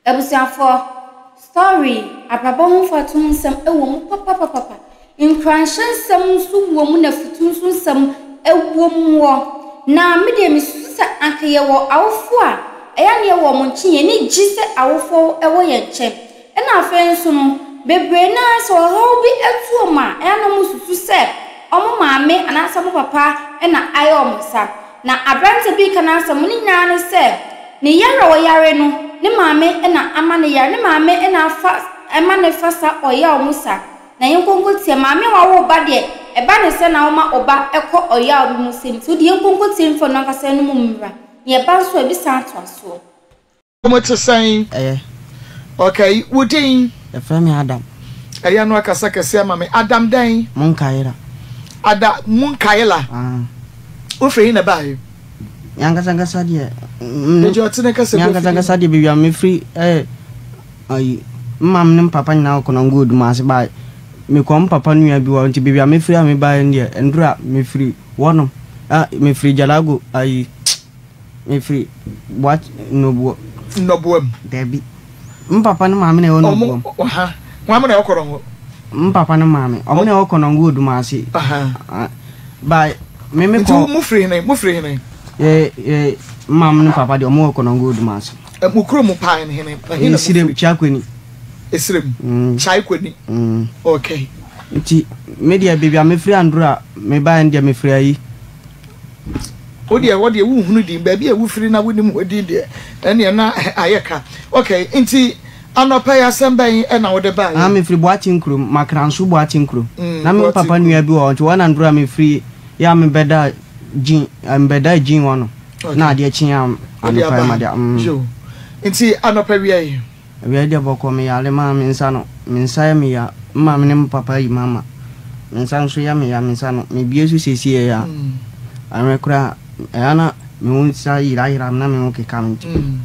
Abusuafoɔ, story yi, abrabɔ ho mfatoho nsɛm wɔ mu papapapapa. Nkuranhyɛ nsɛm nso wɔ mu na afutu nso nsɛm wɔ muɔ. Na me deɛ mesusu sɛ anka yɛwɔ awofoɔ a, ɛyɛ a na yɛwɔ wɔn nkyɛn, yɛn ani gye sɛ awofoɔ wɔ yɛn nkyɛn. Ɛna afei nso no, bebree no ara sɛ ɔhaw bi to wɔn a, ɛyɛ a na wɔsusu sɛ wɔn maame anaasɛ wɔn papa na ayɛ wɔn saa. Na aberante bi reka n'asɛm, ne nyinaa ne sɛ, ne yare a ɔyare no, ne maame na ama no yare, ne maame na afa ma no fa saa ɔyaw mu saa. Na yɛnkɔ nkɔtie, maame a wawo wo ba deɛ, ɛba ne sɛ na woma wo ba kɔ ɔyaw bi mu sɛ nti, wo deɛ yɛnkɔ nkɔtie mfa ɔno ankasa anom mmra, na yɛba nso a, ebi san toa soɔ. Mo te sɛn? Ɛyɛ. Okay, wo din? Yɛfrɛ me Adam. Ɛyɛ no akasa kɛse ama me. Adam dɛn? Munkaila. Ada Munkaila. Ah. Wofiri he na ɛbaeɛ? Me ankasa ankasa deɛ. Baabi a ɔte ne kasa Me gu ankasa afidie ankasa mu. deɛ baabi a mefiri ɛyɛ ayi me maame ne me papa nyinaa wɔ Konongo Odumase ba mekɔ me papa nua bi hɔ nti baabi a mefiri a mebaeɛ no deɛ ndura mefiri hɔnom a mefiri Jalago ayi Mefiri Boat Nnɔboa. Nnɔboa mu. Dabi. Me papa ne maame na ɛwɔ Nnɔboa mu. Ɔmo ɔha. Hwan mo na ɛwɔ Kɔnɔngo? Me papa ne maame. Ɔmo na ɛwɔ Kɔnɔngo Odumase. Aha. Ba me me Nti kɔ. mo firi hene? Mo firi hene? Yɛ yɛ maame ne papa deɛ ɔmo wɔ Kɔnɔngo Odumase. Mo kuro mu paa ne hene? Na he na mo Esirem firi? Kyiakweni. Esirem. Mm. Kyaikweni. Mm. Okay. Nti me deɛ baabi a mefiri Andura mebaeɛ no deɛ mefiri ayi. Wo deɛ hɔ deɛ wonhunu din, baabi a wofiri na wonim hɔ din deɛ, ɛnneɛ na ayɛ ka. Ok, nti anɔpa yi asɛm bɛn na wode baeɛ? Ah, mefiri Boakye kurom, Makranso Boakye kurom. Mm, Na me Boakye papa kurom. nua bi wɔ hɔ, nti hɔ na nduru a mefiri yɛ a mebɛda gyin, eh, mebɛda gyin hɔ no. Ok. Na adeɛ kye a Wode anɔpa aba yi ha. made, mm. Yo. Nti anɔpa wia yi? Awia deɛ bɔkɔɔ me yare maa me nsa no me nsa yɛ me ya me maame ne me papa ayi m'ama me nsa nso yɛ me ya me nsa no me bue so siesie yɛ a anwɛ koraa ɛyɛ na me ho nsa yira yira me na me ho keka me nti me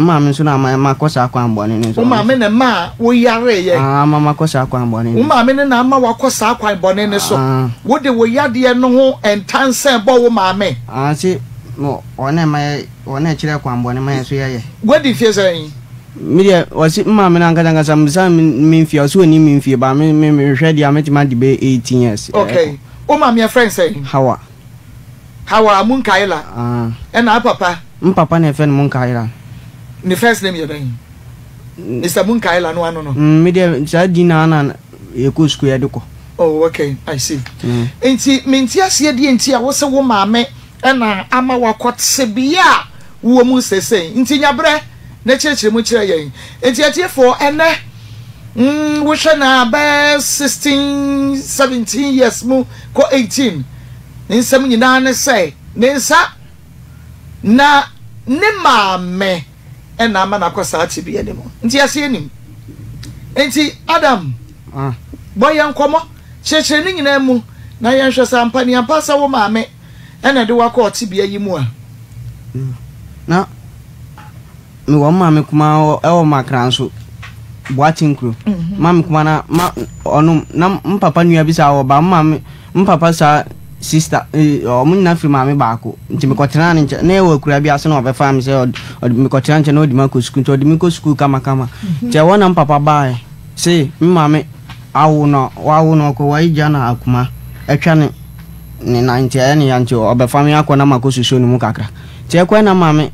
maame nso na ama ma kɔ saa kwan bɔne no so Wo maame na ɛma wo yare yɛ. Ah ama ma kɔ saa kwan bɔne Wo no. maame ne na ama wakɔ saa kwan bɔne no so. Ah. Wo de wo yadeɛ no ho ntansɛn bɔ wo maame. Ah se ɔno na ɛma yɛ. Wɔn a ɛkyerɛ kwan bɔne ma yɛn nso yɛyɛ. Wadi mfeɛ sɛn? Me deɛ ɔse me maame no ankasa ankasa mebisa no me mfie a ɔse ɔnim me mfie but me me mehwɛ deɛ a mɛtumi adi bɛyɛ 18 years. Okay. Wo maame yɛfrɛ no sɛn? Hawa. Hawa Munkaila. Ah. Ɛna wo papa? Me papa na yɛfrɛ no Munkaila. Ne first name yɛ dɛn? Mister Munkaila no ano no. Mm, me deɛ saa din na na yɛkɔ sukuu yɛde kɔ. Oh, okay, I see. Nti mente aseɛ deɛ nti a wose wo maame na ama woakɔ tebea a wowɔ mu seesei. Nti nya berɛ na kyerɛkyerɛ mu kyerɛ yɛn. Nti atiefoɔ, ɛnnɛ, mm, wohwɛ no a bɛyɛ 16, 17 years mu kɔ 18, ne nsɛm nyinaa ne sɛ ne nsa na ne maame na ama no akɔ saa tebea no mu. Nti aseɛ nim. Nti Adam, bɔ yɛn nkɔmmɔ, kyerɛkyerɛ ne nyinaa mu na yɛnhwɛ sɛ ampa ni ampa sɛ wo maame na ɛde wo akɔ tebea yi mu a. Na mewɔ me maame kumaa wɔ Makranso, Boakye nkuro. Maame kumaa na ma ɔno na me papa nua bi saa wɔ ba me maame me papa saa sista wɔn nyinaa firi maame baako nti mekɔtenaa ne nkyɛn na yɛwɔ akura bi ase na ɔbɛfaa me sɛ ɔde mekɔtena nkyɛn na ɔde me akɔ sukuu nti ɔde me kɔ sukuu kamakama nti ɛhɔ na me papa baeɛ se me maame awo no wawo no ɔkɔ wayi gya na akuma atwa ne ne nan nti ɛyɛ ne ya nti ɔbɛfa me akɔ na makɔ susuo ne mu kakra nti ɛkɔɛ na maame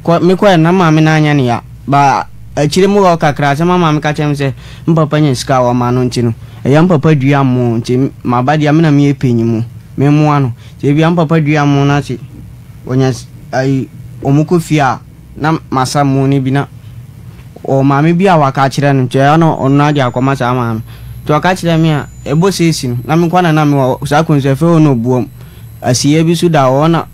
kɔ mekɔɛ na maame no anyɛ ne ya ba akyire mu hɔ kakra asɛm a maame ka kyerɛ me sɛ me papa nya sika a ɔma no nti no ɛyɛ me papa dua mo nti maba deɛ me na meyɛ panyin mu memmoa no nti ebia me papa dua mo no ase ɔnya ayi ɔmo kɔ fie a na masa mo no bi na ɔwɔ maame bi a waka akyerɛ no nti ɛyɛ na ɔno ade akɔma saa maame nti ɔka kyerɛ me a ɛbɔ seesi no na me nkwa na na mewɔ saa kwan so ɛfɛ hɔ na ɔbuam asieɛ bi so da hɔ na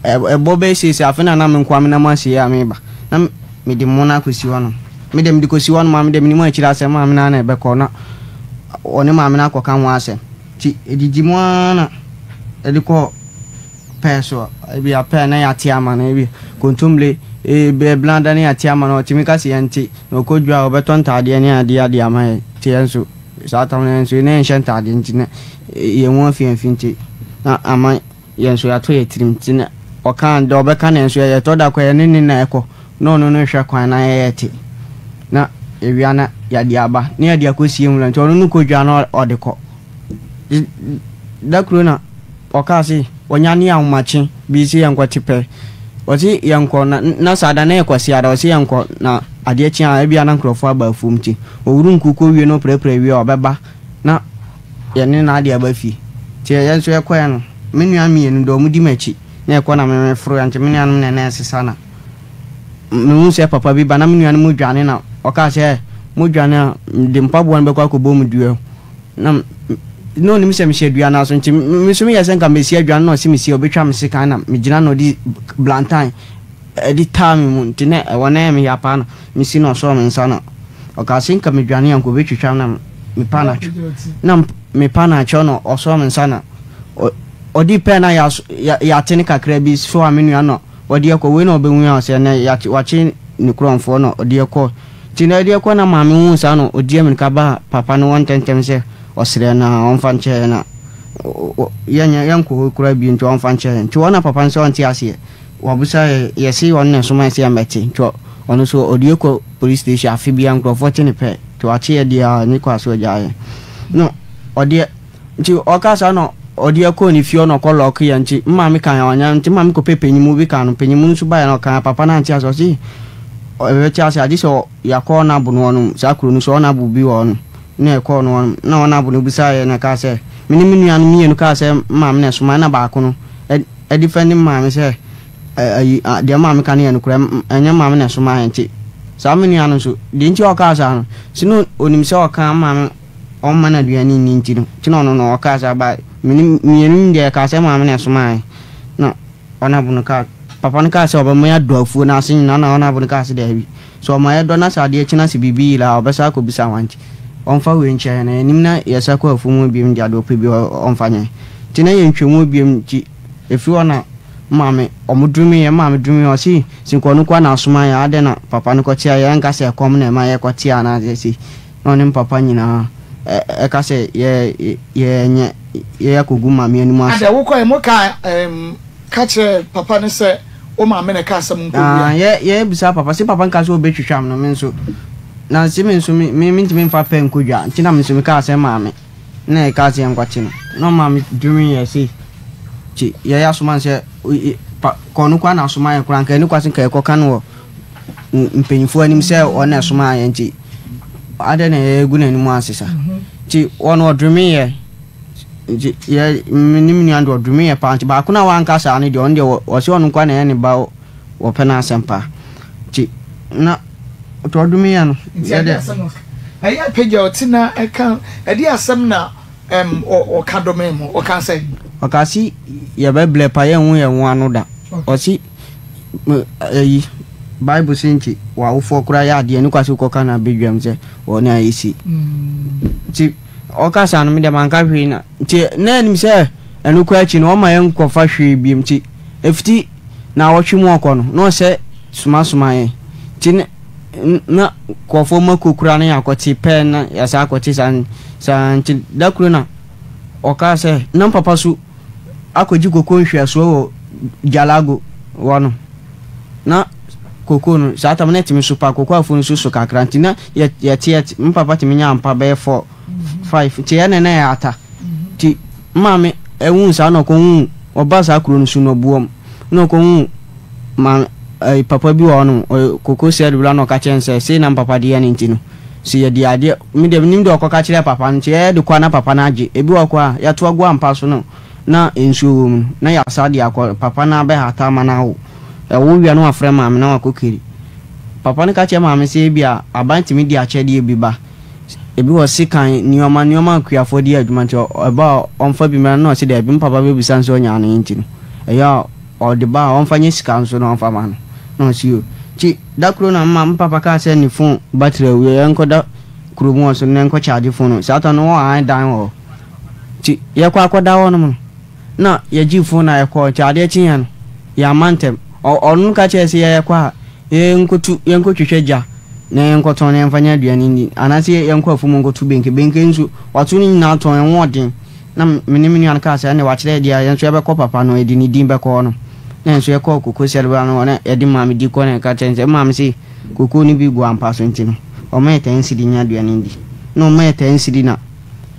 ɛbɔ bɛyɛ seesi afei na na me nkoa menam asieɛ a meba na mede mo no akɔsi hɔ nom me deɛ mede kɔsi hɔ nom a me deɛ menim akyiri asɛm maame no na ɛbɛkɔ na ɔne maame no akɔka ho asɛm nti ɛdidi mu ara na ɛde kɔ Pɛɛ so, ebia pɛɛ na yɛate ama no, ebia kontommire, ebia blada na yɛate ama no, ɔtumi ka sɛ yɛnte, na ɔkɔ dwa a ɔbɛtɔ ntaadeɛ ne adeɛ adeɛ ama yɛn, nti yɛn nso saa tam no yɛn nso na yɛnhyɛ ntaadeɛ nti na yɛn ho afi afi nti na ama yɛn nso yɛato yɛn tirim nti na ɔka deɛ ɔbɛka na yɛn nso yɛtɔ da kɔ yɛne ne na ɛkɔ na ɔno no hwɛ kwan na yɛyɛ te. yɛwia na yɛde aba na yɛde akɔsie nwura nti ɔno no kɔdwa na ɔde kɔ. Da koro na ɔkaa se ɔnyane ahomakye bi se yɛnkɔte pɛ. Ɔse yɛnkɔ na na saa da na yɛ Kwasiada ɔse yɛnkɔ na adeɛ kye a ebia na nkurɔfoɔ aba afuom nti ɔwuru nku kɔwie na ɔprapra wie a ɔbɛba na yɛne no ade aba fie. Nti yɛn nso yɛkɔeɛ no me nua mmienu deɛ wɔdi m'akyi na yɛkɔ na me meforoeɛ nti me nuanom na na ɛsesa na mehuu sɛ papa bi ba na me nuanom dwane na ɔkaa sɛ modwane a mede mpaboa no bɛkɔ akɔbɔ mu dua Na na ɔnim sɛ mehyɛ dua no aso nti me nso meyɛɛ sɛ nka mɛsi adwa no na ɔse mesi a ɔbɛtwa me sekan na megyina na ɔde blantan de taa me mu nti na ɛwɔ na ɛyɛ me ya paa na mesi na ɔsɔɔ me nsa na ɔkaa se nka medwane a nka ɔbɛtwitwa me na mepa no atwɛ na mepa no akyɛw na ɔsɔɔ me nsa na ɔde pɛɛ na yɛate no kakra bi so a me nua na ɔde ɛkɔ wei na ɔbɛhu a ɔsɛ ɛnɛ wakye ne korɔmfoɔ na ɔde ɛkɔ Nti na ɛdeɛ kɔ na maame huu saa no ɔdi amirika baa papa no hɔ ntɛntɛm sɛ ɔsrɛ no a ɔmfa nkyɛ yɛn na yɛnyɛ yɛnkɔ hɔ koraa bio nti ɔmfa nkyɛ yɛn. Nti hɔ na papa no sɛ ɔnte aseɛ. Wabisa yɛ yɛse ɔno na ɛsoma yɛn sɛ yɛmmɛte nti ɔno nso ɔde yɛ kɔ police station afe biara nkurɔfoɔ te ne pɛ nti wakye yɛ deɛ a ne kɔ a so agyaa yɛn. Na ɔdeɛ Nti ɔkaa saa na ɔde yɛ kɔɔ ne fie hɔ na ɔkɔ lɔɔke yɛ nti me maame kaa ɔnyɛ nti me maame kɔpɛ panyimu bi kaa no panyimu no nso baeɛ na ɔkaa papa no ante ase ɔse ɔbɛte ase agye sɛ yɛakɔ ɔnabo no hɔ nom saa kuro no so ɔnabo bi wɔ hɔ nom na ɛkɔɔ no hɔ nom na ɔnabo no bisaa yɛ na ɛkaa sɛ me ne me nua no mmienu kaa sɛ me maame na ɛsoma na baako no ɛde fɛ ne maame sɛ ayi deɛ maame ka no yɛ nokorɛ ɛnyɛ maame na ɛsoma yɛ nti saa me nua no nso deɛ nti ɔkaa saa no sɛ no onim sɛ ɔka maame ɔmma no aduane nni nti no, nti na ɔno no ɔkaa saa but me ne mmienu no deɛ yɛkaa sɛ maame na ɛsomaa yɛn na ɔnabo no kaa papa no kaa sɛ ɔbɛma yɛadɔ afuo no ase nyinaa na ɔnabo no kaa sɛ daabi sɛ ɔma yɛdɔ na sɛ adeɛ kye na sɛ biribi yera a ɔbɛsa akɔbisa hwan nti ɔmfa wei nkyɛ yɛn na yɛnim na yɛsa kɔ afuo mu biom deɛ adeɛ ɔpɛ bi ɔmfa nyɛ nti na yɛntwa mu biom nti ɛfiri hɔ na maame ɔmo dome yɛn maame dome yɛn ɔse sɛ nka ɔno koraa na asoma yɛn adɛn na papa no kɔtea yɛn ɛnka sɛ ɛkɔm na ɛma yɛkɔtea anaasɛ sei Na ɔne me papa nyinaa ɛka sɛ yɛ yɛnyɛ yɛ akɔgu maame anim ase. Adɛ wokɔɛ mo ka ɛɛm ka kyerɛ papa no sɛ wo maame na ɛkaa sɛ monkɔ wia? Ah yɛ yɛ bisa papa se papa nka sɛ ɔbɛtwitwa me no me nso na se me nso me me mentumi mfa pɛ nkɔ dwa nti na me nso me kaa sɛ maame na ɛkaa sɛ yɛnkɔkye no na ɔmaame dwene yɛ se kye yɛyɛ asoma no sɛ pa kɔ no koraa na asoma yɛ koraa nka ɛne kwa se nka yɛkɔka no wɔ mpanyinfoɔ anim sɛ wɔn na ɛsomaa yɛn nti adɛn na yɛgu n'anim ase sa nti wɔn ɔdome yɛ nti yɛ me ne me nua deɛ ɔdome yɛ paa nti baako na wanka saa no deɛ ɔno deɛ ɔsɛ ɔno nkoa na ɛyɛ ne ba wɔpɛ n'asɛm paa nti na nti ɔdome yɛ no yɛ deɛ ɛyɛ apagya ɔte na ɛka ɛde asɛm na ɛm ɔka dome mu ɔka sɛ ɔka se yɛbɛblɛ pa yɛnwo yɛn ho ano da ɔse Me ayi, Bible se nti w'awofoɔ koraa yɛ adeɛ ne kwasi wokɔka no abɛdwam sɛ wɔne ayɛ si. Nti ɔka saa no me deɛ manka hwee na nti na anim sɛ ɛno koraa akyi no ɔma yɛnkɔfa hwee biom nti ɛfiti na awɔtwe mu ɔkɔ no na ɔsɛ somasoma yɛn nti na nkurɔfoɔ mako koraa na yɛakɔte pɛɛ na yɛasa akɔte saa saa nti da koro na ɔkaa sɛ na papa so akɔgye koko nhwɛsoɔ wɔ Jalago hɔ no, na koko no saa tam na ɛtumi so pa koko afuo no nso so kakra nti na yɛte yɛte me papa tumi nya ampa bɛyɛ four five nti ɛna na ɛyɛ ata nti maame ɛhu saa na ɔkɔhu ɔba saa kuro no so na ɔbuom na ɔkɔhu maame ɛɛ papa bi wɔ hɔ nom ɔyɛ koko sɛd wura na ɔka kyerɛ no sɛ sei na papa de yɛ no nti no sɛ yɛde adeɛ me deɛ menim deɛ ɔkɔka kyerɛ papa no nti yɛyɛ de kɔ a na papa no agye ebi wɔ kɔ a yɛato agu ampa so no na nsuo wɔ mu no na yɛasa de akɔ papa no abɛhata ama no awo ɛwo wie a na wafrɛ maame na wakɔ keri papa no ka kyerɛ maame sɛ ebi a aban tumi de akyɛdeɛ bi ba ebi wɔ sekan nneɛma nneɛma akuafoɔ de yɛ adwuma nti ɛba a ɔmfa bi mmra no na ɔse daabi me papa bɛbisa no sɛ ɔnya no nti no ɛyɛ a Ɔde ba a ɔmfa nyɛ sika nso na ɔmfa ma no. Na ɔse yoo. Nti da koro na mma me papa kaa sɛ ne phone battery awu yɛnkɔ da kurom hɔ so na yɛnkɔ charge phone no. Saa ta no wɔ han dan wɔ hɔ. Nti yɛkɔ akɔda hɔ nom no na yɛgyee phone na yɛkɔɔ. Nti adeɛ kyeeɛ no yɛamma ntɛm. Ɔno ka kyerɛɛ sɛ yɛkɔ a yɛnkɔtu yɛnkɔtwitwa gya na yɛnkɔtɔn na yɛmfa nyɛ aduane nni anaasɛ yɛnkɔ afuom nkɔtu benke. Benke nso wato ne nyinaa tɔn ɛho ɔden. Na me ne me nua no kaa sɛ, Ɛnde wakyerɛ yɛn deɛ a, yɛn nso yɛbɛkɔ papa no, yɛde ne din bɛkɔ hɔ no. Na yɛn nso yɛkɔɔ koko sɛlbra no hɔ, na yɛde maame di kɔ na yɛka kyerɛ no sɛ, maame se kokoo no bi gu ampa so nti no, Ɔma yɛ ten cedi nya aduane di. Na ɔma yɛ ten cedi na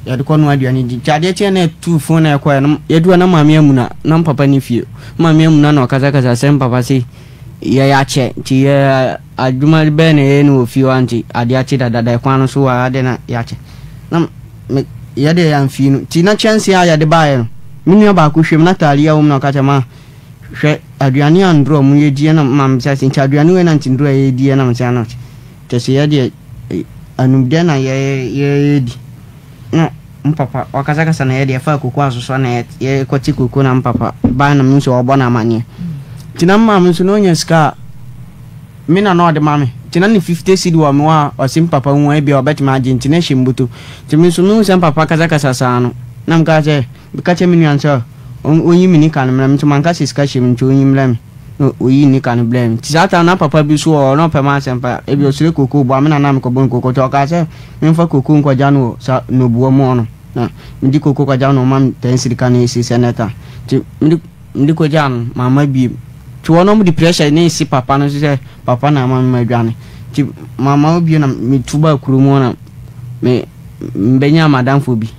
yɛde kɔ noa aduane di. Nti adeɛ kyeɛ na yɛtuu fon na yɛkɔɛ no, yɛduru hɔ na maame amuna, na mpapa nni fie. Maame amuna na ɔkasakasa sɛ mpapa se yɛyɛ akyɛ nti yɛ adwuma bɛn na yɛyɛ no wɔ fie hɔ a nti adeɛ akye dadada ɛkwan no so wɔ ha adɛn na yɛakyɛ. Na me yɛdeɛ yɛamfii no. Nti na kyɛnsee a yɛde baeɛ no, me nua baako hwɛ mu na taalia wɔ mu na ɔka kyerɛ ma hwɛ aduane a ndorɔ mu yɛdiɛ na maame bisa sɛ nti aduane wei na nti ndorɔ a yɛdiɛ na mesɛ ano kyɛ sɛ yɛdeɛ anum dɛ na yɛdi na mpapa wakasakasa na yɛde ɛfa koko asosɔ na yɛkɔte koko na mpapa baa na me nso ɔbɔ no amaneɛ nti na maame nso na ɔnya sika a me na na ɔde ma me nti na ne 50 cedi wɔ me hɔ a ɔse mpapa hu a ebia ɔbɛtumi agye nti na ɛhyɛ mboto nti me nso mehu sɛ mpapa kasakasa saa no na meka sɛ meka kyerɛ me nua no sɛ ɔnyi me nika no mmerɛ me nso manka sɛ sika hyɛ mu nti ɔnyi mmerɛ me na ɔyii nika no brɛɛ me. Nti saa time no na papa bi nso wɔ hɔ na ɔpɛ m'asɛm paa. Ebi ɔsrɛ kokoo boa me na na mekɔbɔ no kokoo. Nti ɔkaa sɛ memfa kokoo nkɔgya no wɔ saa Nnoboa mu hɔ no. Na mede kokoo kɔgya no ɔma me ten cedi ka na ɛsi sɛ nɛta. Nti mede mede kɔgyaa no mamma biem. Nti wɔn wɔde pressure ne si papa no so sɛ papa na ama me madwane. Nti mamma hɔ bio na metu baa kurom hɔ na me mebɛnyaa m'adamfo bi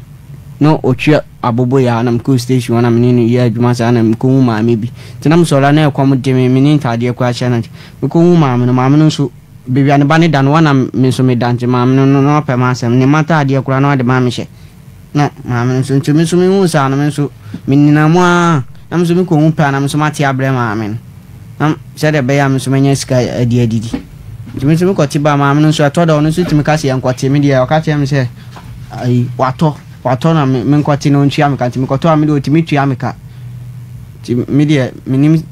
na ɔtwa aboboyaa na mekɔɔ station hɔ na me ne no yɛɛ adwuma saa na mekɔhu maame bi. Nti na mesɔre a na ɛkɔm de me, menni ntaadeɛ koraa hyɛ no nti mekɔhu maame no, maame no nso baabi a ne ba no da no hɔ na me nso meda nti maame no na ɔpɛ m'asɛm, ne mma ntaadeɛ koraa na ɔde ma me hyɛ. Na maame no nso nti me nso mehuu saa no me nso menenam mu ara na me nso mekɔhu pɛ a na me nso mate abrɛ maame no na sɛdeɛ ɛbɛyɛ a me nso manya sika adi adidi. Nti me nso mekɔte baa maame no nso ɛtɔ da ɔno nso tumi ka sɛ yɛnkɔte me deɛ ɔka kyerɛ me sɛ ayi watɔ. Watɔ na me menkɔte na ɔntua me ka nti mekɔtɔ a me deɛ ɔtumi tua me ka nti me deɛ menim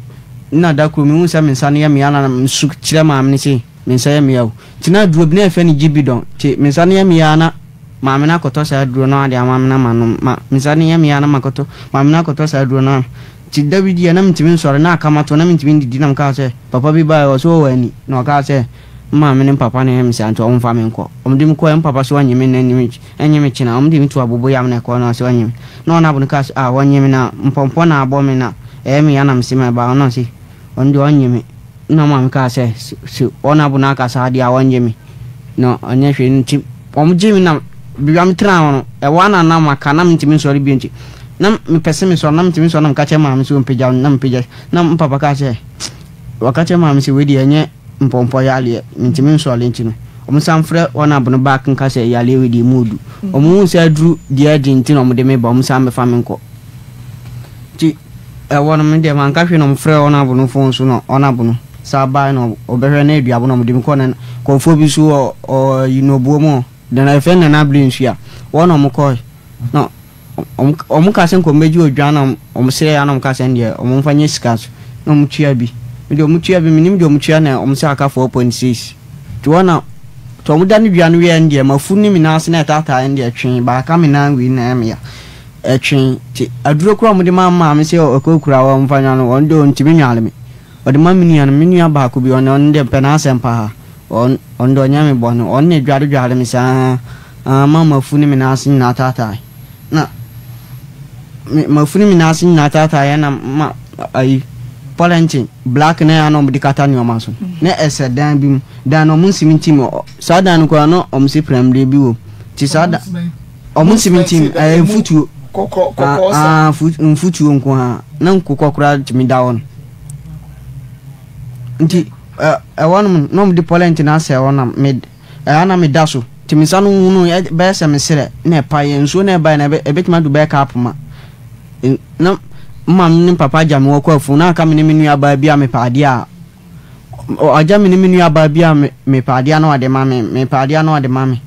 na da koro mehu sɛ me nsa no yɛ me ya na mesu kyerɛ maame no se me nsa yɛ me ya o nti na aduro bi na yɛfrɛ no gyibidɔn nti me nsa no yɛ me ya na maame no akɔtɔ saa aduro no ade ama me na manom ma me nsa no yɛ me ya na makɔtɔ maame no akɔtɔ saa aduro no nti da bi deɛ na mentumi nsɔre na aka mato na mentumi ndidi na mekaa sɛ papa bi baeɛ ɔsɛ ɔwɔ ani na ɔkaa sɛ maame ne papa na ɛyɛ me saa nti ɔmfa me nkɔ ɔmde me kɔɛ mpapa so ɔnye me na anim Ɛnye me kyena, wɔde me too aboboyam na ɛkɔɔ na ɔse ɔnye me. Na ɔno abo no kaa se, ah wɔnye me na mpɔmpɔ na abɔ me na ɛyɛ me ya na mese mɛba. Ɔno ɔse ɔno deɛ ɔnye me. Na maame kaa sɛ, se ɔno abo no aka saa deɛ a ɔnye me na ɔnyɛ hwee. Nti wɔn gyee me na baabi a metenaa hɔ no, ɛhɔ ara na na maka na mentumi nsɔre bio nti na mepɛ se mesɔre na mentumi nsɔre na meka kyerɛ maame sɛ ɔmpagya me na mepagya na me papa kaa sɛ, wɔka kyerɛ maame sɛ wei deɛ ɛnyɛ mpɔmpɔ yareɛ mentumi nsɔre nti no ɔmo san frɛ wɔn abono back nka sɛ yareɛ wei deɛ emu odu. Ɔmo hu sɛ aduru deɛ ɛden nti na ɔmo de me ba ɔmo san bɛfa me nkɔ. Nti ɛwɔ no me deɛ manka hwee na ɔmo frɛ wɔn abono phone so na wɔn abono saa bae na ɔbɛhwɛ na aduabo na ɔmo de me kɔ na nkurɔfoɔ bi nso wɔ ɔyi nɔboɔ mu hɔ na yɛfrɛ Nana Abiri nso a wɔn na ɔmo kɔe na Wɔn wɔn kaa sɛ nka wɔn bɛgye odwan na wɔn srɛ ya na wɔn kaa sɛ ɛndeɛ wɔn nfa nyɛ sika so na wɔn tua bi. Me deɛ wɔn tua bi menim deɛ wɔn tua na wɔn sɛ aka 4.6 nti wɔn na nti wɔn da ne dua no wieɛ ɛndeɛ mafu ne me nan ase na ɛtaataa ɛndeɛ ɛtwee baaka me nan wei na ɛyɛ me ya ɛtwee nti aduro koraa wɔn de maa maame sɛ ɔkɔ kura wɔn nfa nwa no wɔn deɛ ɔntumi nwale me ɔde ma me nua no me nua baako bi ɔno ɔno deɛ mpɛ n'asɛm paa ɔno ɔno deɛ ɔnyɛ me bɔne ɔno na edware dware me saa. Ama m'afu ne me nan ase nyinaa taatae. Na me m'afu ne me nan ase nyinaa taataeɛ na ma ayi pɔlɛnten black na ɛyɛ na wɔde kata nneɛma so. Na ɛsɛ dan bi mu. Dan no wɔn nsiminti mu. Saa dan no koraa na wɔn si prɛmire bi wɔ mu. Nti saa da wɔn nsiminti mu ɛyɛ mfutuo. Kɔkɔɔ saa. Mfutuo nko ara na nkokɔ koraa tumi da hɔ no. Nti ɛhɔ nom na wɔde pɔlɛnten asɛ hɔ na me. Ɛha na meda so. Nti me nsa no hunu bɛyɛ sɛ me serɛ na ɛpaeɛ. Nsuo no a ɛbaeɛ no ɛbɛtumi adu bɛyɛ cup ma. Na maame ne papa agya me wɔkɔ afuo na aka me ne me nuabaa bi a mepɛ adeɛ a ɔagya me ne me nuabaa bi a mepɛ adeɛ a na ɔde ma me mepɛ adeɛ a na ɔde ma me.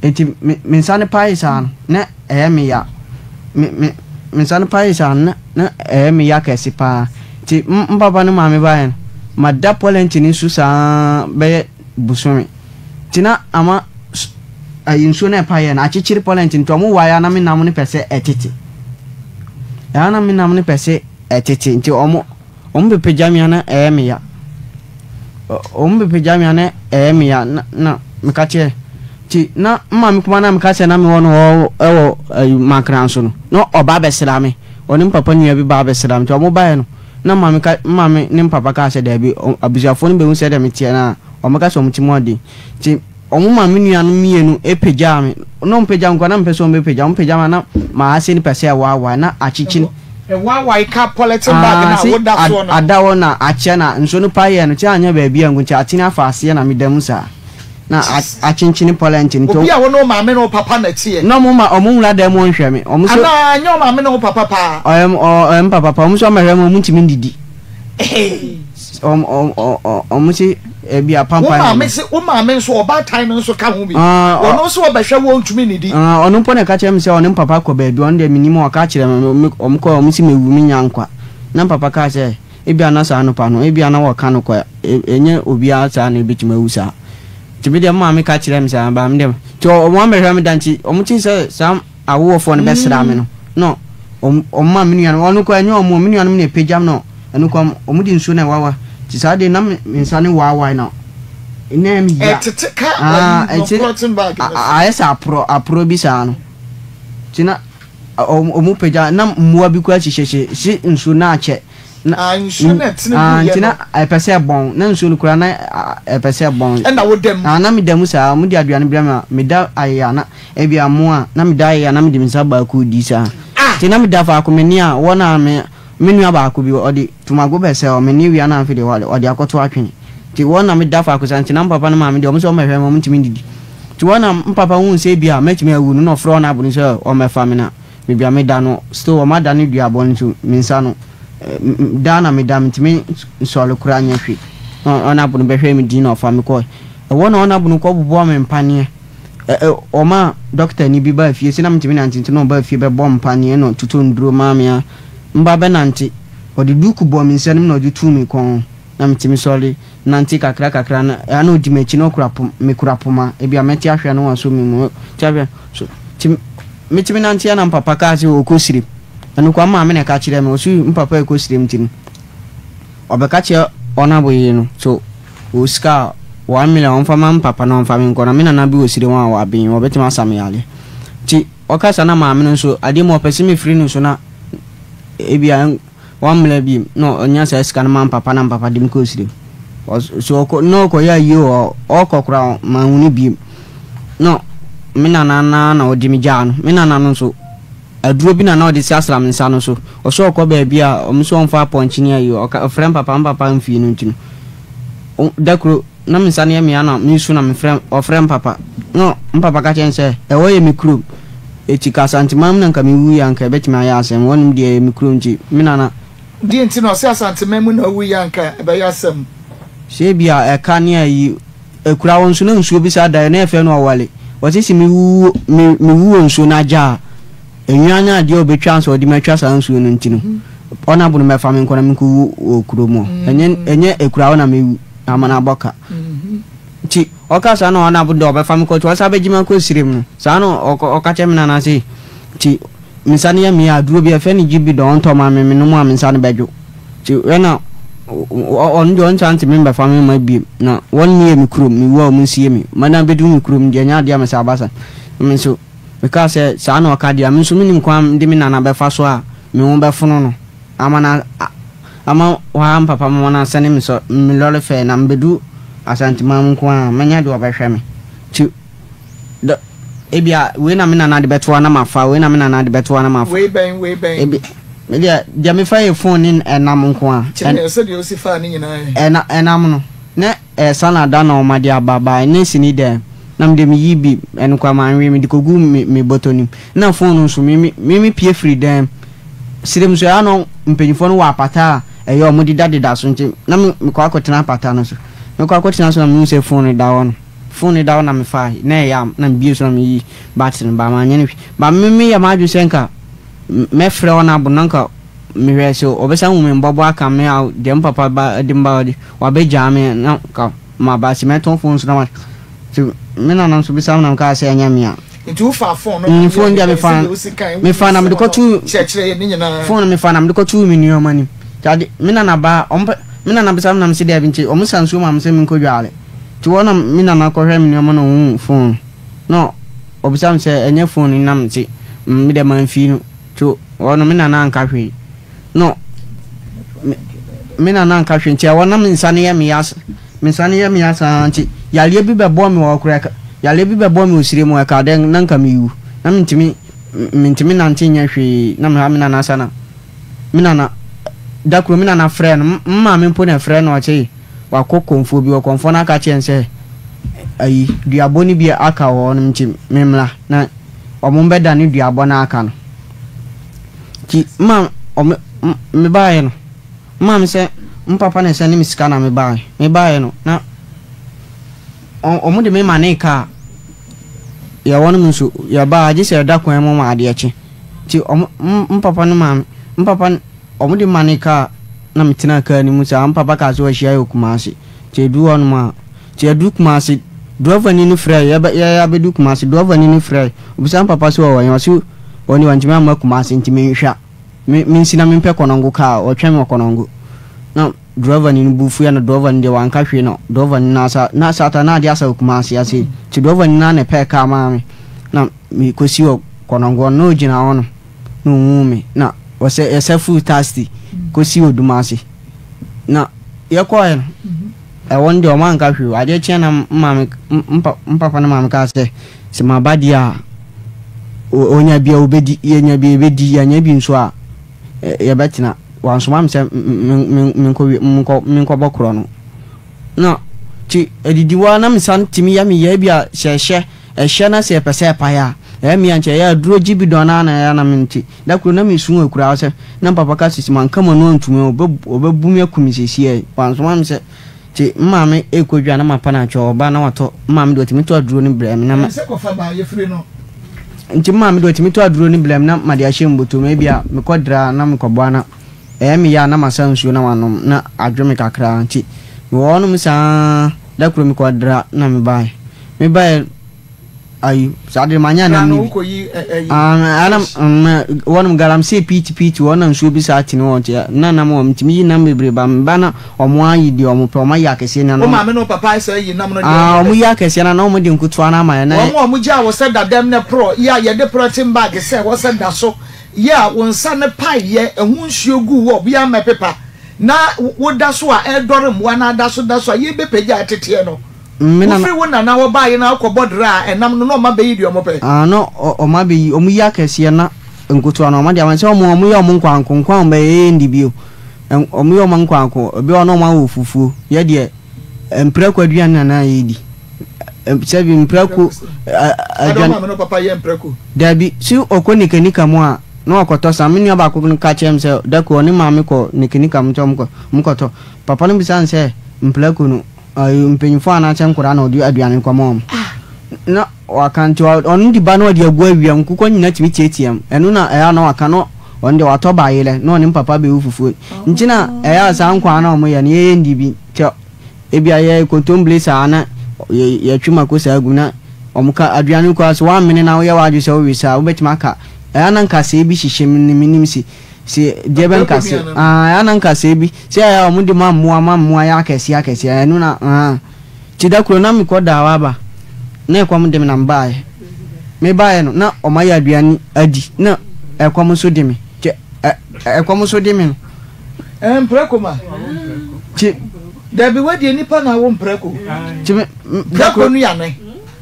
Nti me me nsa no paee saa no na ɛyɛ me ya. Me me me nsa no paee saa no na na ɛyɛ me ya kɛse paa. Nti m papa ne maame baeɛ no, mada pɔlɛnte no so saa bɛyɛ bosome. Nti na ama ayi nsuo no a ɛpaeɛ no akyekyere pɔlɛnte no nti wɔn wae a na me nam no pɛ sɛ ɛtete. Ɛa na me nam no pɛ sɛ ɛtete nti wɔn Wɔn bɛpagya me a na ɛyɛ me ya. Wɔn bɛpagya me a na ɛyɛ me ya na na meka kyerɛ nti na maame kuma na meka sɛ na mewɔ no hɔ ɛwɔ ɛyi Mankran so no na ɔba abɛsra me ɔne me papa nua bi ba abɛsra me nti wɔn baeɛ no na maame ka maame ne me papa kaa sɛ daabi abusuafoɔ no bɛhu sɛdeɛ meteɛ no a. Wɔbɛka sɛ wɔn ti mu ɔden. Nti wɔn ma me nuanom mienu pagyaa me. Na wɔn pagya me koraa na mempɛ sɛ wɔn bɛpagya. Wɔn pagya me a na m'ase no pɛ sɛ ɛwaawae na akyekye. Ɛwaawae ka polythene bag no a woda soɔ no. Ada hɔ na akyɛ na nsuo no paeɛ no kyɛ anyɛ baabi angu nti atene afa aseɛ na meda mu saa. Na akyenkyene polythene nti. Obi a wo ne wo maame ne wo papa na ɛteɛ. Na wɔn ma wɔn nwura dan mu nhwɛ me. Wɔn nso. Anaa ɛnyɛ wo maame ne wo papa paa. Ɔyɛ me papa paa. Wɔn nso wɔmmɛhwɛ me wɔn ntumi ndidi. Wɔn se ebi a pampan. Wo maame se wo maame nso ɔbaatan no nso ka ho bi. Ɔno nso ɔbɛhwɛ wo ɔntumi nnidi. Ɔno mpo na ɛka kyerɛ me sɛ ɔne me papa kɔ baabi ɔno deɛ mennim ɔka kyerɛ me wɔn kɔ wɔn se mewu menya nkwa. Na me papa kaa sɛ ebi a na saa anɔpa no ebi a na wɔka no kwa ɛnyɛ obiara saa na ebetumi awu saa. Nti me deɛ me maame ka kyerɛ me saa ba me deɛ nti wɔn ammɛhwɛ me da nti wɔn te sɛ saa awoɔfoɔ no bɛsra me no na wɔn ma me nuanom ɔno koraa ɛnyɛ wɔn me nuanom na ɛpagya me na ɛno koraa wɔn de nsuo na ɛwawa nti saa deɛ na me nsa no waawae na na ɛyɛ me ya ɛtete ka ɛyi clothing bag no so ayɛ sɛ aporɔ aporɔ bi saa no nti na wɔn pagya na mmoa bi koraa hyehyɛhyɛ si nsuo na akyɛ Na, ah, nsuo no ɛtene gu yɛ no. Nti na ɛpɛ sɛ ɛbɔn, na nsuo no koraa na ɛpɛ sɛ ɛbɔn. Ɛna wo da mu? Ah, na meda mu saa, wɔde aduane brɛ me a, meda ayeya na ebi a mo a, na meda ayeya na mede me nsa baako redi saa. Ah! Nti na meda faako, me ne a, wɔn a me, me nua baako bi, ɔde tomago bɛsɛe hɔ, me ne wia na afei deɛ ɔde akɔto atwene. Nti wɔn na meda faako saa, nti na me papa ne maame deɛ wɔn nso wɔmmɛhwɛ me, wɔntumi ndidi. Nti wɔn na me papa huu sɛ ebi a mɛtumi awu no, na ɔfrɛ wɔn abono sɛ wɔmmɛfa me na. Baabi a meda no still wɔn adane duabɔ no nso me nsa no da na meda mentumi nsɔre koraa nyɛ hwee na ɔnabo no bɛhwɛ me din na ɔfa me kɔɛ ɛwɔ na ɔnabo no kɔ bobɔ me mpaneɛ ɔma dɔkta ni bi baa fie sɛ na mentumi nante nti na ɔbaa fie bɛbɔ mpaneɛ na ɔtotɔ nduro maa me a mba bɛnante ɔde duku bɔ me nsa no mu na ɔde tuu me kɔn na metumi sɔre nante kakra kakra na ɛa na ɔdi m'akyi na ɔkura pom mekura poma ebi a mɛte ahwɛ no wasɔ me mu te ahwɛ so ti metumi nante a na mpapa kaa sɛ ɔkɔ sirem ɛno kwa maame na ɛka kyerɛ me ɔso mpapa ɛkɔ sirem nti no ɔbɛka kyerɛ ɔnabo yere no so wɔ sika a 1 million ɔmfa ma mpapa na ɔmfa me nkɔ na me nana bi wɔ sirem a waben ɔbɛtumi asa me yale nti ɔkasa na maame no nso adeɛ mu ɔpɛ sɛ mefiri no so na ebia Wɔmmrɛ bi na ɔnya saa sika no ma mpapa na mpapa de me kɔ sirem. So ɔkɔ na ɔkɔyɛ ayie wɔ hɔ, ɔkɔ koraa manhu no bio. Na me nana no ara na ɔde me gyaa no. Me nana no nso, aduro bi na na ɔde srasra me nsa no so. Ɔsɛ ɔkɔ baabi a, wɔn nso wɔmfa apɔnkye ne ayi, ɔka ɔfrɛ mpapa, mpapa mfii no nti no, da koro na me nsa no yɛ me ya na mesu na mefrɛ ɔfrɛ mpapa. Na mpapa ka kyerɛ no sɛ, ɛhɔ yɛ me kurom. Eti ka Asanteman mu na nka me wuiɛ a nka ɛbɛtumi ayɛ asɛm, hɔnom deɛ ɛyɛ me kurom nti me nana. Deɛ nti na ɔse Asanteman mu na ɔwuiɛ a nka ɛbɛyɛ asɛm? Sɛ ebia ɛka ne ayi, akura hɔ nso na nsuo bi saa da yɛ na yɛfrɛ no ɔwale. Ɔse se me wu me me wu wɔ nsuo no agya a, enwia ne adeɛ a ɔbɛtwa ansa ɔde me atwa saa nsuo no nti no, ɔnabo no mɛfa me nkɔ na menkɔwu wɔ kurom hɔ. Ɛnyɛ ɛnyɛ akura hɔ na mɛwu ama no abɔ ka. Nti ɔka saa na ɔnabo deɛ ɔbɛfa me kɔ nti ɔsan bɛgye me akɔ serem no saa na ɔka kyerɛ me nana se nti me nsa no yɛ me ya aduro bi yɛfrɛ no gyibidɔ ɔntɔ ma me menom a me nsa no bɛdwo nti wɛ na ɔno deɛ ɔnsan ntumi mbɛfa me mma biem na wɔn ne yɛ me kurom mewu a wɔn nsie me ma na bɛduru me kurom deɛ ɛnyɛ adeɛ a mɛsan aba sa me nso mekaa sɛ saa na ɔka deɛ a me nso menim kwan de me nana bɛfa so a me ho bɛfono no ama no ama waa mpapa ma wɔn asɛne me sɔ me lɔre fɛɛ na mebɛdu Asanteman mu nko ara mɛnya deɛ ɔbɛhwɛ me nti dɔ ebia wei na me nana de bɛto hɔ na mafa wei na me nana de bɛto hɔ na mafa. Wei bɛn wei bɛn. Ebi me deɛ deɛ mefa yɛ phone ne ɛnam nko ara. Kyerɛ yɛn sɛdeɛ wosi faa ne nyinaa ɛ. Ɛna ɛnam no ne ɛsa na da na wɔn de aba bae ne sini dɛm na me deɛ meyi bi ɛno koraa manwe mede kɔgu me me bɔtɔ no mu na phone no nso me me me pue firi dɛm. Serem nso, ɛyɛ a na mpanyimfoɔ no wɔ apata a ɛyɛ a wɔdedadeda so nti, na mekɔ akɔtena apata no so. Mekɔ akɔtena so na mehu sɛ fon no da hɔ no. Fon no da hɔ na mefae, na ɛyɛ a na mebue so na meyi battery no, but manyɛ no hwee. But me meyɛ m'adwene sɛ nka mɛfrɛ wɔn abo na nka mehwɛ sɛ wɔbɛsan ahu me mbɔbɔ aka me a deɛ me papa ba de me ba hɔ de, wabɛgyaa me na nka maba. Sɛ mɛtɔn fon nso na ma nti me nana nso bisa me na mekaa sɛ ɛnyɛ me a. Nti wo faa phone no na Phone deɛ mefa sɛdeɛ wosi kan mefa na mede kɔto kyerɛkyerɛ yɛ ne nyinaa. Phone no mefa na mede kɔto me nneɛma nim. Nti ade me nana ba ɔmo pɛ me nana bisa me na mese daabi nti ɔmo sa nsuo maa me sɛ menkɔ dwale. Nti hɔ na me nana kɔhwɛ me nneɛma na ohuu phone no na ɔbisa me sɛ ɛnyɛ phone no na mese me deɛ mamfii no. Nti hɔ no me nana anka hwee na me nana anka hwee nti ɛhɔ na me nsa no yɛ me ya. Me nsa no yɛ me ya saa nti yareɛ bi bɛbɔɔ me wɔ hɔ koraa ɛka yareɛ bi bɛbɔɔ me wɔ sire mu ɛkaa dɛn na nka mewu na mentumi mentumi nante nyɛ hwee na meha me nana sa na me nana da koro me nana frɛɛ no m maame mpo na ɛfrɛ no ɔse wakɔ kɔmfoɔ bi hɔ kɔmfoɔ no aka kyerɛ no sɛ ayi duabɔ no bi aka wɔ hɔ nom nti memmra na ɔmo mbɛdane duabɔ no aka no nti ma ɔmo mebaeɛ no Maa me sɛ me papa na ɛsɛne me sika na me baeɛ. Me baeɛ no na wɔn de me manee kaa. Yɛwɔ nom nso yɛbaa gye sɛ ɛda kwan mu ma adeɛ kye. Nti wɔn me papa no maa me me papa wɔn de manee kaa na me tenaa kaa no mu saa. Me papa kaa sɛ wahyia yɛ wɔ Kumasi. Nti ɛduru hɔ nom a nti yɛduru Kumasi drɔvani no frɛɛ yɛ yɛ abɛdu Kumasi drɔvani no frɛɛ obisa me papa sɛ ɔwɔ he ɔse ɔno deɛ wantumi amma Kumasi nti menhwɛ a. Me mensi na mempɛ kɔnɔngo kaa ɔtwɛn me wɔ kɔnɔngo na drɔva ni no bo fuiɛ na drɔva no deɛ wanka hwee na drɔva ni no asa na sata na adeɛ asa wɔ Kumasi ase nti drɔva ni no ara na ɛpɛɛ kaa maa me na mekɔsi wɔ kɔnɔngo na ɔgyina hɔ no na ɔhuu me na ɔsɛ yɛsɛ full taxi kɔsi wɔ Dumase na yɛkɔɛ no ɛwɔ no deɛ ɔmo anka hwee adeɛ kyeɛ na maame mpapa no maame kaa sɛ Sɛ maba deɛ a, ɔnya bi a ɔbɛdi, yɛnya bi a yɛbɛdi, yɛannya bi nso a, yɛbɛtena. Wansoma me sɛ menkɔbɔ korɔ no. Na nti adidi hɔ ara na me san tumi yɛ me yɛ bi a sɛ ɛhyɛ, ɛhyɛ na sɛ ɛpɛ sɛ ɛpae a, ɛyɛ me a nkyɛ ɛyɛ aduro gye bi dɔn ara na ɛyɛ na me nti. Da koro na mesu wɔ akuraa hɔ sɛ, na papa ka sɛ sɛ manka m'ano antumi a, ɔbɛbu me aku me seesei. Wansoma me sɛ Nti me maame rekɔ dwa na mapa no akyɛw, ɔba na watɔ, me maame deɛ ɔtumi tɔ aduro no brɛ me na ma. Ɛnsɛ kɔfa ba yɛfiri no. Nti me maame deɛ ɔtumi tɔ aduro no brɛ me na made ahyɛ me bɔtɔ mu, ebia mekɔ dra na mekɔboa na ɛyɛ me ya a na masa nsuo na manom na adwo me kakra nti mewɔ hɔnom saa da koro mekɔ dra na mebaeɛ, mebaeɛ. Ayi, saa de manya nam no bi. Ah, ana wɔnom galamsey piiti piiti wɔn na nsuo bi saa tene wɔn nti na nam wɔn nti meyi nam bebree ba meba na wɔn ayi deɛ wɔn pɛ wɔn ayi akɛseɛ na Wo maame ne wo papa ayɛ sɛ ayi nam no deɛ Ah, wɔn yi akɛseɛ na na wɔn de nkutoa no ama yɛ na Wɔn a wɔn gyaa wo sɛ dadam ne porɔ yɛ a yɛde prɔten bag sɛ hɔ sɛ da so yɛ a wo nsa no pae yɛ ɛho nsuo gu wo ɔbea mmɛpepa na wo da so a ɛredɔre mmoa na ada so da so a yɛbɛpagya ɛteteɛ no. Me nana. Wofiri wo nana hɔ baeɛ na wokɔbɔ dra a, ɛnam no na ɔma bɛyi deɛ wɔpɛ. Ah, na ɔma bɛyi, wɔn yi akɛseɛ na nkotoa no ɔma de ama, sɛ wɔn wɔn yɛ wɔn nkwanko, nkwan a wɔn bɛyɛ yɛ ndi bio, wɔn yɛ wɔn nkwanko, ebi wɔ hɔ na wɔn awɔ fufuo, yɛ deɛ mprako aduane na na yɛdi, sɛbi mprako aduane. Adɔn maame no papa yɛ mprako. Dabi, si ɔkɔ nikanika mu a na wakɔtɔ saa, me nua baako no ka kyerɛ me sɛ dako ɔne maame kɔ nikanika mu nti wɔn kɔ wɔn kɔtɔ, papa no bisa no sɛ mprako no. Ayi mpanyinfoɔ anaasɛ nkwadaa na ɔde aduane no kɔma wɔn. Na waka nti ɔno de ba na ɔde agu awia mu nkokɔ nyinaa tumi tiatia mu. Ɛno na ɛyɛ a na waka na ɔno deɛ watɔ bayerɛ na ɔne mpapa bɛwu fufuo. Nti na ɛyɛ a saa nkwaa no a wɔyɛ no yɛyɛ ndi bi. Nti ebia yɛ kontombire saa na yɛtwe mako saa gu mu na wɔn ka aduane no koraa sɛ woammene na woyɛ w'adwene sɛ wowe saa a wobɛtumi aka. Ɛyɛ a na nkasɛɛ bi hyehyɛ mu no mennim se Se deɛ bɛ nka se aah ana nka se bi sɛ ɛyɛ a ɔmo de ma mmoa ma mmoa yɛ akɛseɛ akɛseɛ ɛno na aah nti da koro na me kɔ daa hɔ aba na ɛkɔm de me na me baeɛ me baeɛ no na ɔmo ayɛ aduane adi na ɛkɔm nso de me nti ɛ ɛkɔm nso de me no. Ɛɛ mprako ma. Nti. Dabi wei deɛ nipa na awo mprako. Nti me. Prako nuane.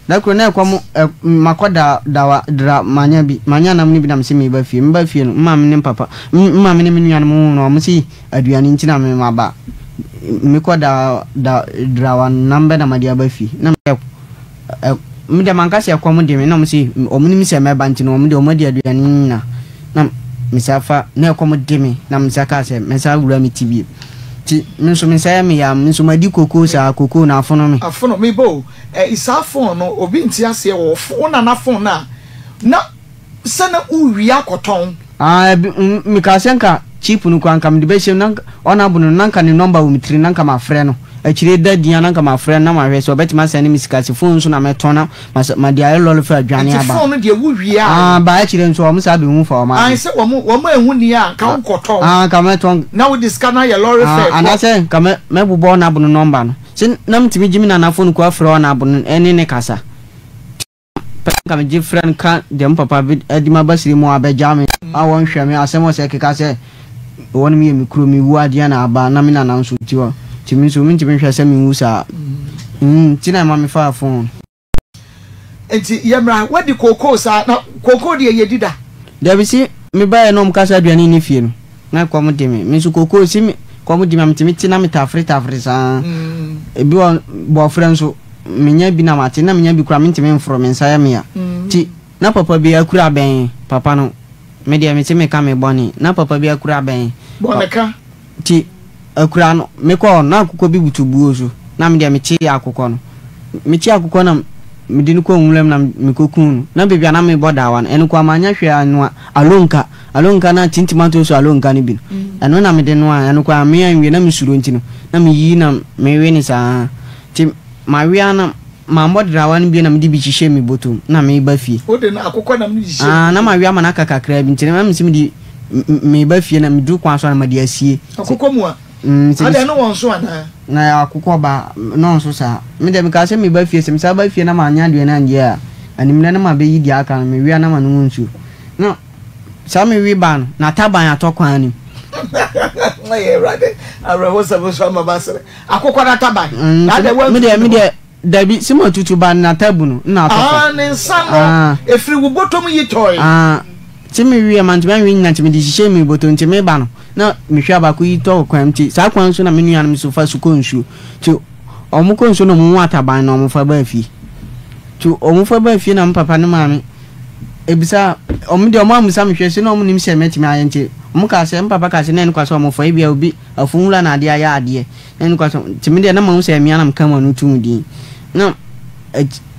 Da koro na ɛkɔm ɛ makɔ da dawa dra manya bi manya nam no bi na mese meba fie meba fie no mmaame ne mpapa mmaame ne me nuanom hu no wɔn se aduane nti na me maba mekɔ da da drawa nam bɛ na made aba fie na me ɛ me deɛ manka sɛ ɛkɔm de me na wɔn se wɔn nim sɛ mɛba nti no wɔn deɛ wɔn adi aduane nyina na mesa fa na ɛkɔm de me na mesa kaa sɛ mɛsa wura me ti bie ti me nso me nsa yɛ me ya me nso madi kokoo saa kokoo na afono me. Afono me bo Eh saa phone no obi nte aseɛ wɔ wo nana phone no a na sɛ na wo wia akɔtɔn. Ah ebi mm mekaa sɛ nka cheap no koraa nka mede bɛhyɛ mu na nka ɔnabo no na nka ne number wɔ me tirim na nka mafrɛ no akyire da din a na nka mafrɛ no na mahwɛ sɛ ɔbɛtumi asɛne me sika sɛ phone nso na mɛtɔn na mas made ayɛ lɔre fare adwane Nti aba phone no deɛ wo wia ah ba akyire nso wɔn saa bɛhu fa wɔn Ae ade sɛ wɔn wɔn anhu ni a nka wo kɔtɔn ah nka mɛtɔn na wode sika no ayɛ lɔre ah fare kɔ. anaasɛ nka mɛ mɛbobɔ ɔnabo no number no. Se na metumi gye me nana fon kura frɛ ɔnabo no ne no kasa. Nti pɛ nka megye frɛ no ka deɛ me papa de maba sire mu abɛgya me a wɔnhwɛ me asɛm ɔsɛ keka sɛ wɔnom yɛ me kuro me wu adeɛ na aba na me nana nso ti hɔ. Nti. Nti me nso mentumi nhwɛ sɛ menwu saa. Mm, nti na ɛma mefaa phone. Nti yɛmmra, woadi kookoo saa, na kookoo deɛ yɛdi da? Dabi, se mebaeɛ na wɔka sɛ aduane nni fie no, na kɔm de me. Me nso kookoo, se me kɔm de me a, metumi te na metafere tafere saa. Ebi wɔ bɔɔfrɛ nso, menya bi na mate, na menya bi koraa mentumi mforo, me nsa yɛ me ya. Nti na papa bi akura bɛn, papa no, me deɛ mese meka me bɔne, na papa bi akura bɛn. Bɔne ka. Nti akura no, mekɔɔ hɔ no, na akokɔ bi butu buo so, na me deɛ mekyee akokɔ no. Mekyee akokɔ na mede no kɔɔ nwura mu na mekɔkuu no. Na baabi a na mebɔ dawa no, ɛno nko ara mannya hwee annoa. Alonka, alonka na tin tomatoes alonka no bi no, ɛno na mede noae. Ɛno koraa me anwie, na mesuro nti no, na meyi na mewe no saa. Nti mawe ara na Mammɔ drawa no bio na mede bi hyehyɛɛ me bɔtɔ mu na mereba fie. Wode no akokɔ nam no hyehyɛɛ wo Ah, na bɔtɔ mu? mawe ama no aka kakraa bi nti na mese mede mereba fie na meduru kwan so a na mede asie. Akokɔ mu a? Mm, sɛ Adɛn, ne wɔn so anaa? Na ɛyɛ akokɔ ba, na ɔnso saa. Me deɛ mekaa sɛ mereba fie, sɛ mesan ba fie na mannya aduane annye a, anwummerɛ na mabɛyi deɛ aka no, mewe a na manom nsuo. Na saa mewe baa no, n'ataban atɔ kwan no mu. Ɛyɛ Awurade awerɛhosɛm nso ama masere. Akokɔ n'ataban. Mm, Na adɛn me deɛ woantutu me ne ho? deɛ dabi sɛ matutu ba no n'atabu no na atɔ fam. Ah, ne nsa no, Ah, ɛfiri wo bɔtɔ mu yi tɔe. ah, sɛ mewie mantumi anwe nyina nti mede hyehyɛɛ me bɔtɔ nti meba no na mehwɛ a baako yi tɔ wɔ kwan mu nti saa kwan so na me nuanom nso fa so kɔ nsuo nti wɔn kɔ nsuo na wɔn hu ataban na wɔn fa baa fie nti wɔn fa baa fie na me papa ne maame ebisa wɔn deɛ wɔn amusa me hwɛ sɛ na wɔn nim sɛ mɛtumi ayɛ nti wɔn kaa sɛ me papa kaa sɛ na ɛno kwa sɛ wɔn fa ebia obi Afuwura na adeɛ ayɛ adeɛ na ɛno kwa so nti me deɛ na mahu sɛ mmea na meka mu ano tum din na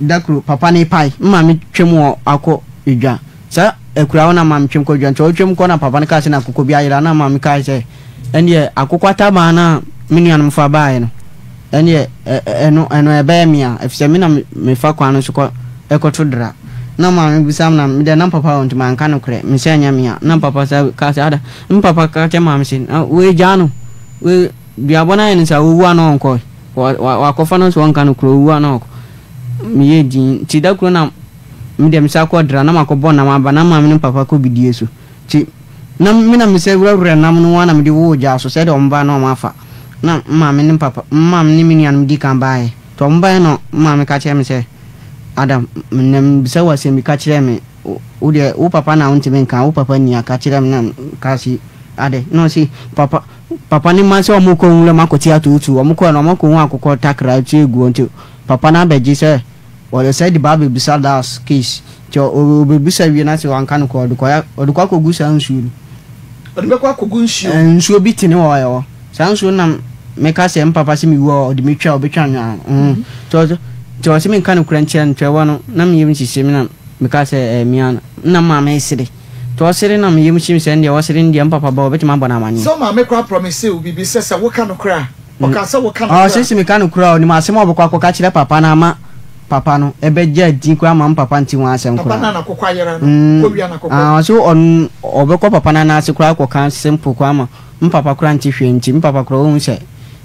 da koro papa no pae me maame twam wɔ akɔ edwa saa akura hɔ na maame twam kɔ edwa nti ɔtwam kɔ na papa no kaa sɛ na akokɔ bi ayera na maame kaa sɛ ɛndeɛ akokɔ ataban na me nuanom fa baeɛ no Ɛndeɛ ɛno ɛno ɛbɛyɛ me a, efisɛ me na mefa kwan no so kɔ kɔto dra. Na maame bisa me na me deɛ na papa wɔ nti manka nokorɛ, me sɛ ɛnyɛ me a. Na papa sa kaa sɛ ada, me papa ka kyerɛ maame se na wei gyaa no, wei duabɔ no ayɛ no saa ɔwu a na ɔnkɔ, wa wa wakɔfa no sɛ ɔnka nokorɛ ɔwu a na ɔkɔ. Meyɛɛ dinn, nti da koro na me deɛ mesan kɔɔ dra na makɔbɔ nam aba na maame ne papa kɔ bidie so. Nti na me na mesɛ werɛwerɛ nam no ara na mede woo gyaa so sɛdeɛ wɔn baeɛ na wɔn afa. Na me maame ne papa, me maame ne me nuanom dii kan baeɛ. Nti wɔn baeɛ na me maame ka kyerɛɛ me sɛ, Adam, nnɛ mebisa wo asɛm bi, ka kyerɛ me. Wo deɛ, wo papa na wontumi nka, wo papa nni a, ka kyerɛ me. Na mekaa se, Adɛn? Na ɔse, Papa, papa ne mma sɛ wɔrekɔ nwuram akɔte atuutuu. Wɔkɔeɛ no, wɔakɔhu akokɔ takra ti agu hɔ nti papa no abɛgye sɛ Ɔsɛ de ba abɛbisa das case nti ɔbɛbisa wie na sɛ wanka no korɛ ɔde kɔ ɔde kɔ akɔgu saa nsuo no. Ɔde bɛkɔ akɔgu nsuo. Ɛɛ nsuo bi tene wɔ ɛhɔ saa nsuo no na meka sɛ mpapa sɛ mewu a ɔde me twa ɔbɛtwa nwa nti ɔsɛ nti ɔsɛ menka no korɛ nkyerɛ no nti ɛwɔ no na me yam hyehye me na meka sɛ ɛɛ mea no na maame sere nti ɔsere na me yam hye me sɛ ɛndeɛ ɔsere no deɛ mpapa ba ɔbɛtumi abɔ no amaneɛ. Sɛ wo maame koraa promise wo biribi sɛ sɛ woka no korɛ a. Ɔkaa sɛ woka nokorɛ a. Ɔse se meka nokorɛ a, ɔnim asem a ɔbɛkɔ akɔka kyerɛ papa no ama papa no ɛbɛgye adi koraa ama papa nte ho asɛm Papa koraa. no a n'akokɔ ayera no, kɔwia n'akokɔ. Ah, ɔse ɔno ɔbɛkɔ papa no nan ase koraa akɔka simple koraa ama mpapa koraa nte hwee nti mpapa koraa ɔhu sɛ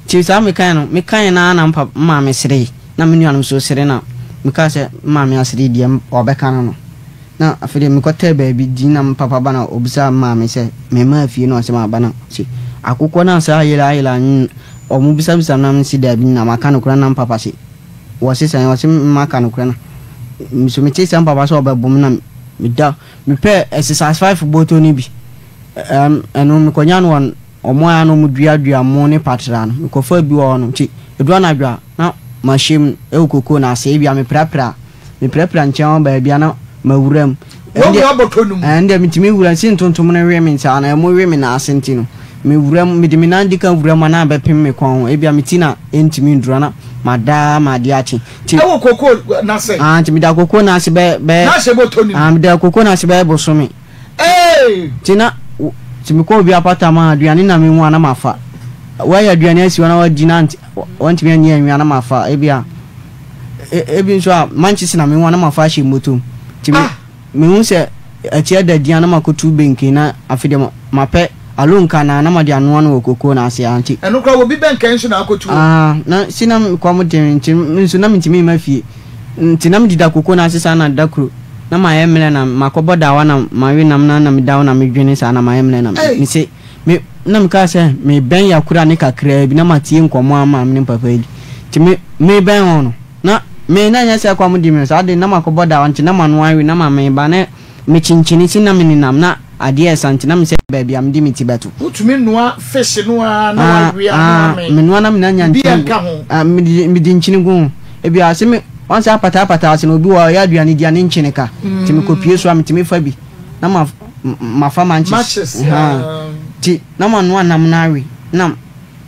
nti saa mekae no, mekae no ara na mpa maame seree na me nuanom nso sere na mekaa sɛ maame asere deɛ ɔbɛka no no. Na afei deɛ mekɔtɛɛ baabi dinn na me papa ba na ɔbisaa me maame sɛ memmaa fie na ɔse maba na ɔse akokɔ no a saa ayera ayera no ɔmo bisabisa me na mese daabi na maka nokorɛ na me papa se wɔse sɛn ɔse maka nokorɛ na meso metee sɛ me papa sɛ ɔbɛbo me na meda mepɛɛ exercise five bɔtɔ no bi ɛm ɛno mekɔnya no wɔ ɔmo a na ɔmo dua dua mo ne patra no mekɔfaa bi wɔ hɔ no nti ɛduru anadwo a na mahyɛ mu ɛwɔ kokoo no ase ebia meprapra Meprapra nkyɛn hɔ baabi a na mawura mu. Woawura bɔtɔ no mu? Ɛnde metumi wura mu. Sɛ ntontom no we me nsa anaa ɛmo we me nan ase nti no, mewura mu. Mede me nan di kan wura mu a na abɛpem me kɔn ho. Ebia me ti na ɛntumi nduru a na mada ama adeɛ akye. Nti. Ɛwɔ kokoo no ase? Ah, nti meda kokoo no ase bɛyɛ, bɛyɛ. Na ahyɛ bɔtɔ no mu? Ah, meda kokoo no ase bɛyɛ bosome. Ee! Nti na, nti mekɔ obi apatam a, aduane na mehu a na mafa. Woayɛ aduane asi hɔ na woadi na wantumi anni anwia na mafa. Ebia. Ebi nso a, mankyese na mehu a na mafa ahyɛ mmɔtɔ mu. Nti me, mehu sɛ akyi ada din a na makɔtu benken na afei deɛ mapɛ alonka na na made anoa no wɔ kokoo no ase a nti. Ɛno koraa obi bɛnkɛn nso na akɔtu o. Ah, na si na kɔm de me nti me nso na mentumi mma fie. Nti na mededa kokoo no ase saa na da koro na mayɛ mmerɛ na makɔbɔ dawa na mawe nam na na meda hɔ na medwene saa na mayɛ mmerɛ na mese me. na mekaa sɛ mebɛn Yakura ne kakraa bi na matie nkɔmmɔ a maame ne papa redi. Nti me mebɛn hɔ no, na me na ɛnyɛ sɛ kɔm de me o, saa de na makɔbɔ da hɔ nti na m'ano awe na ma meba na mekyenkyene si na menenam na adeɛ resa nti na mesɛ baabi a mede me ti bɛto. Wotumi noa fish no ara na wawe a na wamee? Menoa na menya biribi nkyene nka ho? Ah, mede mede nkyene gu ho. Ebia se me wɔn sɛ apataa apataa ase no obi wɔ hɔ a ɔyɛ aduane di a ne nkyene ka. Nti mekɔpue so a metumi fa bi. na ma mafa manches Matches, ahaa um. nti na manoa nam no awe na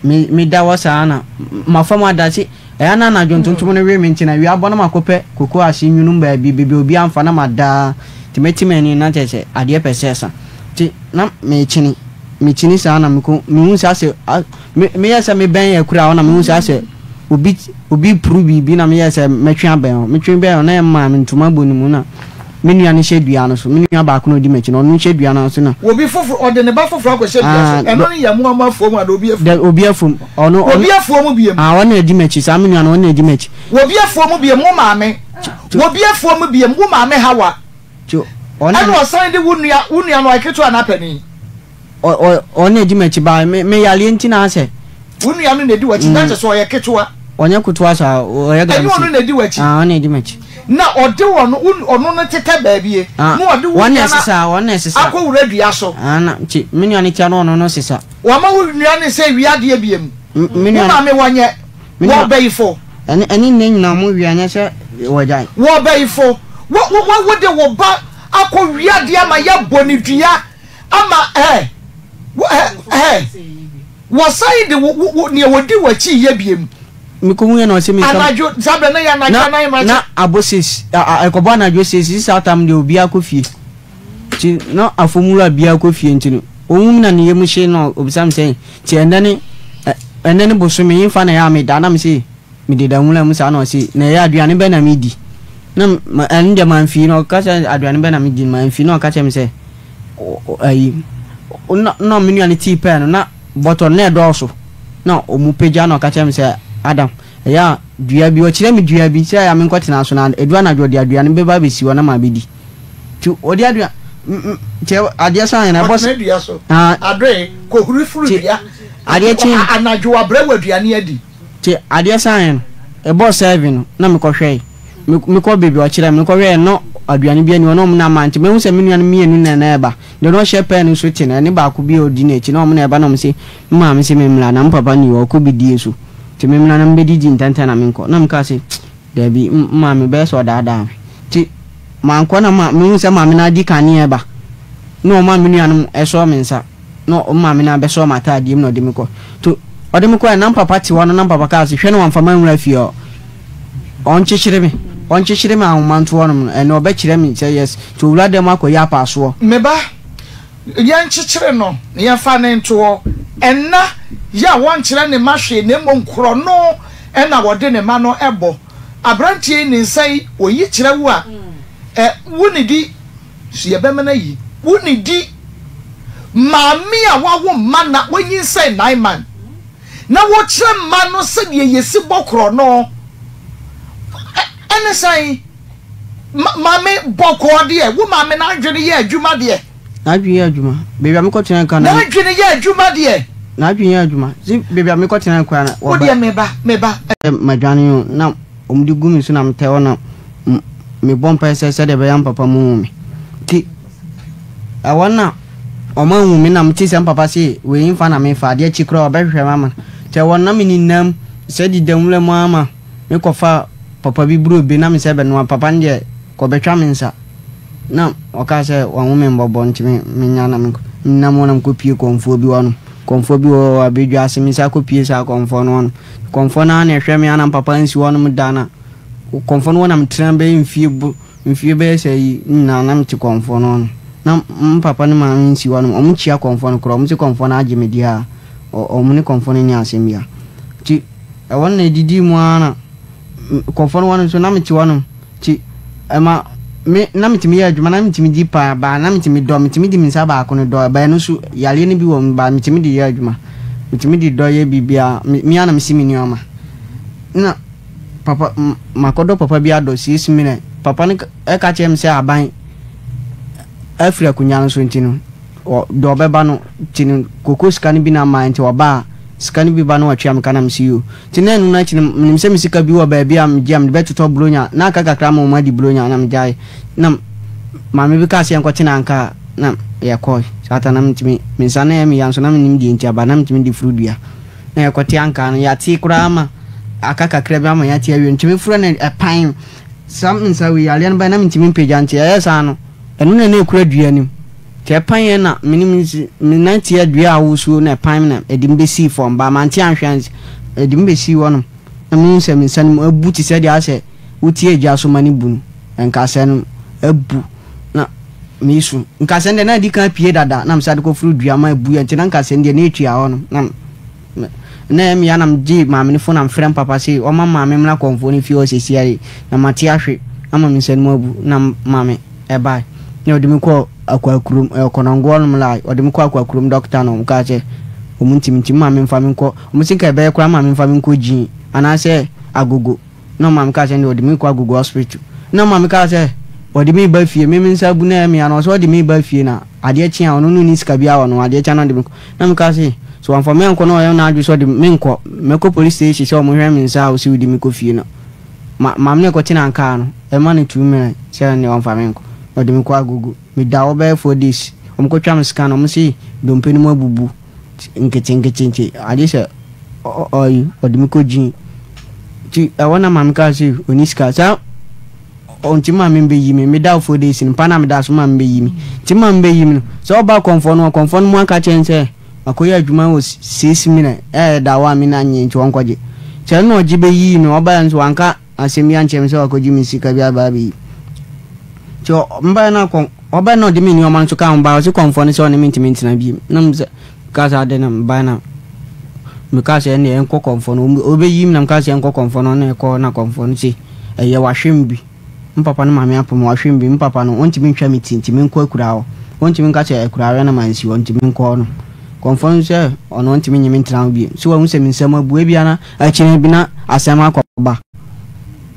me meda hɔ saa na mafa mu ada se ɛyɛ a na anadwo ntontom no we me nti na awia abɔ na makɔpɛ koko ase nwunu baabi baabi a obiara mfa na mada nti mɛte m'ani na kyerɛ sɛ adeɛ pɛ sɛ ɛsa nti na mekyene mekyini saa na mekɔ mehu sɛ asɛ Me meyɛɛ sɛ mebɛn akura hɔ na mehu sɛ asɛ obi obi repuru biribi na meyɛɛ sɛ mɛtwe abɛn hɔ. Metwe bɛn hɔ na ɛmaa me ntoma bɔ ne mu na me nua no hyɛ dua no so. Me nua baako na odi m'akyi no, ɔno hyɛ dua no so na. Obi foforo, ɔde ne ba foforo akɔhyɛ dua so. Ah, Ɛno no yɛ mo a mo afuo mu anaa obi afuo dɛ mu? obi afuom. Ɔno ɔno Obi afuo mu biem. Ah, ɔno na edi m'akyi. Saa me nua no, ɔno na edi m'akyi. Obi afuo mu biem, wo maame. Obi afuo mu biem, wo maame Hawa. Nti ɔno Ɛna ɔsan de wo nua, wo nua no ɔyɛ ketewa anaa panin? Ɔ ɔ ɔno na edi m'akyi ba me me yareɛ nti na asɛ. Wo nua no na edi w'akyi na kyerɛ sɛ ɔyɛ ketewa. Ɔnyɛ ketewa saa ɔyɛ Ɛnyɛ galamsey. ɔno na edi w'akyi. Ah ɔno na edi m'akyi. Na ɔde ɔno wo ɔno no tetɛ baabi Ah na ɔde wo wɔn na nua no ɛsesa wɔn na ɛsesa. akɔ wura dua so. Ah na nti me nua no tia no ɔno no sesa. Wama wo nua no sɛ wia adeɛ biem. M me Wo nua no. maame wɔnyɛ Me nua. wɔ bɛyifo. Ɛne ɛne nnɛ nyinaa wɔn wia nyɛ sɛ wɔgyae. Wɔ bɛyifo. Wo wo wo de wo ba akɔ wia adeɛ ama yɛabɔ ne dua. Ama ɛ, ɛ, ɛ, wɔsan de wo, wo, wo, nea wɔdi w'akyi yɛ biem. Mekɔhu yɛ na ɔse me nka. Anadwo, saa berɛ na yɛ anadwo Na, anan mmakye. na abɔ seis, a, a, ɛkɔbɔ anadwo seis, sisi saa tam deɛ obiara kɔ fie. Nti na afɔm wura biara kɔ fie nti no, ɔhu me na ne yam hye na ɔbisa me sɛ, nti ɛnnɛ ne, ɛ, ɛnnɛ ne bosome, hefa na ɛyɛ a meda? Na mese, Mededa nwura mu saa na ɔse, na ɛyɛ aduane bɛn na medi? Na ma, ɛno deɛ mamfii na ɔka sɛ aduane bɛn na medi no mamfii na ɔka kyerɛ me sɛ, ayi, na, na me nua no tii pɛɛ no, na bɔtɔ no na ɛdɔɔso, na ɔmu pagya na ɔka kyerɛ me sɛ, Adam, ɛyɛ a dua bi, ɔkyerɛ me dua bi sɛ ɛyɛ a menkɔtena so na ɛdu anadwo ɔde aduane bɛba abɛsi hɔ na mabɛdi. Nti ɔde aduane, nti adeɛ san yɛ no, ɛbɔ Kɔtena dua so, adoe, kɔhuri foro dua, adeɛ kye. Anadwo wabrɛ wo aduane adi. Nti adeɛ saeɛ no, ɛbɔɔ seven no, na mekɔhwɛe. Me, mekɔ baabi a ɔkyerɛɛ me no, mekɔhwɛeɛ no, na aduane biara nni hɔ, na wɔn nam a, nti mahu sɛ me nuanom mmienu na na ɛreba. Deɛ na ɔhyɛ pɛɛ no nso te no, ɛne baako bi a ɔdi n'akyi, na wɔn na ɛreba, na wɔse, Me maame se memmra, na me papa nni hɔ, ɔkɔ bidie so, nti memmra na mebɛdidi ntɛmntɛm na menkɔ. Na mekaa se, Dabi, m, maame, bɛyɛ sɛ ɔdaadaa me. Nti mankɔ na ma, mehu sɛ maame no adi kane reba, na ɔma me nuanom sɔɔ me nsa. Na ɔmo maame no abɛsɔ m'ataadeɛ mu na ɔde me kɔ. To ɔde me kɔɛ na mpapa te hɔ no na mpapa kaa se hwɛ na wamfa m'anwura fie hɔ. Ɔnkyekyere me, ɔnkyekyere me ahoma nto hɔnom no ɛnɛ ɔbɛkyerɛ me sɛ yes nti owura dɛm akɔyi apaasoɔ. Me ba, yɛnkyekyere no na yɛmfa no nto hɔ. Ɛnna yɛ a wɔnkyerɛ ne mma hwee na mmom korɔno na wɔde ne mma no bɔ. Aberanteɛ yi ne nsa yi, ɔyi kyerɛ wo a, ɛ, wonnidi. So yɛbɛmena yi? Wonnidi. Maame a wawo mma na wanyinsɛn Naaman, na wɔkyerɛ mma no sɛdeɛ yɛsi bɔ korɔno. Ɛne sɛn? Ma, maame bɔkɔɔ deɛ, wo maame n'adwene yɛ adwuma deɛ. N'adwene yɛ adwuma. Baabi a mekɔtena nka na. N'adwene yɛ adwuma deɛ. N'adwene yɛ adwuma. Si baabi a mekɔtena nkura na. Wo deɛ meba, meba. Madwane o, na wɔde gu me so na metɛ hɔ na mebɔ mpae sɛ sɛdeɛ ɛbɛyɛ a mpapa mu hu me. Nti ɛhɔ na wɔn anhu me na mete sɛ mpapa se wei mfa na mefa adeɛ kye koraa wɔbɛhwehwɛ me ama. Nti ɛhɔ na menenam sɛ deda nwura mu ara ma mekɔfa papa bi burobe na mesɛ bɛnoa papa no deɛ kɔbɛtwa me nsa. Na ɔkaa sɛ wɔahu me mbɔbɔ nti me menya na mekɔ. Menam hɔ na mekɔpie kɔmfoɔ bi hɔ nom. Kɔmfoɔ bi wɔ hɔ abɛdwa ase me nsa kɔpie saa kɔmfoɔ no hɔ nom. Kɔmfoɔ no ara na ɛhwɛ me a na mpapa nsi hɔ nom da na kɔmfoɔ no hɔ na metena bɛyɛ mfie bo mfie bɛyɛ sɛ yi nyinaa na mete kɔmfoɔ no hɔ nom. Na mpapa ne maame nsi hɔ nom. Ɔmo kyia kɔmfoɔ no koraa ɔmo se kɔmfoɔ no agye me di a ɔmo ne kɔmfoɔ no nni asɛm biara. Nti ɛhɔ no na ɛdidii mu ara na kɔmfoɔ no hɔ no nso na mete hɔ nom. Nti ɛma me na metumi yɛ adwuma na metumi di paa baa na metumi dɔ metumi di me nsa baako no dɔ baa no so yareɛ no bi wɔ mu baa metumi de yɛ adwuma metumi de dɔ yɛ biribiara me me ara na mesi me nneɛma na papa makɔdɔ papa bi adɔ siesie me na papa no ɛka kyerɛ me sɛ aban afiri akonnwa no so nti no. Ɔ deɛ ɔbɛba no nti no koko sika no bi na mmaeɛ nti ɔba a sika no bi ba na watua me ka na mese yoo. Nti na ɛno no akyi no menim sɛ me sika bi wɔ baabi a megye a mede bɛtotɔ buronya na aka kakra ma wɔn adi buronya na megyae na maame bi kaa sɛ yɛnkɔte no anka a na yɛkɔe saa ta na mentumi me nsa na ɛyɛ me ya nso na mennim deɛ nti aba na mentumi de foro dua na yɛkɔte anka no yɛate koraa ma aka kakra bi ama yɛate awie nti meforo no ɛpan saa me nsa wei yareɛ no bae na mentumi mpagya nti ɛyɛ saa no ɛno na na ɛkura dua no mu Nti ɛpan yɛ na me ne me nsi me nan tia dua a awosuo na ɛpan me na ɛde me bɛsii fam ba mante anhwɛ ansi ɛde me bɛsii hɔnom na mehu sɛ me nsa no mu abu te sɛ deɛ asɛ wotie gya so ma no bu no nkasɛɛ no abu na mesu nkasɛɛ no deɛ na adi kan apue dada na mesa de kɔforo dua ma abu yɛ nti na nkasɛɛ no deɛ na ɛtua hɔnom na Me na ɛyɛ me ya na megyee maame no fon na mefrɛ mpapa se ɔma maame mmra kɔmfoɔ no fie hɔ sesia yi na mate ahwe ama me nsa no mu abu na maame ɛbae na ɔde me kɔɔ Akwakurom ɛwɔ Kɔnɔngo hɔnom la ɔde me kɔɔ Akwakurom dɔkta no ɔmo kaa sɛ ɔmo ntimi nti maame mfa me nkɔ ɔmo se nka ɛbɛyɛ koraa maame mfa me nkɔ Gyin anaasɛ Agogo. Na ɔma mekaa sɛ ɛnde ɔde me rekɔ Agogo hospital. Na ɔma mekaa sɛ ɔde me reba fie, me me nsa abu na ɛyɛ me ya no, ɔsɛ ɔde me reba fie na adeɛ kye a ɔno no nni sika biara wɔ ne ho, adeɛ kye a na ɔde me kɔ. Na mekaa sɛ sɛ wamfa me ankɔ na ɔyɛ n'adwene sɛ ɔde me nkɔ, mɛkɔ police station sɛ wɔhwɛ me nsa a ɔsɛ ɔde me kɔ fie no. Ma maame no ɛkɔtenaa kaa no, ɛma no 2 million sɛ ɛnde ɔmfa me nkɔ. Na ɔde me kɔ Agogo. Meda hɔ bɛyɛ 4 days, wɔkɔtwa me scan, wɔse dompe no mu abubu. Nketenkete nti agye sɛ ɔyi ɔde me kɔ gyin nti ɛhɔ na maame kaa sɛ ɔni sika saa ɔnti maame bɛyi me meda 4 days no mpa na meda so maame bɛyi me nti maame bɛyi me no sɛ ɔba kɔnfoɔ no ɔkɔnfoɔ no mu aka kyɛn sɛ makɔyɛ adwuma wɔ 6 million ɛyɛ da hɔ a me na nyɛ nti ɔnkɔgye sɛ ɛna ɔgye bɛyii me ɔbaeɛ nso wanka asɛm bi ankyerɛ me sɛ wakɔgye me sika bi aba abɛyi. Nti ɔbaeɛ no akɔ ɔbaeɛ na ɔde me nneɛma nso ka ho baeɛ, ɔse kɔmfoɔ no sɛ ɔne me ntumi ntena bio. Na me sɛ mekaa sɛ adɛn na mebaeɛ na mekaa sɛ ɛnneɛ ɛnkɔ kɔmfoɔ no ɔbɛyi me na mekaa sɛ ɛnkɔ kɔmfoɔ no ɔne ɛkɔ na kɔmfoɔ no se ɛyɛ wahwe me bi. Me papa no maame apam wahwe me bi me papa no ɔntumi ntwa me ti nti menkɔ akuraa hɔ. Ɔntumi nka sɛ akuraa hɔ na mansi hɔ nti menkɔ hɔ no. Kɔmfoɔ no sɛ ɔno ɔntumi nye me ntena hɔ bio. Sɛ wahu sɛ me nsam abu ebia na Akyire bi na asɛm akɔba.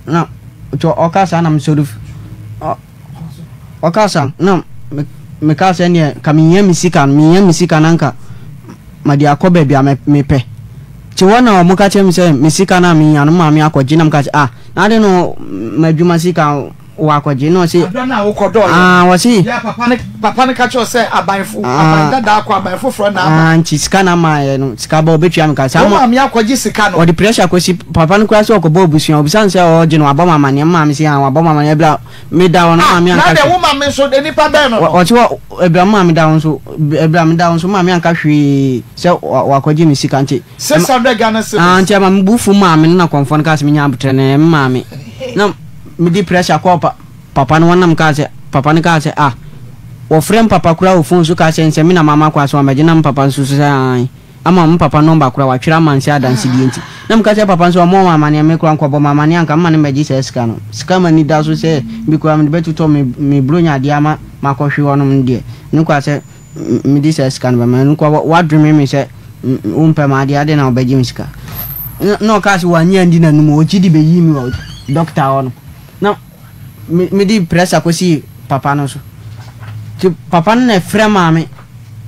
Na nti ɔkaa saa na mesɔre fi ɔkaa saa na mekaa sɛ neɛ ka mehia me sika no mehia me sika na nka mede akɔ baabi a mepɛ. Nti hɔ na wɔka kyerɛ me sɛ me sika no a mehia no maame akɔgye na meka sɛ ah na ade no m'adwuma sika wakɔgye na ɔse. Aberɛ no a wokɔdɔɔeɛ no. Ah ɔse. Yɛ papa no papa no ka kyerɛ wo sɛ aban fo aban dada akɔ aban foforɔ na aba. Ah nti sika na maayɛ no sika ba ɔbɛtua me ka saa Wo maame akɔgye sika no. Ɔde pressure kɔsi papa no koraa sɛ ɔkɔbɔ abusua ɔbisa no sɛ ɔɔgye no wabɔ me amaneɛ me maame se ah wabɔ me amaneɛ ɛberɛ a meda hɔ no Ah maame na anka adɛn hwee wo maame nso de nipa bɛn no no. Ɔse wɔ ɛberɛ a me maame da hɔ nso ɛberɛ a meda hɔ nso maame anka hwee sɛ wakɔgye me sika nti 600 Ghana cedis. Ah nti ɛma me bo fu maame no na kɔmfoɔ no kaa sɛ menya aboterɛ no ɛyɛ me maame na mede pressure kɔɔ pa papa no hɔ na mekaa sɛ papa no kaa sɛ ah wɔfrɛ me papa koraa wɔ phone so kaa sɛ nsɛ me na mama kwan so amɛgye na me papa nso so sɛ aane ama me papa number koraa watwerɛ ama no sɛ adansedie nti na meka kyerɛ papa nso ɔmmɔ me amaneɛ me koraa nkɔbɔ me amaneɛ anka mma no mmɛgye saa sika no sika m'ani da so sɛ bi koraa mede bɛtotɔ me me bronya adeɛ ama makɔhwe hɔnom no deɛ ne koraa sɛ mede saa sika no bɛma no nkoa wadwene me sɛ wompɛ m'adeɛ adɛn na wobɛgye me sika na ɔkaa sɛ wannye andi n'anom ɔgye de bɛyii me wɔ dɔkta hɔ no na mede pressure kɔsii papa no so nti papa no na ɛfrɛ maame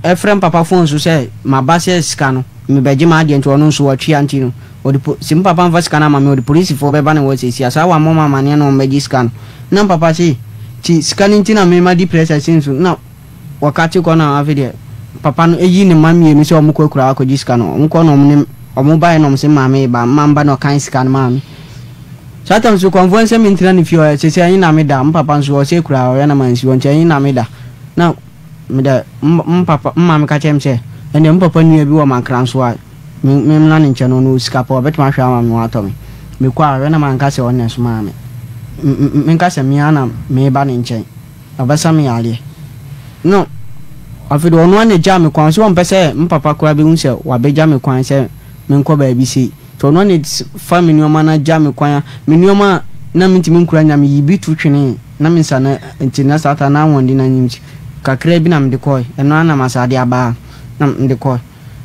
ɛfrɛ m papa phone so sɛ maba sɛ sika no mebɛgye m'adeɛ nti ɔno nso ɔtwea nti no ɔde po sɛ papa mfa sika no ama me ɔde polisifoɔ bɛba ne wɔ sɛsi a saa wammɔ me amaneɛ na ɔmmɛgye sika no na papa se nti sika no nti na mema di pressure sin so na Wɔkate kɔ na afei deɛ papa no yi ne mma mmienu sɛ wɔkɔ akuraa akɔgye sika no. Wɔkɔ na wɔne wɔn baeɛ na wɔn se maame reba. Mma mba na ɔkan sika no maa me. Saa tam so kɔmfoɔ no sɛ mentena ne fie hɔ sɛ ɛhe na meda. Me papa nso ɔsɛ akuraa ɔyɛ na mansi hɔ nti ɛhe na meda. Na meda m papa m maame ka kyerɛ me sɛ ɛndeɛ me papa nua bi wɔ Mankra nso a me memmra ne nkyɛn no ɔno ɔwɔ sika paa ɔbɛtumi ahwɛ ama me ho atɔ me. Mekɔ a ɔyɛ na manka sɛ ɔno na ɛsomaa me. Menka sɛ me ara na meba ne nkyɛn. Ɔbɛsa me yareɛ. No, afei deɛ ɔno ara na ɛgyaa me kwan. Ɔse ɔmpɛ sɛ me papa koraa bɛhu sɛ wabɛgya me kwan sɛ menkɔ baabi sei. Nti ɔno ara na fa me nneɛma no agya me kwan. Me nneɛma a na mentumi nkura nyinaa meyii bi to twenee na me nsa no nti na saa ta na ahoɔden no annim nti kakraa bi na mede kɔe. Ɛno ara na masan de aba ha na mede kɔe.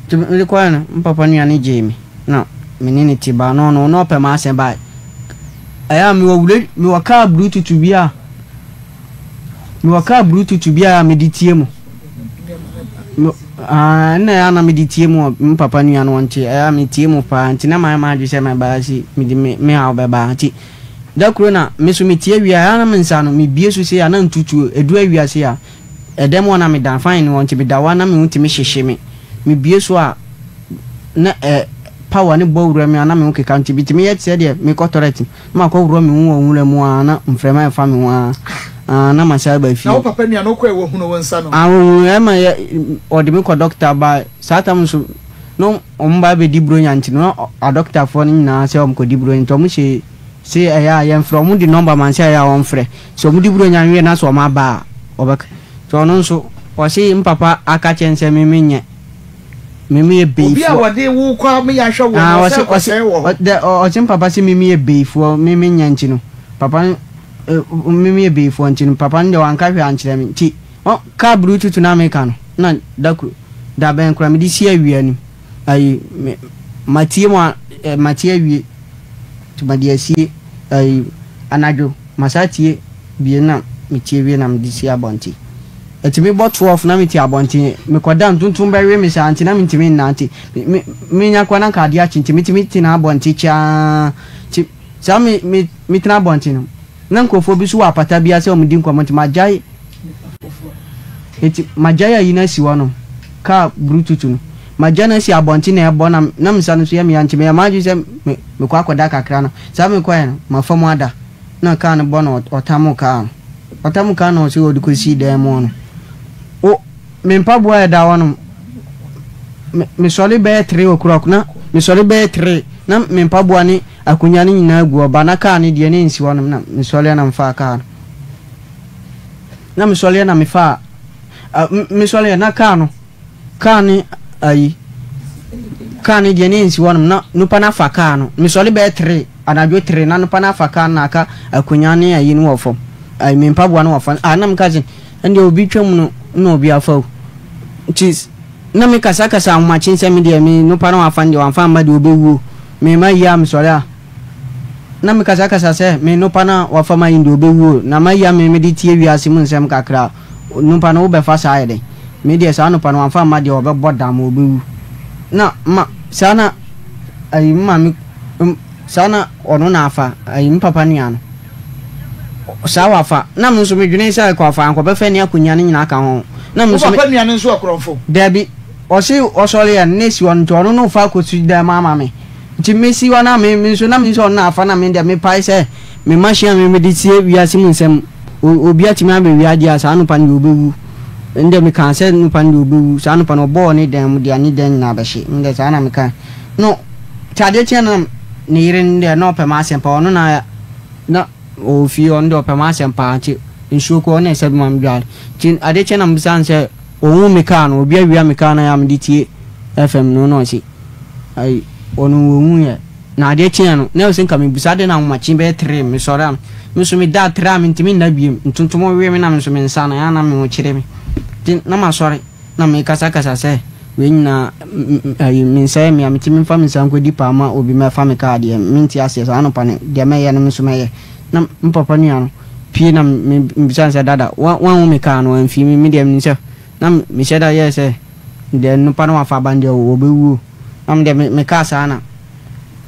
Nti mede kɔe no, me papa nua no gyee me na me ne no te baa na ɔno na ɔpɛ m'asɛm bae. Ɛyɛ a mewɔ wura mewɔ kaa bluetooth bi a mewɔ kaa bluetooth bi a mede tie mu. Ah, nna ɛyɛ a na mede tie mu wɔ me papa nua no hɔ nti ɛyɛ a metie mu paa nti na mayɛ m'adwene sɛ mɛba ha si mede me me haw bɛba ha nti da koro na me so metie wie a ɛyɛ a na me nsa no mebie so sei a na ntutuo ɛduru awia sei a ɛdɛm hɔ na meda fine no hɔ nti meda hɔ a na me ho tumi hyehye me mebie so a na ɛ power no bɔ wura mu a na me ho keka nti metumi yɛ te sɛ deɛ mekɔ toilet na makɔworɔ me ho wɔ nwura mu ara na mframa ɛfa me ho ara ah, na masan aba fie. Na wo papa nua no wokɔɛ wahunu wo nsa no? Ah, ohunu ɛma yɛ ɔde me kɔ dɔkta ba saa tam nso na wɔn ba abɛdi buronya nti no adɔktafoɔ no nyinaa sɛ wɔn kɔdi buronya nti wɔn hyɛ se ɛyɛ a yɛmfrɛ wɔn de nɔmba ma sɛ ɛyɛ a wɔmfrɛ sɛ wɔn di buronya nwie na sɛ wɔn aba a wɔbɛka nti ɔno nso ɔse mpapa aka kyɛn sɛ me menyɛ Me meyɛ Obi a beyifoɔ. wɔde wo kɔ a meyɛ ahwɛ woɔ Ah, no, ɔse, ɔsɛ ɔse, kɔsɛe wɔ hɔ. ɔ, dɛ, ɔ, ɔse mpapa se me meyɛ beyifoɔ, me menyɛ nti no, papa no, eh, me meyɛ beyifoɔ nti no, papa no deɛ wanka hwee ankyerɛ me nti, ɔ, kaa brututu no a meka no, na da koro, da bɛn koraa mede si awia nim, ayi, me, matie mu a, eh, matie awie, nti mede asie, ayi, anadwo, masa atie bie na metie wie na mede si abɔnten. Ɛtumi bɔ 12 na mete abɔnten, mekɔda ntontom bɛwe me saa nti na mentumi nnante. Me menya koraa na anka adeɛ akye nti metumi tena abɔnten kyɛ ara. Nti saa me me metena abɔnten no, na nkurɔfoɔ bi nso wɔ apata bi ase a wɔdi nkɔmmɔ nti magyae nti magyae ayi no asi hɔ nom, kaa brututu no. Magya no asi abɔnten na ɛbɔ na na me nsa no nso yɛ me ya nti meyɛ m'adwene sɛ me mekɔ akɔda kakra no. Saa mekɔeɛ no, mafa mu ada na kaa no bɔ na ɔtamoo kaa no. Ɔtam ka na ɔse ɔde kɔsii dan mu hɔ no, wo, me mpaboa a ɛda hɔ no, me, mesɔre bɛyɛ three o'clock na mesɔre bɛyɛ three na me mpaboa ne akonnwa no nyinaa gu hɔ, ba na kaa no deɛ na ɛnsi hɔ nom na mesɔre na mefaa kaa no. Na mesɔre na mefaa, mesɔre na kaa no, kaa ne ayi, kaa no deɛ na ɛnsi hɔ nom na nipa no afa kaa no, mesɔre bɛyɛ three. Anadwo tre na anɔpa no afa car no na aka akonwa ne ayi no wɔ fam, ayi me mpaboa no wɔ fam. Ah na me ka se ɛndeɛ obi twam no na obi afa o. Nti na me kasa kasa ahomakye sɛ me deɛ me nopa na wafa no deɛ wamfa amma deɛ ɔbɛwu o. Me ma yi a me sɔre a na me kasa kasa sɛ me nopa na wafa ma yi deɛ ɔbɛwu o. Na ma yi a me me de tie wiase mu nsɛm kakra nopa no wo bɛfa saa ayɛ dɛn. Me deɛ saa nopa no wamfa amma deɛ ɔbɛbɔ dam ɔbɛwu. Na ma saa na ayi me maame Saa na ɔno na afa, ayi, me papa nua no. Saa wafa. Na me nso medwene sɛ kɔ afa anka ɔbɛfa ne akonnwa no nyinaa aka ho. Na me Wo nso me. papa nua no nso yɛ korɔmfo? Dabi. Ɔse ɔsɔre a, na esi hɔ no nti ɔno na ɔfa akɔsi dan mu ama me. Nti mesi hɔ na me, me nso na menim sɛ ɔno na afa na me deɛ mepae sɛ me machine a me mede sie wiase mu nsɛm, o, obi atumi abɛwia adeɛ a saa anɔpa no deɛ ɔbɛwu. Ɛnde mekaa sɛ nipa no deɛ ɔbɛwu. Saa anɔpa no ɔbɔɔ ne dan mu deɛ ne dan nyinaa bɛhye. Me deɛ saa na mekae. No, nti adeɛ kyeeɛ no na ne yere no deɛ na ɔpɛ m'asɛm paa. Ɔno na na ɔwɔ fie, ɔno deɛ ɔpɛ m'asɛm paa nti nsuo koraa ɔno na ɛsɛ bi ma medware. Nti adeɛ kyeeɛ na mebisaa no sɛ ɔhuu me kaa no, obi awia me kaa no a mede tie FM no na ɔse ayi ɔno ɔnhuiɛ. Na adeɛ kyeeɛ no na ɛwɔ sɛ nka mebisa adɛn na ahomakye bɛyɛ tree mesɔre a me nso meda tree a mentumi nna biom, ntontom we me na me nso me nsa no ɛyɛ a na me ho kyere me nti na masɔre. Na mekasakasa sɛ, Wei nyinaa, ayi, me nsa yɛ me a, metumi mfa me nsa nkɔdi paa ma obi mmɛfa me kaa deɛ, mente aseɛ. Saa anɔpa no, deɛ mɛyɛ no, me nso mɛyɛ. Na me papa nua no pue na mebisa no sɛ, Dada, woanhu me kaa no? Wamfii me. Me deɛ, menim sɛ, na mehyɛ da yɛɛ sɛ, deɛ nnipa no wafa aba no deɛ, wɔbɛwu o. Na me deɛ, mekaa saa na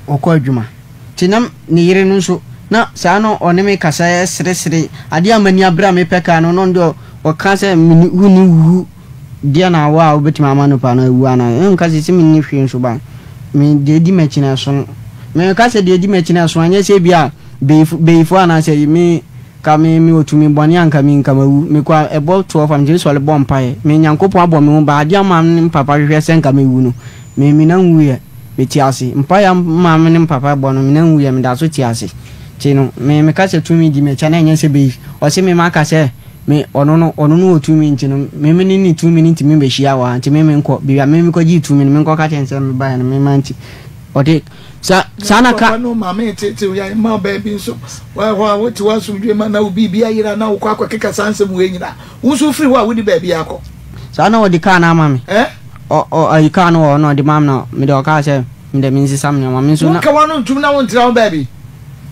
ɔkɔ adwuma. Nti na ne yere no nso, na saa na ɔne me kasa seresere. Adeɛ a m'ani abere a mepɛ kaa no, na ɔno deɛ ɔka sɛ menni, wonni wu deɛ na awɔ a wobɛtumi ama nipa no awu anaa? Ɛna meka sɛ, sɛ menni hwee nso ba, me deɛ ɛdi m'akyi no ɛso. Meka sɛ deɛ ɛdi m'akyi no ɛso, ɛnyɛ sɛ bi a beyifo, beyifo anaasɛ me, ka me, mewɔ tumi bɔne a nka me, nka mawu. Mekɔ a, ɛbɔ 12 a, metumi sɔre bɔ mpaeɛ. Me Nyankopɔn abɔ me ho ban, adeɛ a maame ne me papa hwehwɛ sɛ nka mɛwu no, me, me nan nwuiɛ. Mete ase. Mpaeɛ a maame ne me papa bɔ no, me nan nwuiɛ, meda so te ase. Nti no, me meka sɛ tumi di m'akyi a, na ɛnyɛ sɛ bɛyi. Ɔse me maka sɛ me, ɔno no, ɔno no wɔ tumi nti no, me me ne ne tumi no ntumi mbɛhyia wɔ ha, nti me menkɔ. Baabi a me mekɔgyee tumi no, menkɔka kyerɛ no sɛ mebaeɛ no, me mante. Ɔde, sa, saa na ka. Papa no maame reteetew yɛn mma baabi nso, hɔ a wote hɔ asomdwoe ma na wo biribi ayera na wokɔ akɔkeka saa nsɛm wei nyinaa. Wo nso wofiri hɔ a wonni baabi akɔ. Saa na ɔde kaa no ama me. Eh? Ɔ ɔ ayi kaa no wɔ hɔ na ɔde maa me na me deɛ ɔkaa sɛ me deɛ mensesa me nneɛma me nso na. Wonka w'ano ntom na wontena ho baabi.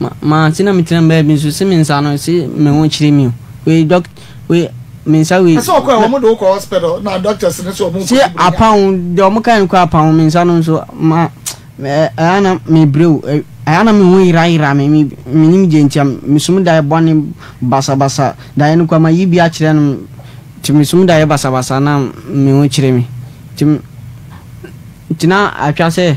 Ma ma se na metena me baabi nso se me nsa no se me ho kyere me o. Wei dɔk wei. me nsa wei. Ɛsɛ ɔkɔ a wɔn de wokɔ hospital na doctors no so wɔn Se apaho deɛ wɔn kae no kɔ apaho me nsa no nso ma ɛyɛ na me brɛ o ɛyɛ na me ho yerayera me me menim deɛ nti a mesum daeɛ bɔne basabasa daeɛ no kɔ ma yi bi akyerɛ no nti mesum daeɛ basabasa na me ho kyerɛ me nti nti na atwa sɛ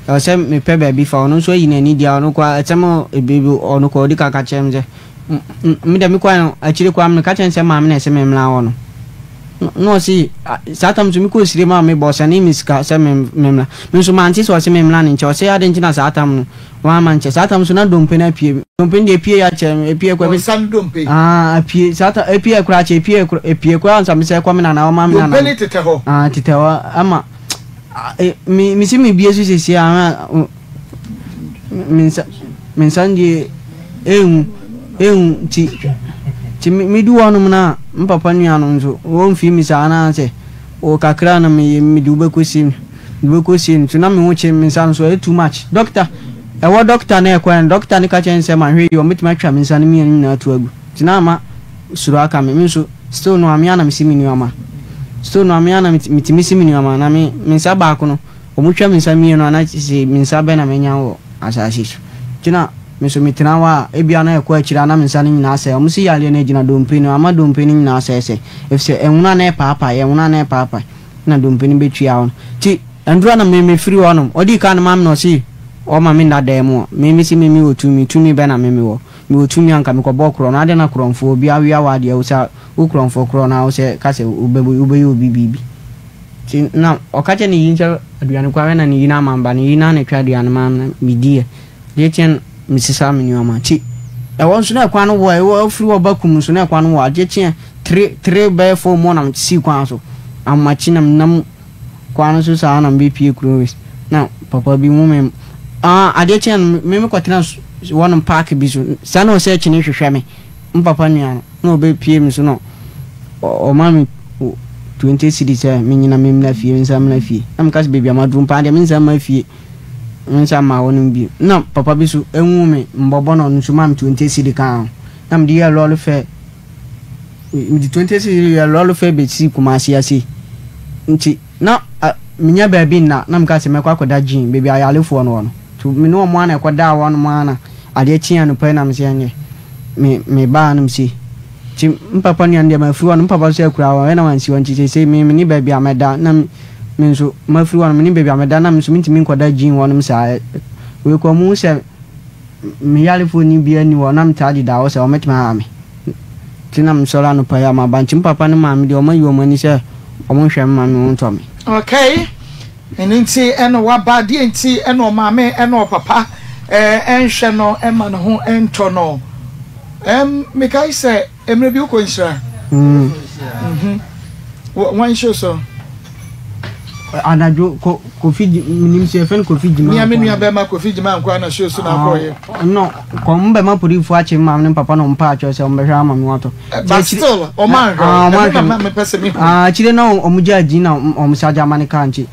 ɛwɔ sɛ mepɛ baabi fa ɔno nso ayi n'ani deɛ ɔno kɔ ɛsɛm ebi ɔno kɔ ɔdi kan ka kyerɛ me sɛ Me deɛ me kɔɛ no akyire koraa meka kyerɛ no sɛ maame na ɛsɛ me mmla hɔ no na ɔse saa tam nso mekɔɔ sire maa me bɔ ɔsɛne me sika sɛ me mmla me nso mante sɛ ɔse me mmla ne nkyɛn ɔse adɛn nti na saa tam no wamma nkyɛ saa tam nso na dompe no apue dompe no deɛ epie akyɛ epie kɔ Ɔnsa no dompe ah apue saa tam epie koraa akyɛ epie epie koraa nsa me sɛ kɔ me nana ɔma me nana dompe no tetɛ hɔ ah tetɛ hɔ ama me me si me bie so siesie ah Me nsa me nsa no deɛ ɛnhu ɛnhu nti nti medu hɔnom no a me papa nua no nso ɔmfii me saa na sɛ o kakra na meyɛ mede wo bɛkɔsie no mede bɛkɔsie no nso na me ho kye me nsa no so ɛyɛ too much dɔkta ɛwɔ dɔkta na ɛkɔɛ no dɔkta no ka kyerɛ no sɛ mahwɛ yi ɔmɛtumi atwa me nsa no mmienu nyinaa ato agu nti na ama suro aka me me nso still no a me ara na mesi me nneɛma still no a me ara na metumi si me nneɛma na me me nsa baako no Wɔtwa me nsa mienu a, na kyerɛ sɛ me nsa bɛn na manya wɔ asase so. Nti na me nso metena hɔ a, ebia na ɛkɔ akyiri a na me nsa no nyinaa asɛe. Wɔse yareɛ no agyina dompe no, ama dompe no nyinaa asɛesɛe. Efisɛ ɛnwono a na ɛpaapae, ɛnwono a na ɛpaapae, na dompe no bɛtua hɔ no. Nti ɛnduru a na me mefiri hɔnom. Ɔdii kan no maame na ɔse ɔma me nna dan mu hɔ. Me mese me mewɔ tumi, tumi bɛn na me mewɔ? Mewɔ tumi a anka mekɔbɔɔ korɔno, adɛn na korɔmfoɔ, obi awia w'adeɛ, wo sɛ wo korɔmfoɔ korɔ no a wo sɛ ka sɛ wobɛyɛ obi biribi. Nti na ɔka kyerɛ ne yere sɛ aduane koraa na ne yere ama me ba, ne yere no ara na ɛtwa aduane maa me na mediiɛ. Adeɛ kyeeɛ no mesesaa me nneɛma. Nti ɛhɔ nso na ɛkwan no wɔ, ɛwɔ firi hɔ ba kum nso na ɛkwan no wɔ. Adeɛ kyeeɛ tre tre bɛyɛ four mu hɔ na mesii kwan so. Ahomakye na menam kwan no so saa na mebɛpue kuro wei na papa bi hu me. Ah, adeɛ kyeeɛ no me mekɔtena hɔnom park bi so. Saa na ɔsɛ kyene hwehwɛ me. Me papa nua no na ɔbɛpue me so na ɔma me 20 cedis sɛ menyina memmra fie, mensan mmra fie. Na meka sɛ baabi a maduru paa deɛ mensan mma fie, mensan mma hɔ nom bio. Na papa bi so ɛhu me mbɔbɔ na ɔno nso maa me 20 cedi kaa ho. Na mede yɛɛ lɔre fɛ, mede 20 cedi yɛɛ lɔre fɛ bɛsii Kumasi ase. Nti na menya baabi nna, na meka sɛ mɛkɔ akɔda gym, baabi a ayarefoɔ no wɔ no. Nti me ne wɔn ara na ɛkɔdaa hɔnom ara na adeɛ kyee anɔpa yi na mese ɛnneɛ me mebaa hanom sei. Nti me papa nua no deɛ mafiri hɔ no, me papa nso akura hɔ ɛna wansi hɔ nti seesei me menni baabi a mɛda na me nso mafiri hɔ no menni baabi a mɛda na me nso mentumi nkɔda gym hɔnom saa. Wei koraa wɔhu sɛ me yarefoɔ ni biara nni hɔ na metaa deda hɔ sɛ wɔbɛtumi aha me. Nti na mesɔre anɔpa yi a maba nti me papa ne maame deɛ wɔayi wɔn ani sɛ wɔnhwɛ me ma me ho ntɔ me. Okay. Ɛno nti na waba. Deɛ nti na ɔmaame ne ɔpapa nhwɛ no mma ne ho ntɔ no. Mekae sɛ mmerɛ bi wokɔ nhyira. Wɔn show so. Anadwo ko Kofi menim sɛ yɛfrɛ no Kofi Gyima. Mia me nua bɛrima Kofi Gyima nkoa na show so na akɔyɛ. No kɔ mo bɛma polisifoɔ akye me maame ne me papa na wɔn paa kyɛw sɛ wɔn bɛhwɛ ama me watɔ. But still wɔn anhwɛ wo ɛno na mepɛ sɛ mehu. Akyire na wɔn gyaa gyin na wɔn sa gya ma ne kaa nti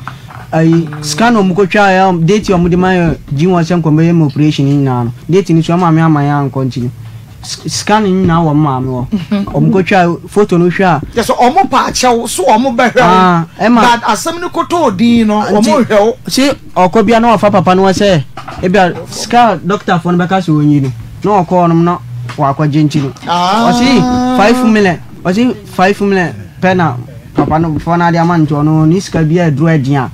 ayi sika na wɔn kɔ twa yɛ date wɔn de ma yɛ gyin wɔn sɛ nkɔm bɛyɛ mu operation nyinaa no date no so wɔn maame ama yɛ ankɔ nti no sika no nyinaa wɔ maame hɔ wɔn kɔ twa foto no hwɛ a. Kyɛ sɛ wɔn pa akyɛw so wɔn bɛhwɛ wo but asɛm no kɔtɔɔ din no wɔn nhwɛ wo. Se ɔkɔ bia na wafa papa no hɔ sɛ ebia sika a dɔktafoɔ no bɛka sɛ ɔnyi no na ɔkɔ hɔnom na wakɔgye nti no ɔse 5 million, ɔse 5 million pɛ na papa no foɔ no ade ama no nti ɔno ne sika bi a aduru ɛden a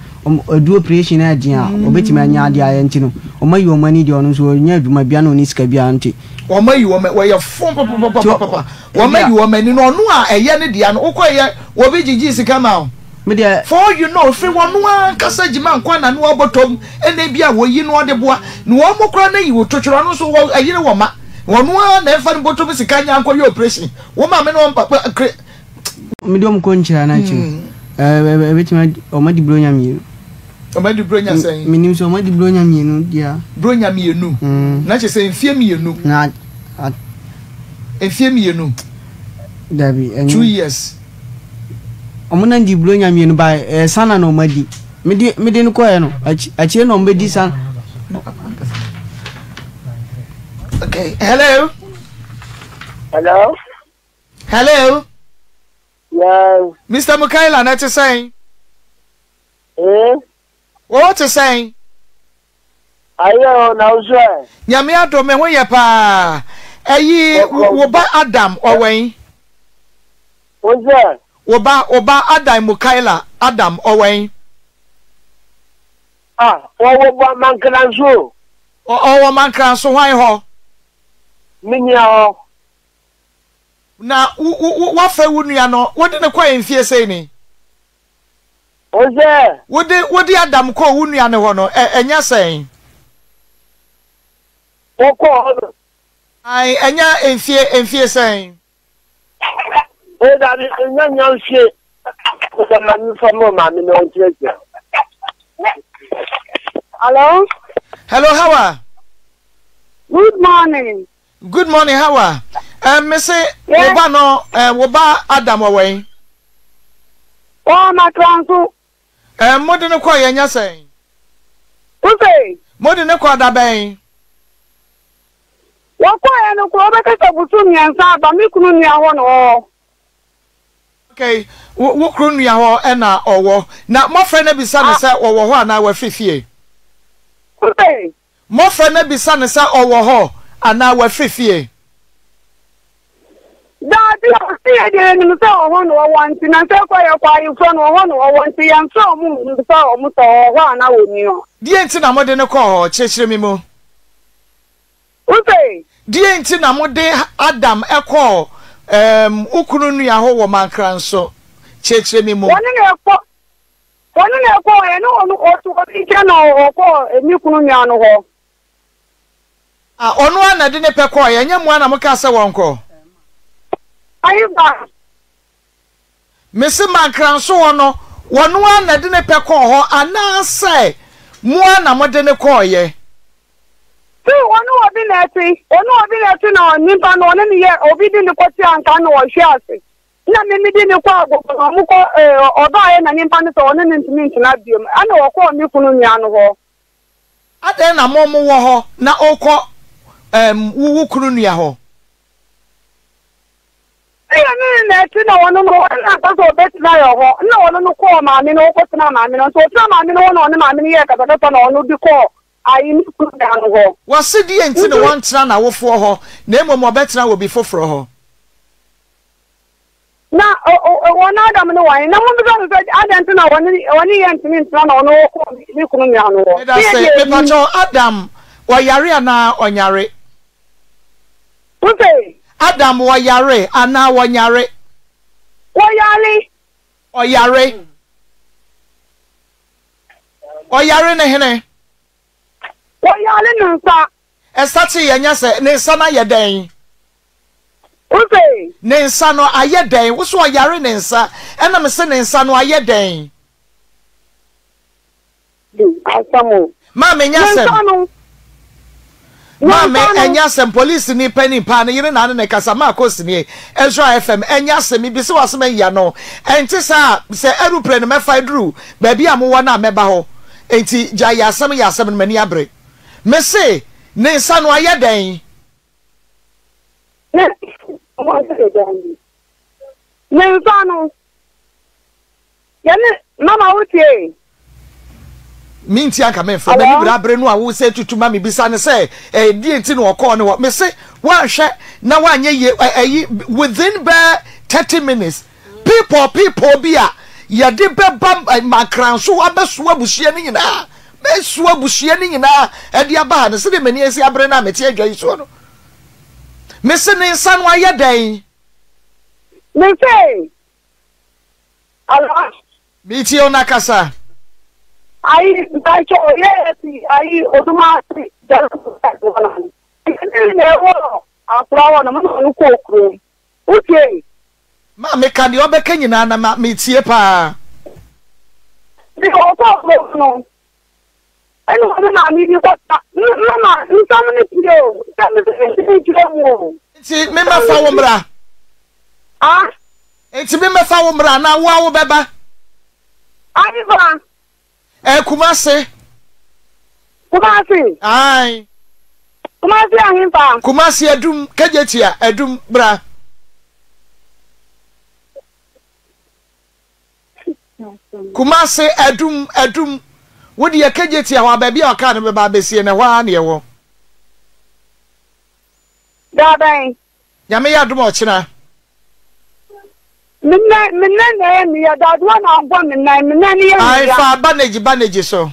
aduru operation a ɛden a ɔbɛtumi anya adeɛ ayɛ nti no ɔma yi wɔn ani deɛ ɔno nso ɔnya adwuma bia na ɔne sika bia nti. Wɔn ayi wɔn wɔyɛ fon papapapapa wɔn ayi wɔn ani na ɔno a ɛyɛ ne dea no wokɔ yɛ wɔbi gyigyi sika ma o. Me deɛ. For you know firi wɔn ankasa gyima nkwa na no abɔtɔm ɛna ebi a wɔyi no ɔde boa na wɔn mo koraa na yi wo totwerɛ ɔno nso wɔ ɛyere wɔ ma wɔn ara na ɛfa no bɔtɔm sika nya nkɔ yɛ operation wɔn maame na wɔn papa kre. Me deɛ wɔn kɔ nkyerɛ na akyi no ɛɛ ɛbɛtumi wɔn adi buronya mmienu. Wɔn adi buronya sɛn. Menim sɛ wɔn adi buronya mmienu deɛ. Buronya mmienu na kyerɛ sɛ mfie mmienu. Na. Mfie mmienu. Dabi ɛnyɛ. 2 years. Ɔmo nan di buronya mmienu ba ɛyɛ sana na ɔmo adi. Mede mede no kɔɛ no akyire na ɔmo bɛdi san. Okay, hello. Hello. Hello. Yes. Mister Mukaila, na ɛte sɛn? Eh? Wo ho te sɛn? Ayɛ o, na wo so ɛ? Nyame adom, me ho yɛ paa. Ɛyi, wo ba Adam, ɔwɛn? Wo sɛ? Wo ba, wo ba Adam Mukaila, Adam, ɔwɛn? Ah, ɔwɔ bɔ Mankranso o. Ɔwɔ Mankranso hwan hɔ? Me nua hɔ. Na wo, wo, woafrɛ wo nua no, wode no kɔe mfie sɛn ni? Wo sɛ? Wode, wode Adam kɔɔ wo nua no hɔ no, ɛ, ɛnyɛ sɛn? Wokɔɔ hɔ no. Ae, ɛnyɛ mfie, mfie sɛn? O dabi, ɛnyɛ nya mfie. Sɛ ma mefa ma maame na ɔnkyerɛkyerɛ. Hello? Hello, Hawa. Good morning. Good morning Hawa eh, me se wo ba no eh, wo ba Adam wɔ wɛn? Wɔ Makra nso. Eh, mo de no kɔ yɛ nyɛ sɛn? Wo se? Mo de no kɔ da bɛn? Wɔkɔ yɛ no kɔ wɔbɛka sɛ bosom mmiɛnsa aba me kunu nua hɔ na ɔwɔ. Okay, wo wo kunu nua hɔ ɛna ɔwɔ. Na moafrɛ no abisa no sɛ ɔwɔ hɔ anaa wafiri fie? Wo se? Moafrɛ no abisa no sɛ ɔwɔ hɔ anaa wafiri fie? Daabi, ɔse yɛ deɛ yɛnim sɛ ɔhɔ na ɔwɔ nti na sɛ kɔ yɛkɔ ayeforɔ no ɔhɔ na ɔwɔ nti yɛmfrɛ ɔmo mmisa ɔmo sɛ ɔwɔ hɔ anaa ɔnni hɔ. Deɛn nti na mode no kɔɔ hɔ? Kyerɛkyerɛ me mu. Wose? Deɛn nti na mode Adam kɔɔ ɛɛm wo kunu nua hɔ wɔ Mankranso? Kyerɛkyerɛ me mu. Wɔne no kɔ Ɔno na ɛkɔɔ ɛne ɔno ɔte obi nkyɛn na ɔkɔɔ ne kunu nua no hɔ. A ɔno ara na ɛde ne pɛ kɔeɛ, ɛnyɛ mo ara na mokaa sɛ wɔnkɔ. Ayiba. Mese Mankranso hɔ no, ɔno ara na ɛde ne pɛ kɔɔ hɔ anaasɛ mo ara na mode no kɔeɛ? See, ɔne obi na ɛte, ɔne obi na ɛte na nipa no ɔne no yɛ obi de no kɔte anka na ɔhwe ase. Nna me mede no kɔ agogo na ɔmo kɔ ee ɔbaeɛ na nimpa no sɛ ɔne no ntumi ntena biom ɛna ɔkɔɔ me kunu nua no hɔ. Adɛn na mo mo wɔ hɔ na ɔkɔ ɛɛm wo wo kunu nua hɔ? Sɛ yɛne no na ɛte na ɔno no ɔno na ampɛ sɛ ɔbɛtena yɛ hɔ nna ɔno no kɔɔ maame no hɔ kɔtenaa maame no hɔ nti ɔtenaa maame no hɔ na ɔne maame no yɛɛ kasakasa na ɔno de kɔɔ ayi ne kunu nua no hɔ. Wɔse deɛ nti na wɔntena n'awofoɔ hɔ na mmom ɔbɛtena wɔ bi foforɔ hɔ? Na wɔn Adam ne wɔn, na mommisa no sɛ, adɛn nti na wɔne wɔne yɛn ntumi ntena na ɔno ɔkɔ ne kunu nua no hɔ? Meda se, mepakyɛw, Adam ɔyare anaa ɔnyare? Wose? Adam ɔyare anaa ɔnyare? Ɔyare. Ɔyare. Ɔyare ne hene? Ɔyare ne nsa. Ɛsate yɛ nyɛ sɛ, ne nsa no ayɛ dɛn? Wose? Ne nsa no ayɛ dɛn? Wose ɔyare ne nsa, ɛna mese ne nsa no ayɛ dɛn? Asɛm o. Maame nyɛ Ne asɛm. nsa no. Ne Maame nsa no. ɛnyɛ asɛm police ni panin paa ne yere na ne ne kasa maa kos nie Ezra FM ɛnyɛ asɛm mebisa wo asɛm ayi ano ɛnte saa a sɛ aeroplane mɛfa aduru baabi a mowɔ no a mɛba hɔ enti gyae yɛ asɛm yɛ asɛm no m'ani abere mese ne nsa no ayɛ dɛn? Ne ne nsa no yɛne mama wo tie. Me nti anka memfrɛ m'ani bere abere no a wo sɛ tutu ma mebisa no sɛ ɛdeɛ nti na ɔkɔɔ ne hɔ mese woanhwɛ na woanyɛ yie ɛyi within bɛɛ 30 minutes people people bi a yɛde bɛba makranso abɛso abusua no nyinaa bɛso abusua no nyinaa ɛde aba ha no sɛdeɛ m'ani asi abere no a mete adwa yi soɔ no Mese ne nsa no ayɛ dɛn? Mese, Alo? Metie wo na kasa. Ayi, mpakyɛ o, yɛ yɛ ti ayi Odumase General Side hɔ na. Ɛne na ɛwɔ akora hɔ no, mo na ɔno kɔɔ kurom. Wotie? Ma meka deɛ ɔbɛka nyinaa na ma metie paa. Nti ɔkɔɔ kurom no, Ɛna ɔne maame bi kɔsa. Mama, nsɛm no pie o. Sɛ mese mentumi nkyerɛ mu o. Nti memmɛfa wo mmra? Ah? Nti memmɛfa wo mmra anaa wo ara wobɛba? Ahefa? Eh, Kumase. Kumase? Ae. Kumase ahefa? Kumase Adum, Kejetia, Adum, bra. Kumase, Adum, Adum. Wo deɛ Kejetia hɔ a baabi a ɔkaa no bɛba abɛsie no ɛhɔ ara na ɛwɔ. Da bɛn? Nyame yɛ adom a ɔkyena. Me nan, me nan na ɛyɛ me ya. Dadoa na abɔ me nan, me nan no yɛ me Ae, ya. fa bandage bandage so.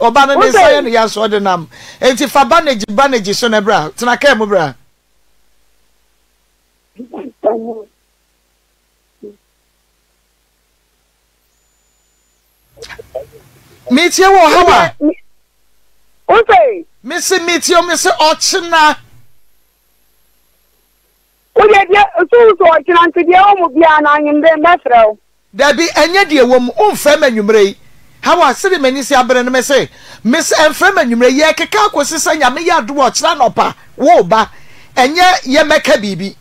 Ɔba no ne Wo nsa se? yɛ no ya so ɔde nam. Enti fa bandage bandage so na bra. Tena kaa mu bra. Metie wɔ ɔhaw a. Wo se? Mese metie o, mese ɔkyena. Wo deɛ deɛ so wo so ɔkyena nti deɛ ɛwɔ mu biara no anwummerɛ mɛfrɛ wo. Dabi, ɛnyɛ deɛ ɛwɔ mu, womfrɛ me anwummerɛ yi. Hawa, sɛdeɛ m'ani si abere no, mese, mese ɛmfrɛ me anwummerɛ yi, yɛrekeka akɔsi sɛ Nyame yɛ adom a ɔkyena anɔpa woreba, ɛnyɛ yɛmmɛka biribi.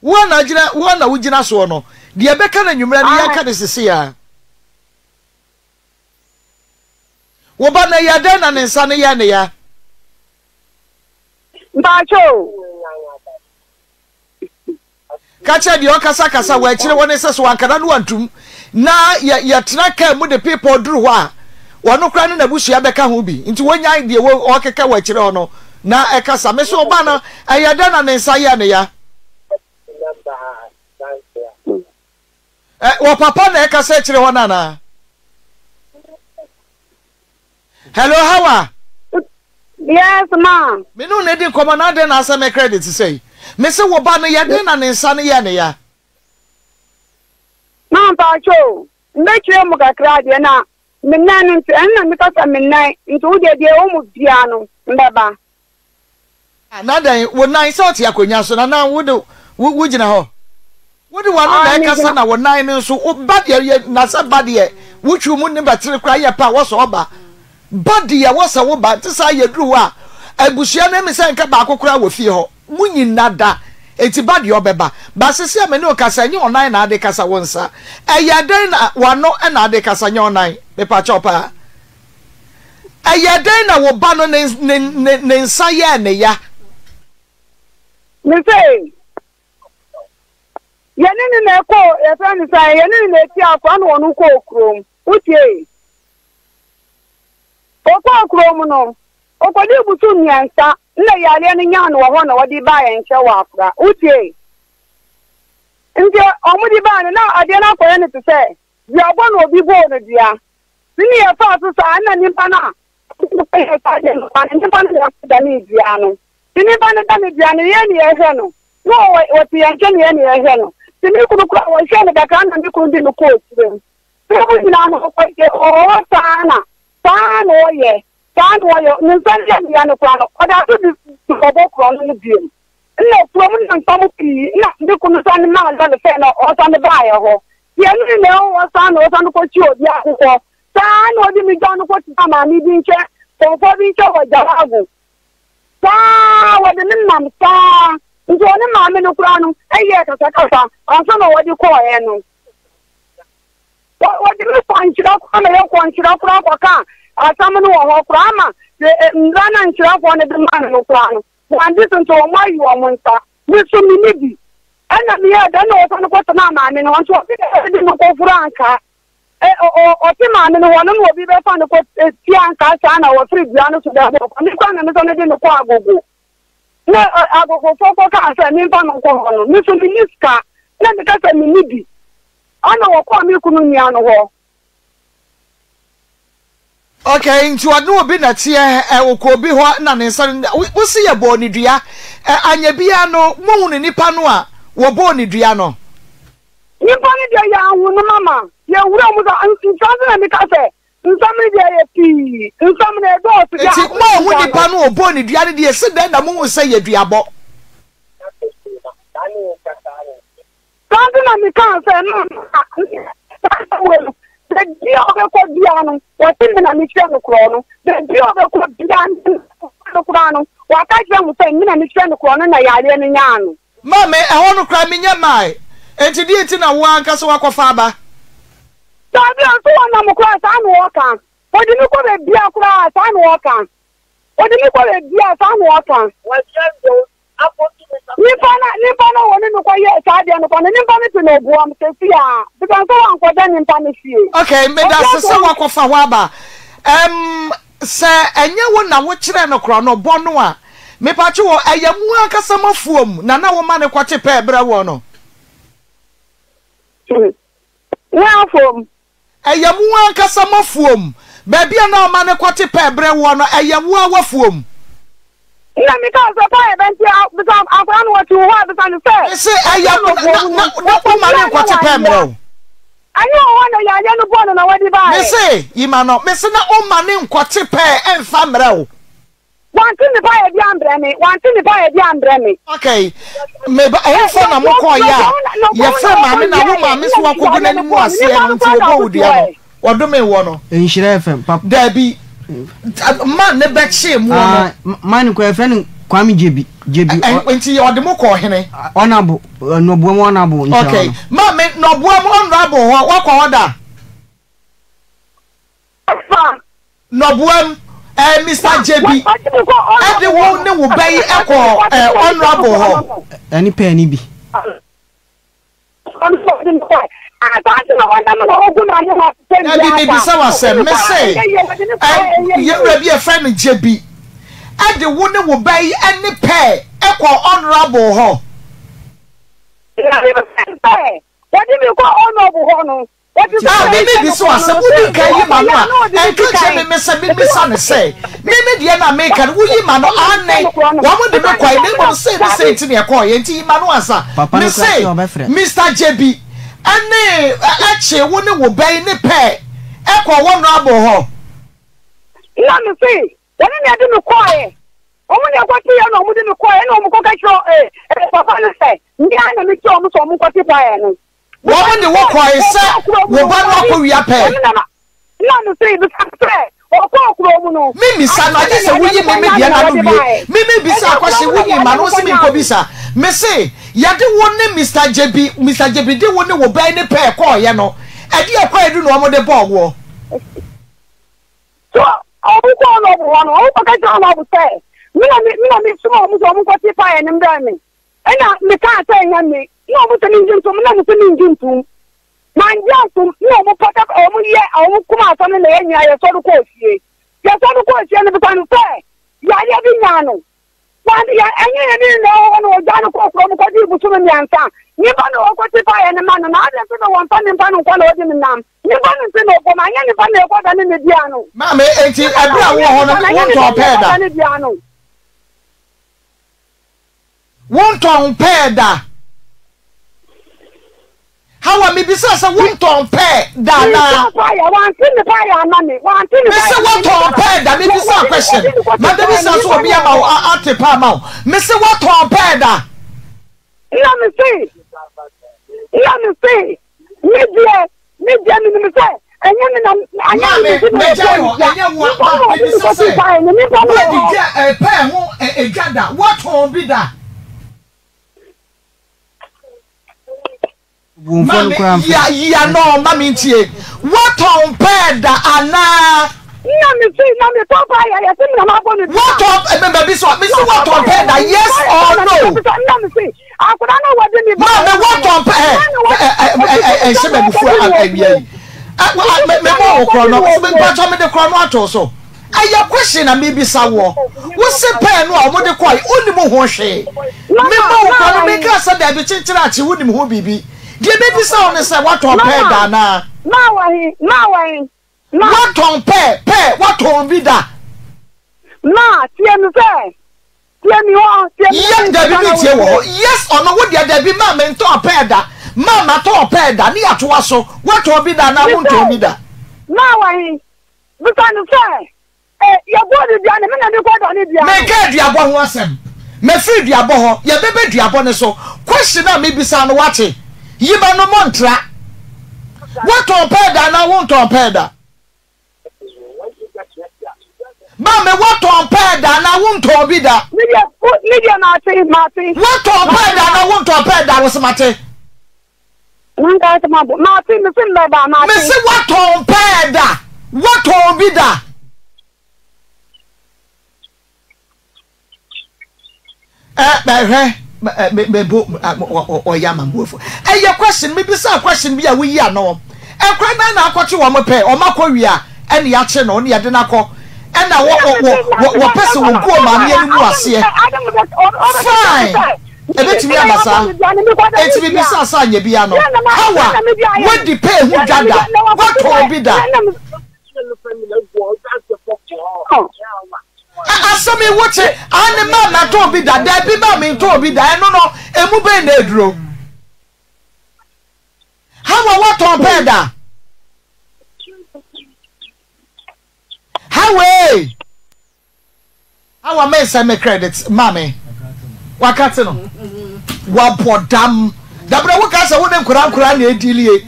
Wo a na gyina, wo a na wogyina soɔ no, deɛ ɛbɛka no anwummerɛ no, yɛnka no sesei ara. Wo ba no, ɛyɛɛ dɛn na ne nsa no yɛɛ ne ya? Mpakyɛ o. Ka kyerɛ deɛ ɔkasakasa wɔ akyire hɔ no sɛ, sɛ wankana no wantum na yɛ yɛtena kaa mu de pepɔ duru hɔ a, ɔno koraa ne n'abusua bɛka ho bi. Nti wɔnyae deɛ wɔ ɔkeka wɔ akyire hɔ no na ɛkasa. Me so ɔba no, ɛyɛ dɛn na ne nsa yɛɛ ne ya? Ɛ, wɔ papa na ɛkasa akyire hɔ no anaa? Hello, Hawa. Yes, ma. Me ne wo na edi nkɔmmɔ na adɛn na asɛ me credit sɛi? Me se wo ba no yɛ den na ne nsa no yɛ ne ya. Ma mpakyɛ o, mbɛkyerɛ mu kakra deɛ na me nan no nti ɛno na meka sɛ me nan nti wo deɛ deɛ ɛwɔ mu biara no mbɛba. Na dɛn, wo nan, sɛ ɔte akonnwa so na na wo de wo wogyina hɔ. Wode w'ano na ɛkasa na wo nan no nso, wo ba deɛ yɛ na sɛ ba deɛ wotwiw mu ne bɛtere koraa yɛ pɛ a wɔsɔ ɔba. Ba deɛ wɔsɛ wo ba nti saa yɛduru hɔ a abusua no emi sɛ nka baako koraa wɔ fie hɔ. Mo nyina da enti ba deɛ ɔbɛba. Ba sese a me ne wo kasa ɛnyɛ ɔnan na ade kasa wo nsa. Ɛyɛ dɛn na w'ano na ade kasa nyɛ ɔnan? Mepakyɛw paa. Ɛyɛɛ dɛn na wo ba no ne, ne, ne, ne nsa yɛɛ ne ya? Me se, yɛne no na ɛkɔɔ, yɛfrɛ no sɛn, yɛne no na ɛti akoa na ɔno kɔɔ kurom. Wotiee? Ɔkɔɔ kurom no, ɔkɔdii bosom mmiɛnsa na yareɛ no nyaa no wɔ hɔ na wɔde baa yɛn nkyɛn wɔ Afra. Wotiee? Nti wɔde baa no na adeɛ no akɔyɛ no te sɛ duabɔ na obi bɔɔ no dua. Ne ne yɛfaa so saa nna nyimpa no a ɔdze no kɔyɛɛ saa adze no ba no, nyimpa no na ɔdanee dua no. Ntsi nyimpa no danee dua no, yɛn na yɛhwɛ no, na ɔwɔ ɔtse hɛn nkyɛn na yɛn na yɛhwɛ no. Ntsi me kun koraa wɔhwɛɛ no kakra nna me kun dze no kɔɔ tsirmu. Tsirmu nyina no ɔkɔgye ɔwɔ hɔ saa na saa na ɔyɛ, saa na ɔyɛ, ne nsa no yɛ no ya no koraa no ɔda so dze bɔbɔ korɔn no bio. Nna kurom na nsɛm pii na me kunu sane maa lɔre fɛɛ na ɔsane baeɛ hɔ. Deɛ ɛno ne na ɛwɔ hɔ saa na ɔsane kɔkye obi akokɔ. Saa na ɔde me gya no kɔtenaa maame bi nkyɛn, kɔmfoɔ bi nkyɛn wɔ Jawago. Saa wɔde me nam saa. Nti ɔne maame no koraa no yɛɛ kasakasa ansa na wɔde kɔɔeɛ no. Wɔde me kɔ nkyerɛ koraa ma yɛkɔ nkyerɛ koraa kɔkaa asɛm no wɔ hɔ koraa ama mmara no a nkyerɛfoɔ no de maa no no koraa no Wɔande so nti wɔn ayi wɔn nsa. Me nso menni bi. Ɛnna meyɛɛ dɛn na wɔsan kɔtenaa maame no hɔ? Nti obi na ɛde no kɔforo ankaa. Ɛ, ɔ, ɔ, ɔte maame no hɔ no na obi bɛfa no kɔ tia ankaa saa na wɔfiri dua no so de abɔ kɔ. Me koraa na mesane de no kɔɔ agogo. Na ɛ, agogofoɔ kɔkaa sɛ memfa no nkɔ hɔ no, me nso menni sika. Na meka sɛ menni bi. Ɛnna wɔkɔɔ me kunu nua no hɔ. Okay, nti ɔne obi na teɛ ɛ ɔkɔ obi hɔ na ne nsa no wosi yɛ bɔɔ ne dua ɛ anyɛ biara no mohunu nipa no a wɔbɔɔ ne dua no. Nipa no deɛ yɛ ahu no mama yɛ wura mu sa nsa nso na meka sɛ nsɛm no deɛ yɛ pii nsɛm no ɛdɔɔso deɛ Nti moahu nipa no ɔbɔɔ ne dua no deɛ ɛsi dɛn na mohu sɛ yɛ duabɔ. Saa nti na mekaa sɛ, Saa asɛm wei no, baabi a ɔbɛkɔ biara no, wɔse me na mekyerɛ no korɔ no. Baabi a ɔbɛkɔ biara no koraa no, waka kyerɛ mo sɛ me na mekyerɛ no korɔ no na yareɛ no nyaa no. Maame, ɛhɔ no koraa menyɛ mmae, enti deɛn nti na wo ara ankasa woakɔfa aba? Daabi, ɔnso wɔnam koraa saa na ɔka. Wɔde me kɔ baabiara koraa saa na ɔka. Wɔde me kɔ baabiara saa na ɔka. Nipa no nipa no a wɔne no kɔyɛɛ saa adeɛ no kɔ no, nipa no te no ɔboa m seesei ara because sɛ wankɔda nipa no fie. Okay, meda Obi ase sɛ ato woakɔfa hɔ aba. Ɛm, sɛ ɛnyɛ wo na wokyerɛɛ no korɔnobɔ no a, mepatwo wo, ɛyɛ mo ankasa mo afuom na na woma no kɔte pɛɛ brɛ woɔ no? Nyɛ afuom. Ɛyɛ mo ankasa mo afuom. Baabi a na ɔma no kɔte pɛɛ brɛ woɔ no, ɛyɛ wo ara w'afuom. Nna mekaa sɛ, Paayɛ bɛ nti a, bisa akwadaa no wɔte wo hɔ a, bisa no sɛ, Mese, ɛyɛ wo, na, na, na woma no nkɔte pɛɛ mmerɛ wo. Ɛnyɛ wo hɔ na yareɛ no bɔɔ no na wɔde baeɛ. Mese, yi ma no. Mese, na woma no nkɔte pɛɛ ɛmfa mmerɛ wo. Wante ne paayɛ bi ambrɛ me, wante ne paayɛ bi ambrɛ me. Okay, me ba, ɛhefa na mokɔɔeɛ a yɛfrɛ maame na wo maame so wakɔgu n'anim aseɛ no nti wɔbɔɔ wo dua no? Wɔdomee woɔ no? Nhyira FM papa. Daabi, man ne bɛkyee moɔ no. Ah, man no kɔ yɛfrɛ no Kwame Gyebi, Gyebi. Nti ɔde mo kɔɔ hene? Ɔnabo, Nɔboam Ɔnabo nkyɛn Okay, maame Nɔboam Honourable hɔ, woakɔ hɔ da? Fa. Nɔboam, eh, Mister Gyebi ɛde wo ne wo ba yi kɔɔ eh, Honourable hɔ. Ɛne pɛɛ no bi. Dabi mebisa wo asɛm, mese eh, yɛwura bi a yɛfrɛ no Gyebi ɛde wo ne wo ba yi ɛne pɛɛ ɛkɔɔ Honourable hɔ. Wɔde me kɔ Honourable hɔ no, A Me me bisa wo asɛm, wodi nkan yi m'ano a, ɛnka nkyerɛ me me sɛ memmisa no sɛ, me me deɛ no a meka no, woyi m'ano? Aane, wɔn de me kɔe, na mmom sei ne sei nti na yɛkɔeɛ, nti yi m'ano ansa. Papa no Me koraa se, sɛ ɔbɛfrɛ. Mister Gyebi, ɛne ɛkyee wo ne wo ba yi ne pɛɛ ɛkɔɔ Honourable hɔ. Na me se, wɔne na ɛde me kɔeɛ, wɔn na ɛkɔteeɛ na wɔde me kɔeɛ, ɛna wɔkɔka kyerɛɛ eh, papa no sɛ, me ara na mekyerɛɛ wɔn sɛ wɔnkɔte paeɛ no. Wɔn de wo kɔe sɛ wo ba no akɔwia pɛɛ. Memmisa no, agye sɛ woyi me me deɛ no ano wie. Me mebisa akɔhye, wonyi ma no, wo se menkɔbisa. Mese, yɛde wo ne Mister Gyebi, Mister Gyebi de wo ne wo ba yi ne pɛɛ kɔeɛ no, ɛdeɛn kwaadu na wɔde bɔɔ woɔ? So wɔkɔɔ Ɔnɔbo hɔ no, wɔkɔka kyerɛɛ Ɔnɔbo sɛ, Me na me na mesomaa wɔn sɛ wɔnkɔte paeɛ no mmrɛ me. Ɛnna mekaa sɛ, Ɛnyɛ me. Na wɔn sɛ mengye ntom, na mese mengye ntom. Mangye antom, na wɔn pata, wɔn yɛ, wɔn kum asɛm no na yɛn nyinaa yɛsɔre kɔɔ fie. Yɛsɔre kɔɔ fie no, bisa no sɛ yareɛ bi nyaa no. Wan, yɛ, ɛnyɛ yɛn ne na ɛwɔ hɔ na wɔgyaa no kɔɔ kurom kɔgyee bosome mmiɛnsa. Nyimpa na wɔkɔte paeɛ no ma no, na adɛn nti na wɔmfa nyimpa no nkɔ na ɔde no nam? Nyimpa no nti na ɔbɔ mu, anyɛ nyimpa na ɛkɔda ne ne dua no. Maame, enti ɛberɛ a wowɔ hɔ no, wontɔɔ pɛɛ da? Wontɔn pɛɛ da? Hawa, mebisaa sɛ wontɔn pɛɛ da anaa? Mese woatɔn pɛɛ da? Mebisaa question. Mabɛbisa sɛ obi ama wo ate paa ma wo. Mese woatɔn pɛɛ da? Nna mese, nna mese, me deɛ, me deɛ menim sɛ ɛnyɛ me na anyɛ me Maame, nti na mɛgyae wɔbɔɔ hɔ, me dua. ɛnyɛ wo a, Nipa but na ɔde me mebisa kɔtoo sɛ, kwaeɛ no, nipa no wɔ woadi hɔ. dwa eh, pɛɛ ho eh, edwa da? Woatɔn bi da? Buomfoɔ no Maame, koraa mfrɛ. yia, yia no, ma mentie. Woatɔn pɛɛ da anaa? Nna mese, na metɔ paa yɛ, yɛse me na mabɔ no dua. Woatɔn, eh, me mabisa wo, mese woatɔn pɛɛ da, yes or no? Nna mese, akwadaa no a wɔde me baeɛ Maame, no, woatɔn pɛɛ, na na ɛ, ɛ, ɛ, ɛ, ɛ, ɛ, nhyɛ me abufuo awia yi. Ɛ, wa, me, mebɔ wo korɔ no, mpakyɛ mede korɔ no ato so. Ɛyɛ question na mebisa woɔ. Wo se pɛɛ no a wɔde kɔe, wonim ho hwee. Mebɔ wo korɔ no, menkaa sɛ daabi kyenkyere akye, wonim ho biribi. Deɛ mebisa wo ne sɛ, woatɔn pɛɛ da anaa? Woatɔn pɛɛ, pɛɛ, woatɔn bi da? Ma, tie me sɛ, tie me hɔ, tie me Yɛ, dabi mentie wɔ hɔ. Yes or no, wo deɛ dabi ma mentɔn pɛɛ da, ma matɔn pɛɛ da, ne yɛatoa so, woatɔn bi da anaa wontɔn bi da? Ma wɔ he? Bisa no sɛ, E, yɛbɔɔ no dua no, me na mekɔdɔ ne dua no. Menka aduabɔ ho asɛm. Mafiri duabɔ hɔ. Yɛbɛba duabɔ no so. Question a mebisa no woate? Yiba no mɔ ntra. Woatɔn pɛɛ da anaa wontɔn pɛɛ da? Maame, woatɔn pɛɛ da anaa wontɔn bi da? Me deɛ, me deɛ mate, mate. Woatɔn pɛɛ da anaa wontɔn pɛɛ da? Wo se mate. Manka asɛm abɔ. Mate, mese mbɛba, mate. Mese woatɔn pɛɛ da, woatɔn bi da. Ɛ bɛhwɛ. Me me bo ɔyɛ ama me bo Ɛyɛ question me bisa question bi a woyi ano. Nkora nan na akɔkye wɔn pɛ wɔn akɔ wie a ɛna yɛakye no na yɛde no akɔ ɛna wɔ wɔ wɔ wɔpɛ sɛ wɔgu ɔmaame anim aseɛ. Fine. Ebetumi aba saa. Enti mibisa sɛ anyɛ biara no, Hawa, woadi pɛɛ ho dwa da? Woatɔn bi da? Asɛm yi wote, aane maa matɔn bi da, daabi maa mentɔn bi da, ɛno no, emu bɛn na aduro? Hawa, woatɔn pɛɛ da? Hawa ee! Awa me send me credit ma me. Wakate no. Wabɔ dam. Dabrɛ wo ka sɛ wo ne nkora nkora na edilie.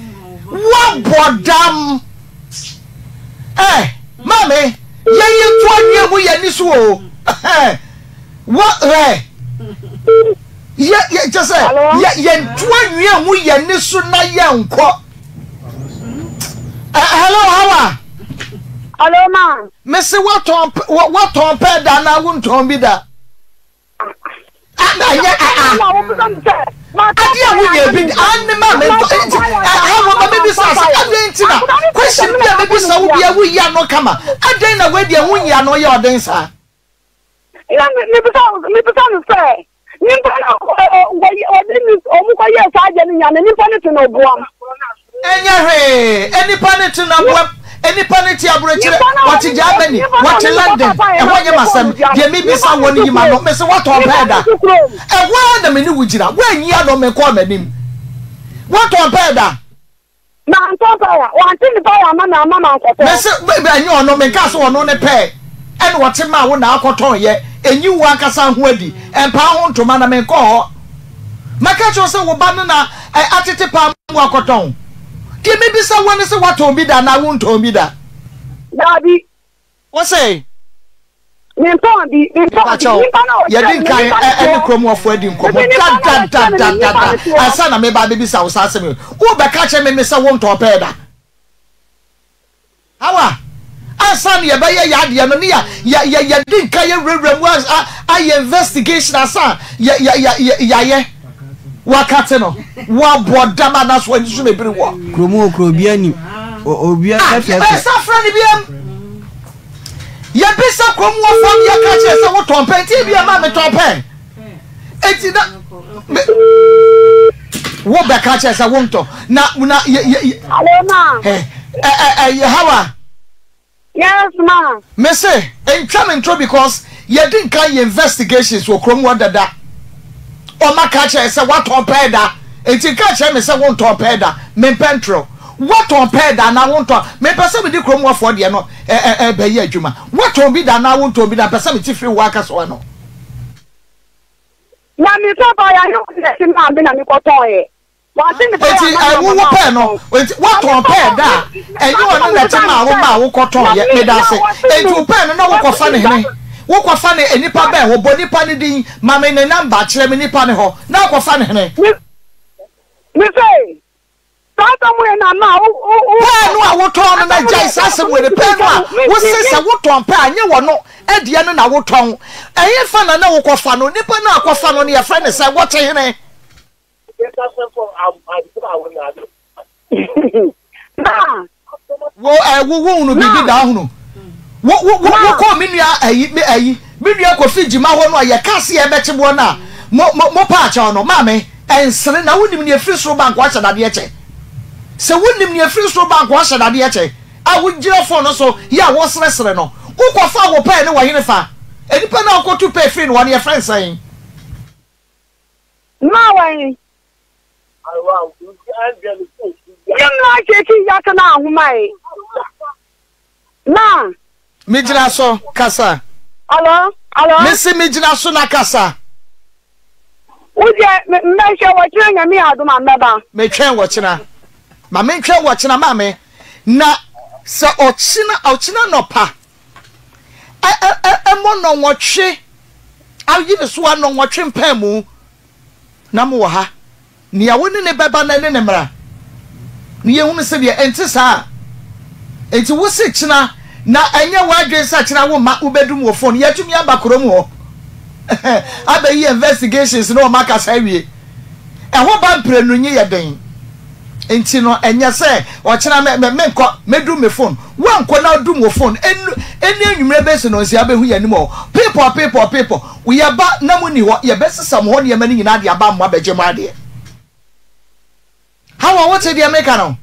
Wabɔ dam. Eh, ma me. Yɛ yɛ to anwia mu yɛ ni so o. Wa eh. Yɛ yɛ kyɛ sɛ yɛ yɛ to anwia mu yɛ ni so na yɛ nkɔ. Eh, hello, Hawa. Hello, ma. Mese watɔn watɔn pɛɛ da anaa wontɔn bi da? Ɛnyɛ adeɛ a woyɛ bi ane ma me ntɔ nti ɛha wɔ ma mebisa sɛ adɛn nti na question bi a mebisa wo bia woyi ano kama adɛn na wei deɛ wonyi ano yɛ ɔden saa? Na mebisa mebisa no sɛ Nyimpa no a wɔdze no wɔn kɔyɛɛ saa adze no nya no, nyimpa no tse no boam. Ɛnyɛ hwee, nnipa no te no aboam, nnipa no te aburokyire, wɔte Germany, wɔte London, ɛhɔ nyɛ m'asɛm, deɛ mebisa woɔ no yi m'ano, mese woatɔn pɛɛ da? Ɛhɔ ara na me ne wo gyina, woanyi ano menkɔɔ m'anim, woatɔn pɛɛ da? Mantɔ paya, wante ne paya ama me amma mankɔtɔ. Mese ɛnyɛ ɔno, menkaa sɛ ɔno ne pɛɛ ɛna ɔte maa wo na akɔtɔn yɛ, ɛnyi wo ankasa ho adi, ɛmpaa ho ntoma na menkɔɔ hɔ. Maka kyerɛ wo sɛ wo ba no na atete paa mu akɔtɔn. Deɛ mebisa woɔ ne sɛ woatɔn bi da anaa wontɔn bi da? Daabi. Wo se? Mentɔn bi, mentɔn bi. Mepakyɛw, Nipa no a ɔkyerɛ yɛdi me no, nkan nipa no ɛ te ne hɔ. kurom hɔfo adi nkɔmmɔ Mese nipa no a ɔkyerɛ me no, nipa dadadadada no te hɔ. ansa na meba abɛbisa wo saa asɛm yi. Worebɛka akyerɛ me me sɛ wontɔn pɛɛ da? Hawa, ansa na yɛbɛyɛ yɛn adeɛ no, ne yɛ yɛ yɛ yɛdi nkan yɛwurawura mu a a ayɛ investigation ansa yɛ yɛ yɛ yɛ yɛayɛ. Wakate no, woabɔ dam anaasɛ w'ani so na ebiri woɔ? Kurom hɔ kura obiara nim. Obiara Ah, fɛfɛɛfɛ. ɛsa frɛ no biam. Yɛbisa kurom wɔfoɔ no yɛka kyerɛ sɛ wotɔn pɛn nti ebi ɛma metɔn pɛn. Eti na me wo bɛka kyerɛ sɛ wontɔ na na yɛ yɛ yɛ. Alo ma. Ɛ ɛ ɛ yɛ hawa. Yes ma. Me se ntwa me ntoro because yɛdi nkan yɛ investigations wɔ kurom hɔ dada. Ɔma ka kyerɛ sɛ watɔn pɛɛ da. Enti nka kyerɛ me sɛ wontɔn pɛɛ da. Mempɛ ntorɔ. Woatɔn pɛɛ da anaa wontɔn? Mempɛ sɛ mede kurom hɔfoɔ deɛ no bɛyɛ adwuma. Woatɔn bi da anaa wontɔn bi da? Mepɛ sɛ mete firi wo ankasa w'ano. Na me papa yɛ ahemfo na ɛte maa me na mekɔtɔn ɛ. Wante me pɛɛ Enti ama me wo ama wo pɛɛ no, mankɔtɔn. enti Na me woatɔn papa pɛɛ da a, me ɛnyɛ ɔno na ɛte maa wo maa wokɔtɔn na yɛ. me Meda na ase. wɔte Enti me wo pɛɛ no na wɔte wokɔfa me ne hene? da. Wokɔfa ne nipa bɛn hɔ? Bɔ nipa no din ma me ne number kyerɛ me nipa no hɔ na akɔfa ne hene? Me me se Saa asɛm wei na ma wo wo wo. Pɛɛ no a wotɔn no na Asɛm gyae wei saa asɛm wei no pɛɛ no a wose sɛ wotɔn pɛɛ a nyɛ wɔno deɛ no na wotɔn ɛhefa na na wokɔfa no nipa no a akɔfa no no yɛfrɛ no sɛn wɔte hene. Ma. Wo ɛ wo wo hunu biribi da hunu wo wo wo wo kɔɔ me nua ayi me ayi me nua kofi gyima hɔ no a yɛka se yɛbɛkye boɔ no a mo mo mo pa akyɛw no maame ɛnsere na wonim nea efiri soro ba nka ɔhyɛ dadeɛ kyɛ sɛ wonim nea efiri soro ba nka ɔhyɛ dadeɛ kyɛ a wogyina fon no so yɛ a wɔsrɛsrɛ no wokɔfa wo pɛɛ ne wɔ hene fa nipa no a wokɔtu pɛɛ firi no hɔ no yɛfrɛ nsɛn. Maa wɔn. Ne mmara kyekye yase na ahoma yi. Na. Megyina so kasa. Alo, alo. Mese megyina so na kasa. Wo deɛ mbɛhwɛ wɔkyena nyame yɛ adom a mbɛba. Metwɛn wɔkyena. Ma mentwɛn wɔkyena maame. Na sɛ ɔkyena ɔkyena nɔpa ɛ ɛ ɛ ɛmɔ nɔnwɔtwe ayi ne so a nɔnwɔtwe mpaamu. Na mowɔ ha. Nea wo ne no bɛba no ne no mmra, na yɛnhunu sɛdeɛ ɛnte saa a. Enti wo se kyena, na ɛnyɛ w'adwene sɛ kyena wo mma wobɛdum wo fon. Yɛatumi aba kurom hɔ. Abɛyi investigations na wɔn akasa awie. Ɛho ba mprenu nye yɛ den. Nti no ɛnyɛ sɛ ɔkyena mɛ mɛ menkɔ mɛdum me phone. Woankɔ na wodum wo phone ɛnu ɛni anwummerɛ bɛsi nɔnsia wobɛhu yɛn anim wɔ hɔ. Pepɔ pepɔ pepɔ yɛba na mo nni hɔ yɛbɛsesa mo hɔ nneɛma no nyinaa de aba mo abɛgye mo adeɛ. Hawa wote deɛ meka no?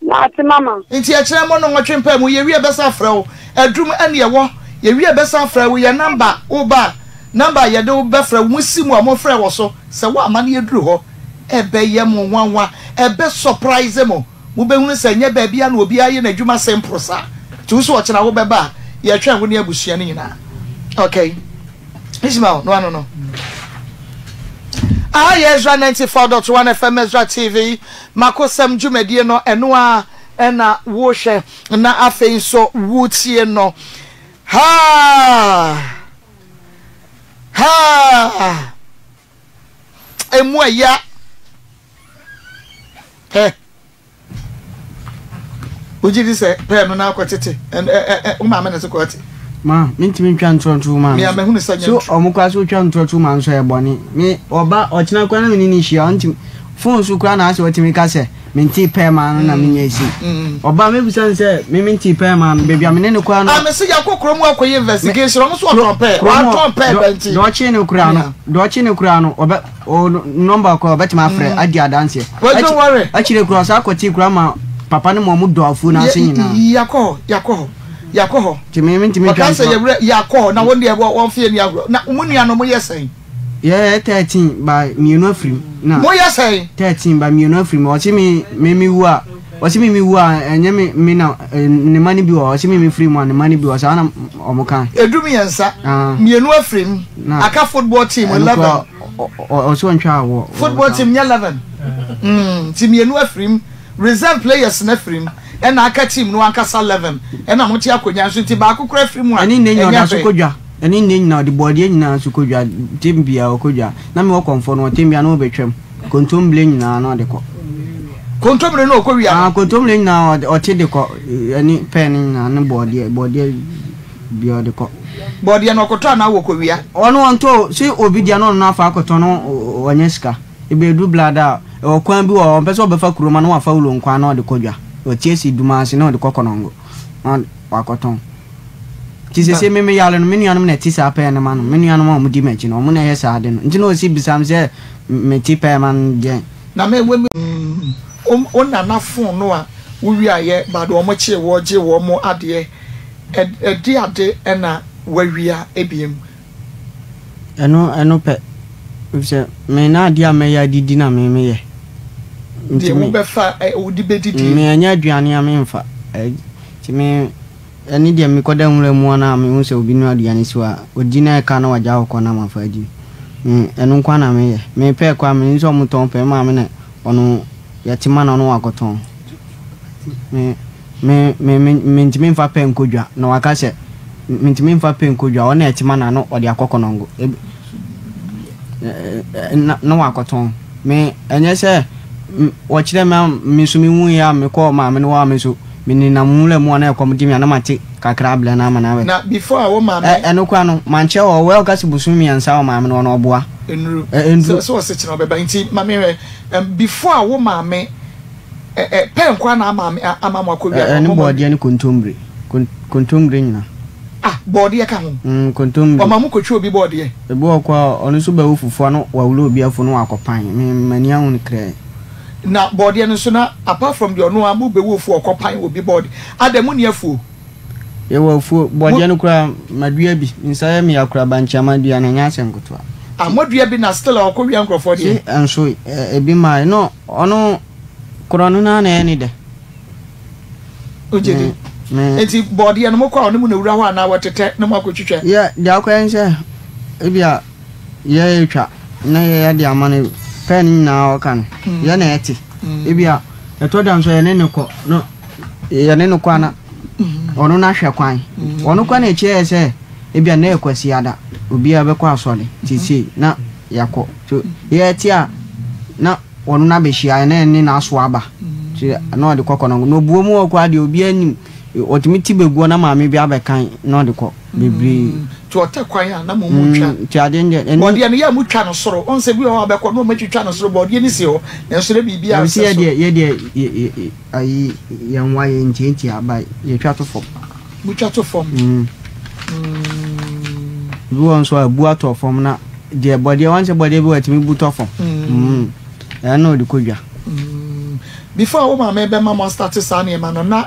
Mate mama. Nti ɛkyerɛ mo nnɔnwɔtwe mpaemu yɛwie bɛsan afrɛ wo adum ɛne ɛwɔ yɛwie bɛsan afrɛ wo yɛ number wo ba a number a yɛde wo bɛfrɛ wo mo si mu a mo frɛ wɔ so sɛ wo amma no yɛduru hɔ ɛbɛyɛ mo nwanwa ɛbɛ surprise mo mo bɛhunu sɛ ɛnyɛ baabi a na obiara yɛ n'adwuma simple saa nti wo so ɔkyena wo bɛba a yɛtwɛn wo ne abusua no nyinaa okay. Ismael no ano no. Aha yɛ Ezra 94.1 FM Ezra TV makosɛm dwumadie no ɛno a ɛna wohwɛ na afei nso wotie no. Ha ha emu ɛya hɛ. Wogye di sɛ pɛɛ no na akɔtete wo maame na ɛsɛ kɔte? Ma mentumi ntwa ntorɔ nto wo maame. Mea mahunu sɛ nyɛ So ɔmo koraa so wotwa ntorɔ to wo maame so ɛyɛ bɔne. Me ɔba ɔkyena koraa na me ne no hyia ɔntumi phone so koraa na asɛ ɔtumi ka sɛ mentee pɛɛ maa no na menya esi. Ɔba mebisa no sɛ me mentee pɛɛ maa no baabi a me ne no koraa no. Ah mese yɛakɔ kurom akɔyɛ investigation ɔmo so ɔtɔn pɛɛ watɔn pɛɛ bɛnti. Deɛ ɔkyee no koraa no deɛ ɔkyee no koraa no ɔbɛ O number koraa ɔbɛtumi afrɛ adi adanseɛ. Well don't worry. Akyire koraa ɔsan kɔtee koraa ma papa no ma ɔmo dɔ afuo no ase nyinaa. Yakɔ hɔ yakɔ hɔ yakɔ hɔ. Nti me mentumi ntwa ntorɔ. Ɔka sɛ yɛwura yakɔ hɔ na wɔn deɛ wɔn fie ni agorɔ na mo nua no mo yɛ sɛn. Yɛ 13 ba mmienu afiri mu na. Mo yɛ sɛn. 13 ba mmienu afiri mu ɔsi mi mi mi wu a ɔsi mi mi wu a ɛnyɛ mi mi na ne ma no bi wɔ hɔ ɔsi mi mi firi mu a ne ma no bi wɔ saa na ɔmo ka. Edu mmiɛnsa mmienu afiri mu aka football team 11. Ɔsɛ ɔntwa awɔ. Football team nyɛ 11 nti mmienu afiri mu, reserve players no afiri mu ɛna aka team no ankasa 11 ɛna mo te akonnwa nso nti baako koraa afiri mu a Ɛne nnɛ nyina ɛnyɛ ɔda so hwee. kɔ dwa. Ɛne nnɛ nyina ɔde bɔɔdeɛ nyinaa so kɔ dwa. Tem biara ɔkɔ dwa. Na mewɔ kɔmfoɔ no ɔtem biara na ɔbɛtwam. Kontombire nyinaa na ɔde kɔ. Kontombire na ɔkɔ wia no? Ah, kontombire nyinaa ɔte de kɔ. Ɛne pɛɛ no nyinaa ne bɔɔdeɛ bɔɔdeɛ. Bia ɔde kɔ. Bɔdeɛ no ɔkɔtɔ anaa wɔkɔwia? Ɔno ɔntɔ o, sɛ obi dea na ɔno afa akɔtɔn no ɔnya sika. Ebedu blada a, ɛwɔ kwan bi wɔ hɔ ɔmpɛ sɛ ɔbɛfa kurom a na wafa wulo nkwan na ɔde kɔ dwa. Ɔte asi Dumase na ɔde kɔ Kɔnɔngo na wakɔtɔn. Nti sese me meyare no, me nuanom na ɛte saa pɛɛ no ma no. Me nuanom a wɔdi m'akyi no, wɔn na ɛyɛ saa ade no. Nti na ɔsi bisa me sɛ mete pɛɛ ma no deɛn. Na me wo wo nana phone no a wo wiaeɛ but wɔn kyee woɔ gye wɔn adeɛ. Ɛde ade na wawia ebiem. Ɛno ɛno pɛ. Efisɛ me na adeɛ a mɛyɛ adidi na me meyɛ. Deɛ wobɛfa wode bɛdidie. Me ɛnyɛ aduane a memfa. Nti me ɛne deɛ mekɔda nwura mu a na mehu sɛ obi noa aduane si hɔ a, ɔdi na ɛka na wagya hɔ kɔ na mafa adi. Me ɛno nko ara na meyɛ. Mepɛ kɔ a menim sɛ wɔtɔn pɛ, me maame na ɔno yɛte ma no na wakɔtɔn. Me. Me, me, me, mentumi mfa pɛ nkɔ dwa. Na waka sɛ, Mentumi mfa pɛ nkɔ dwa. Ɔno na ɛte ma no a, na ɔde akɔ kɔnɔngo. Eb, na, na wakɔtɔn. Me, ɛnyɛ sɛ, wɔkyerɛ me a, me nso mehuiɛ a, mekɔɔ maame no hɔ a, me nso, menenam nwura mu a na ɛkɔm de me a, na mate kakra abrɛ no ama no abɛ. Na before a wo maame. Ɛ, ɛno koraa no, mankyɛ wɔ hɔ. Wei a ɔka sɛ bosome mmiɛnsa wɔ maame no hɔ no, ɔboa. Nnuru. Ɛ, ɛnnuru. Sɛ, sɛ ɔse kyena ɔbɛba. Nti, ma menhwɛ, ɛm, before a wo maame. Ɛ ɛ pɛ nkoa na ama me ama mo akɔ wia no. Ɛne bɔɔdeɛ ne kontommire. Kontommire nyina. Ah bɔɔdeɛ ka ho. Mm kontommire. Ɔma mo kɔtwa obi bɔɔdeɛ. Ebi wɔ kɔ a ɔno nso bɛwo fufuo a na wawura obi afuo na wakɔ pan. Me m'ani ahu no krɛɛ. Na bɔɔdeɛ no nso na apart from deɛ ɔno ara mo bɛwo afuo ɔkɔ pan obi bɔɔdeɛ adɛn mo nni afuo? Yɛwɔ afuo, bɔɔdeɛ no koraa madua bi. Me nsa yɛ me ya koraa bankye a madua no ɛnyɛ asɛm ketewa. Ah modua bi na still a ɔkɔ wia nkorɔfoɔ deɛ. Se nso ebi mmaeɛ no ɔno Korɔ no naa na ɛyɛ ne dɛ. Wogye di? Enti bɔɔdeɛ no mokɔ a ɔne mo na wura hɔ anaa wɔtetɛ na moakɔtwitwa? Yɛ deɛ akɔyɛ ne sɛ ebia yɛretwa na yɛyɛ de ama no pɛɛ no nyinaa ɔka no yɛ na ɛte ebia ɛtɔ da nso yɛne no kɔ no yɛne no kɔ ana ɔno no ahwɛ kwan ɔno kɔ na ɛkyerɛ yɛ sɛ ebia na ɛyɛ Kwasiada obiara bɛkɔ asɔre seesei na yɛakɔ so yɛte a na Ɔno no abɛhyia na ɛne n'asoa aba nti na ɔde kɔ kɔnɔngo na ɔbuo mu hɔ koraa deɛ obiara nim ɔtumi ti bɛguo na maame bi abɛkan na ɔde kɔ bebree. Nti ɔtɛ kwan a na mo mu twa. Nti adeɛ no deɛ ɛni. Bɔdeɛ no yɛ a mo twa no soro. Wɔn sɛ bi wɔ hɔ a bɛkɔ na wɔn atwitwa no soro bɔdeɛ no si hɔ nanso na biribi a nsɛ so. Yɛ deɛ yɛ deɛ yɛ yɛ ayi yɛn wa yɛ ntiantia ba yɛ twa to fam. Mo twa to fam. Bi wɔ nso a bu atɔ fam na deɛ bɔdeɛ wɔn sɛ bɔdeɛ bi wɔ ɛtumi bu tɔ fam. Ɛno na ɔde kɔ dwa. Before wo maame bɛma mo astate saa nneɛma no na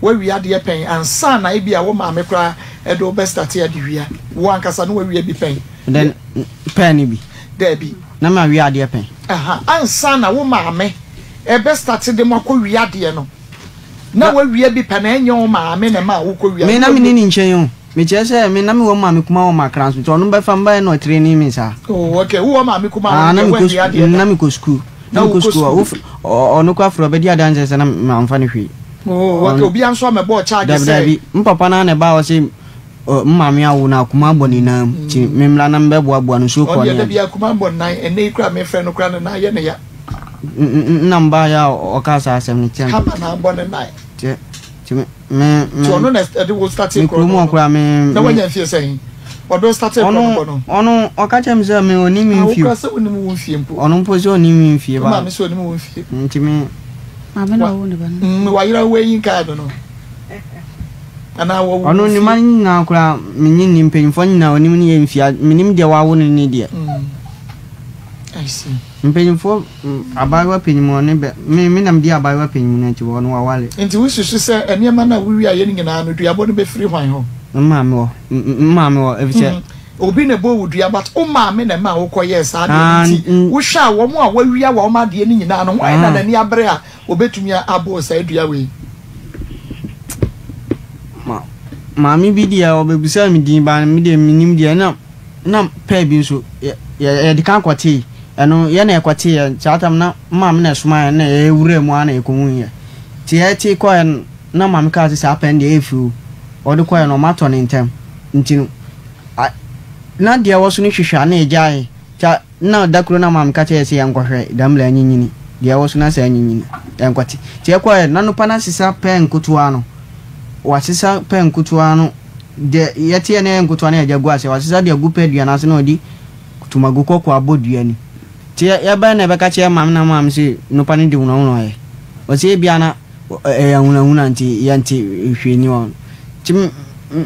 wawia adeɛ pɛn ansa na ebi a wo maame koraa ɛde wo bɛ starte adewia wo ankasa na wawia bi pɛn. Dɛn pɛn no bi? Daabi. Na ma wia adeɛ pɛn. Aha, ansa na wo maame ɛbɛ starte de mo akɔ wia adeɛ no na wawia bi pɛn na ɛnyɛ wo maame na ɛma wo kɔ wia. Me na me ni ne nkyɛn o. Me kyerɛ sɛ me na me wɔ maame kuma wɔ makra nso nti ɔno bɛfa me baeɛ na ɔtraining me saa. Oh okay, wo wɔ maame kuma hɔ no deɛ wawia adeɛ da. Na me kɔ school. Na me kɔ school. Ɔno kora frɛ ɔbɛdi adanseɛ sɛ na mamfa no hwee. Oh okay, obiara nso amɛbɔɔ charge sɛ. Dabi dabi, me papa no ara na ɛbaa hɔ sɛ me maame awo no akoma abɔ ne nan mu nti me mmra na mebɛboaboa no nsuo kɔɔ Ɔno ne deɛ da ade. biara akoma bɔ ne nan, ɛnnɛ yi koraa mefrɛ no koraa ne nan yɛ no ya. Nna mebaeɛ a ɔkaa saa asɛm no kyerɛ me. Hama na abɔ ne nan. Nti nti me me Nti ɔno na ɛde wo startee me korɔ kurom no hɔ no, koraa me na me wanya mfie sɛn? Ɔde wo startee korɔ ɔno no bɔ no? ɔno ɔka kyerɛ me sɛ me ɔnim me Ah wo mfie koraa sɛ wonim wo mfie mpo. ɔno mpo sɛ ɔnim me mfie Wo ba maame sɛ ɔnim wo mfie. nti me Maame na Wa ɔwoo ne ba no. mm wayera wo ayi nkaa no no anaa wɔwo Ɔno wo ne mma fie. nyinaa koraa menye nni mpanyimfoɔ nyinaa ɔnim ne yɛ mfie a menim deɛ wawo no ne deɛ. Mm I see. Mpanyimfoɔ mm abaayewa panyin ɔne bɛ me me na medi abaayewa panyin no akyi ɔno waware. Nti wosusu sɛ nneɛma no a wowiaeɛ no nyinaa no duabɔ no bɛfiri hwan hɔ? Me maame hɔ m me maame hɔ efisɛ. Mm obi na ɛbɔɔ wo dua but wo maame na ɛmaa wokɔyɛɛ saa adeɛ no Ah nti mm. wohwɛ a wɔn a wɔawia wɔn adeɛ no nyinaa no hwan na Ah. n'ani abere a obɛtumi abɔ wo saa dua wei? Ma maame bi deɛ ɔbɛbisaa me din ba me deɛ mennim deɛ ɛna na pɛɛ bi nso yɛ yɛ yɛde kan kɔtee ɛno yɛ na ɛkɔteeɛ saa tam na maame na ɛsoma yɛn na yɛwura mu ara na yɛkɔhuiɛ nti yɛte kɔɛ no na maame kaa sɛ saa pɛn deɛ ɛyɛ fi o ɔde kɔɛ no ɔmatɔ ne ntɛm nti no a na deɛ ɛwɔ so no hwehwɛ a na yɛgyae nti na da koro na maame ka kyerɛ yɛ sɛ yɛnkɔhwɛ damla anyinyini deɛ ɛwɔ so na sɛ anyinyini yɛnkɔte nti yɛkɔɛ na nopa no asesa pɛɛ nkotoa no wasesa pɛɛ nkotoa no Deɛ yɛteɛ no yɛ nkotoa na yɛde agu aseɛ. Wasesa de agu pɛ dua no ase na ɔde tomago kɔkɔɔ abɔ dua no mu. Nti yɛbae na yɛbɛka kyerɛɛ maame na maame se nopa no de hunahuna yɛ. Ɔse ebia na ɛyɛ ahunahuna nti yɛnte hwee ni hɔ. Nti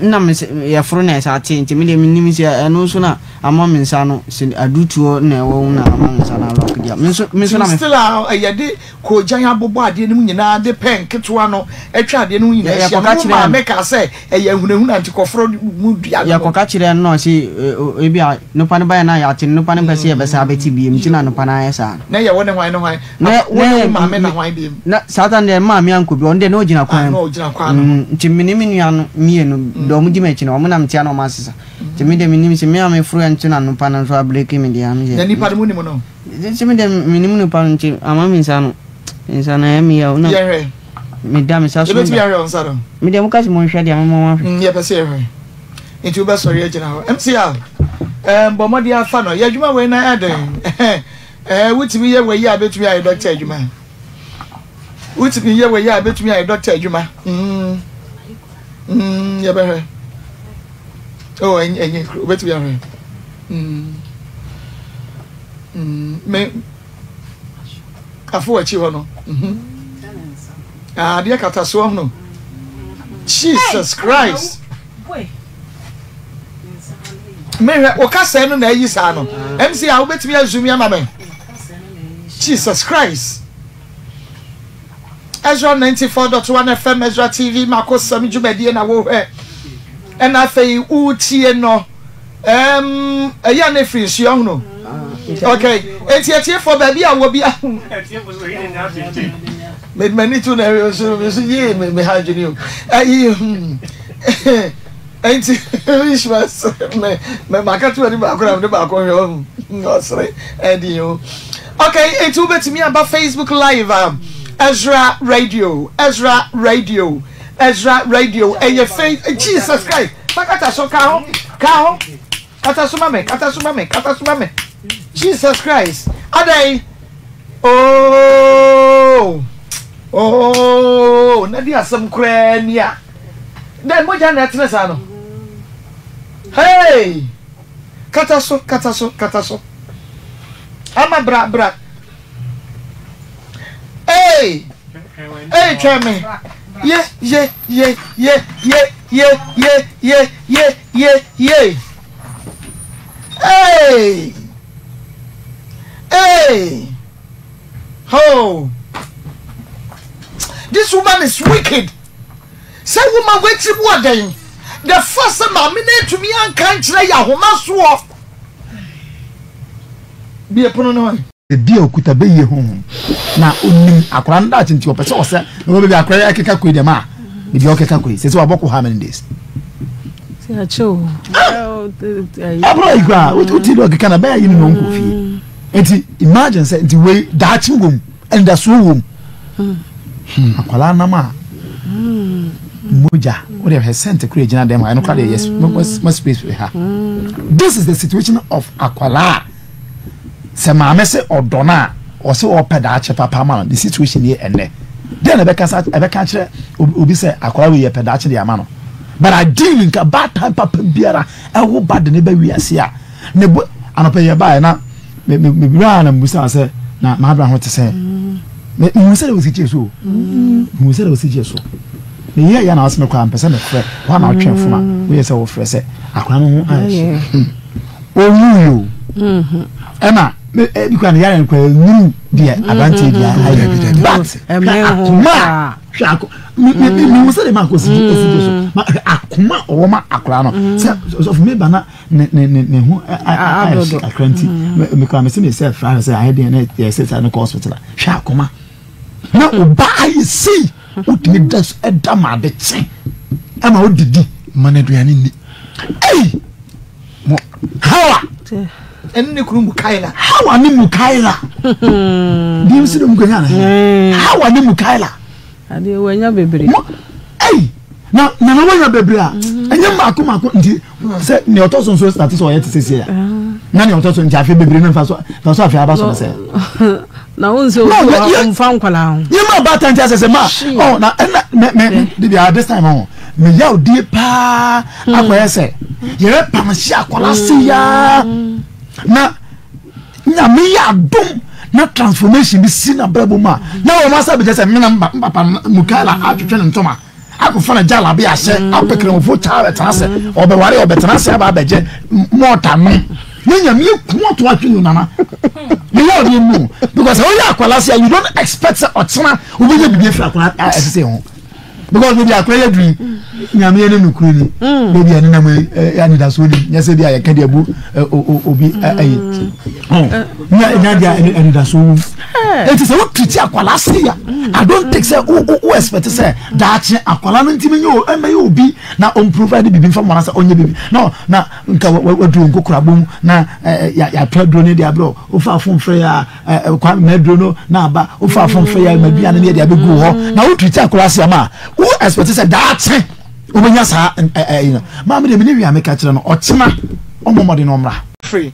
na me se yɛforo na yɛsa te nti me deɛ mennim sɛ ɛno nso na ama me nsa no sɛ adutoɔ na ɛwɔ ho na ama me nsa no alɔke deɛ. Me nso me nso na Nti me. still a yɛde koogyan abobɔ adeɛ no mu nyinaa de pɛn nketewa no atwa adeɛ no ho nyinaa ahyia Yɛkɔka no, wo kyerɛɛ no. maame kaa sɛ ɛyɛ ahunahuna nti kɔforo mu dua no mu. Yɛkɔka kyerɛɛ no na ɔse ebi a nopa no baeɛ no a yɛate no, nopa no mpɛ sɛ yɛbɛsan abɛte biom nti na nopa no ayɛ saa no. Na ɛyɛ wo ne hwan ne hwan? Na Apa, wo na ne wo ɛyɛ maame na me hwan biom? na saa time deɛ me maame ankɔ bi, ɔno deɛ na ɔgyina Ah, kwan na mu. ɔgyina kwan no ho. Mm, nti me ne me nua no mmienu, deɛ wɔn di m'akyi no, wɔn na metea na wɔn asesa. Nti me deɛ menim sɛ me a meforo ɛnto na nopa no nso abreki me deɛ a me deɛ. Na nipa no monim no? Nti me deɛ menim nipa no nti ama me nsa no nsa no ɛyɛ me yaw na Yɛhwɛ. meda me nsa so Yɛbɛtumi meda ahwɛ wo nsa no? Me deɛ moka sɛ monhwɛ deɛ moma mo ahwɛ. Mm, yɛpɛ sɛ yɛhwɛ. Nti wobɛsɔre agyina hɔ. MCL, eh, bɔ mmɔden afa no. Yɛ adwuma wei na ɛden. Eh, wotumi yɛ wei a bɛtumi ayɛ dɔkta adwuma. Wotumi yɛ wei a bɛtumi ayɛ dɔkta adwuma. Mm, mm, yɛbɛhwɛ. Oh, ɛnyɛ kuro, wobɛtumi ahwɛ. Mm. Mm, me afo akyi hɔ no. Mhm. Ah, adeɛ kata soɔ hono. Jesus Christ. Mehwɛ wo kasɛɛ no na ayi saa no. MC a wobɛtumi azumi ama me. Jesus Christ. Ezra 94.1 FM Ezra TV makosɛm dwumadie na wohwɛ. Ɛna afei wotie no. Ɛɛm, ɛyɛ a na ɛfiri nsuo ahono. Okay, eti atiefoɔ baabi a wɔ bi a. Mede m'ani to na ɛhwɛ nso me nso yie me me ha adwene o. Ayi hmm. Enti Ishmael sere me me maka to ani baako na mede baako hwɛ ɔho ɔsere ɛdi o. Okay, eti wobɛtumi aba Facebook live a Ezra Radio, Ezra Radio. Ezra radio ɛyɛ faith Jesus Christ fa kata so ka ho ka ho kata so ma me kata so ma me kata so ma me Jesus Christ adɛn oh oh na di asɛm koraa ni a dɛn mogya na ɛtene saa no. Hey! Kata so, kata so, kata so. Ama bra, bra. Hey! Hey, twɛn me. Ye, ye, ye, ye, ye, ye, ye, ye, ye, ye, ye. Hey! Hey! Oh! This woman is wicked. Sɛ woman w'atiri mu ɔdɛn. The first sɛ maame no atumi anka nkyerɛ yɛ ahomasoɔ. Bie pono no hɔ. Ebi a okuta bɛyie honhom na onim akwadaa no daakye nti ɔpɛ sɛ ɔsɛ na wɔ baabi akwadaa yi akeka kɔ yi deɛ ma baabi a ɔkeka kɔ yi sɛ sɛ wabɔ kɔ how many days. Aburo yi koraa wotie deɛ ɔkeka na bɛyɛ yi ne na ɔnkɔ fie nti imagine sɛ nti wei daakye wɔ mu anidasoɔ wɔ mu hmm. Akwadaa nam a mogya wode hwɛ sɛnte kora gyina dɛm ha ɛno kora deɛ yes ma space ha. This is the situation of akwadaa sɛ maame sɛ ɔdɔ no a ɔsɛ ɔpɛ daakye papa ma no. The situation yɛ ɛnɛ deɛ na ɛbɛka sa ɛbɛka kyerɛ obi sɛ akwadaa wei yɛ pɛ daakye de ama no, but ideally nka baatan papa biara ɛwo ba de ne ba wiase a ne bo anɔpɛ yɛ baeɛ na me me me wura na mbusa sɛ na maabra ho te sɛ me mehu sɛ de wosi gye so mehu sɛ de wosi gye so meyɛ yɛ na ɔsɛ me koraa mpɛ sɛ mefrɛ hɔ a na ɔtwɛn fon a woyɛ sɛ wofrɛ sɛ akwadaa no ho ayɛ hye ɔwu yi o ɛna ebi kora ne yare no kora nnuru deɛ aberanteɛ bi ayɛ but hwɛ akoma a hwɛ akoma mehu sɛ de ma akɔ si gye so hwɛ akoma ɔwɔ ma akwadaa no sɛ ɔsɔfo meba na ne ne ne ne ho ayɛ hye kakra nti mekura me se me sɛ fra sɛ ayɛ deɛ na yɛ sɛ sɛ no kɔ hospital a hwɛ akoma na ɔba ayɛ sei wotumi da ɛda ma ade kye ɛma wodidi ma no aduane nni. Ei mo hawa ɛne ne kunu Mukaila. Hawa ne Mukaila deɛ nsi dɛ mu kanya ne Hawa ne Mukaila. Adeɛ wanya bebree. Mo ei na nana wanya bebree a ɛnyɛ mmaako mmaako nti sɛ nea ɔtɔ so nso start sɛ ɔyɛ te sɛ sie a na nea ɔtɔ so nti afei bebree no nfa so nfa so afei aba so no sɛ. Na wo nso obi wɔ nfa nkwadaa ho. Yɛ ma baatan ti asɛ sɛ ma ɔ na ɛna mɛ mɛ bibi a this time ɔ mɛ yaw die paa akɔyɛ sɛ yɛrɛ pam si akwadaa se yaa na. Nyame yɛ adom na transformation bi si n'abrabɔ mu a, na wɔn asa bɛkyɛ sɛ mena mba mpapa Mukaila atwetwe ne ntoma akɔfa no gyalabe ahyɛ apɛ kramofo kyaa bɛtena ase ɔbɛware ɔbɛtena ase aba abɛgye mɔɔta nom na Nyame aku ato atwe no nana meyɛ ɔdeɛ mu because woyɛ akwala se a you don't expect sɛ ɔkyena wobɛnya biribi afiri akwala ɛsese ho because baabi akora yɛ duru yi nyame yɛ ne nokore ni mm. baabi a nenam yi anidasoɔ ni nyɛ sɛ bi a yɛka de abu obi ayi nya deɛ anidasoɔ wom eti sɛ wotiriti akwala se ya i don't think sɛ wo wo expect sɛ daakye akwala no ntumi nyɛ o ɛmɛ yɛ obi na ɔn provide bibi nfa mu anasɛ ɔnyɛ bibi no na nka waduro nkokora bom na yɛatɔ aduro ne de abrɛ wofa afon frɛ yɛ a Kwame maduro no na aba wofa afon fɛ yɛ maduane ne yɛde abɛgu hɔ na wotiri ti akora ase ama a wo expect sɛ daakye wobɛnya saa ɛyi no maame deɛ mene wia meka kyerɛ no ɔkyena ɔmmɔ mmɔden na ɔmmra. Firi.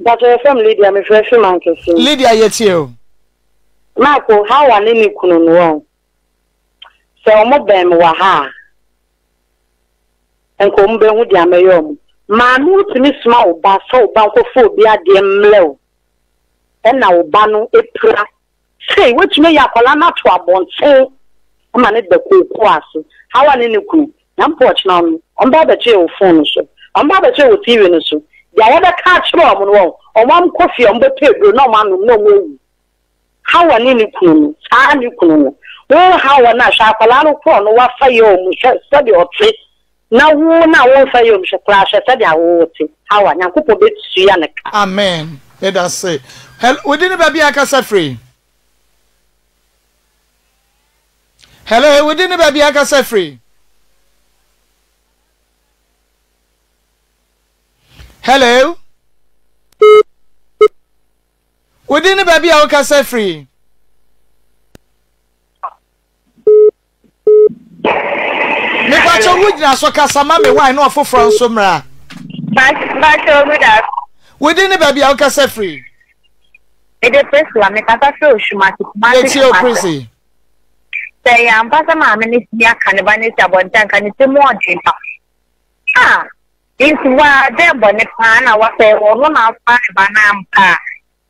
Mpakyɛ yɛfrɛ me Lydia mefrɛ firi Mankasim. Lydia yɛtie o. Marko, Hawa ne ne kunu no wɔn sɛ wɔn bɛn me wɔ ha a nka wɔn bɛhu deɛ mɛyɛ wɔn. Maame wotumi soma wo ba sɛ wo ba nkɔfa obi adeɛ mmrɛ wo ɛna wo ba no pira sei wotumi ayi akwadaa no ato abɔnten ma no da kookoo ase. Hawa ne ne kunu na mpo ɔkyena no wɔn ba abɛkyere wo phone no so wɔn ba abɛkyere wo TV no so deɛ yɛbɛka akyerɛ wɔn no wɔn wɔn akɔ fie wɔn bɛtɔ aduro na wɔn anom na wɔn awu. Hawa ne ne kunu no, saa ne kunu no. Wo Hawa no a, hwɛ akwadaa no korɔ no wafa yɛ ɔmu hwɛ sɛdeɛ ɔte, na wo no a wonfa yɛ ɔmu hwɛ koraa hwɛ sɛdeɛ wo te. Hawa, Nyankopɔn bɛtua no ka. Amen yɛdase. Hello wo din ne baabi a kasa firi? Hello wo din ne baabi a kasa firi? Hello. Wo din ne baabi a wokasa firi? Mepakyɛ wo gyina so kasa ma me wae na ɔfoforɔ nso mmra. Wo din ne baabi a wokasa firi? Mede Priscilla mekasa firi Oshumasi Kumasi Yɛtie o Prissy. Sɛ ɛyɛ ampa sɛ maame no tumi aka ne ba no asi abɔnten anka ne tirim ɔden pa. Ah! Nti waa dɛ bɔne paa na wa sɛ ɔno na afa ne ba no ampa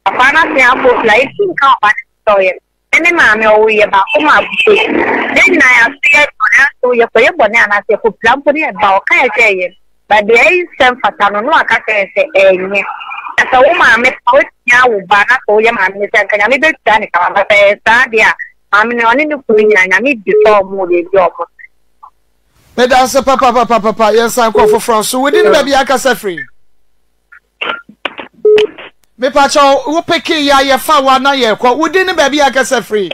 a papa no asen abɔ fla eti nka ɔba no sɛ ɔyɛ ne ne maame ɔwo yɛ baako ma abusua yi yɛn nyinaa yɛ aso yɛ adwuma nanso yɛ kɔ yɛ bɔne anaasɛ yɛ kɔ pira mpo ne yɛ ba ɔka yɛ kyerɛ yɛn ba deɛ ɛnsɛ mfata no na waka kyerɛ yɛn sɛ ɛnyɛ na sɛ wo maame pa watumi awo ba na sɛ woyɛ maame no sɛ nka nyame bɛtua ne ka ma sɛ ɛyɛ saa deɛ a maame no ɔne ne kunu nyinaa nyame bisa ɔmo wɔ baabi a ɔmo Meda ase papapapapa. Yɛnsan kɔ foforɔ so. Wodi ne baabi akasa firi. Mepakyɛw wo peke ya yɛfa wa na yɛkɔ. Wodi ne baabi akasa firi.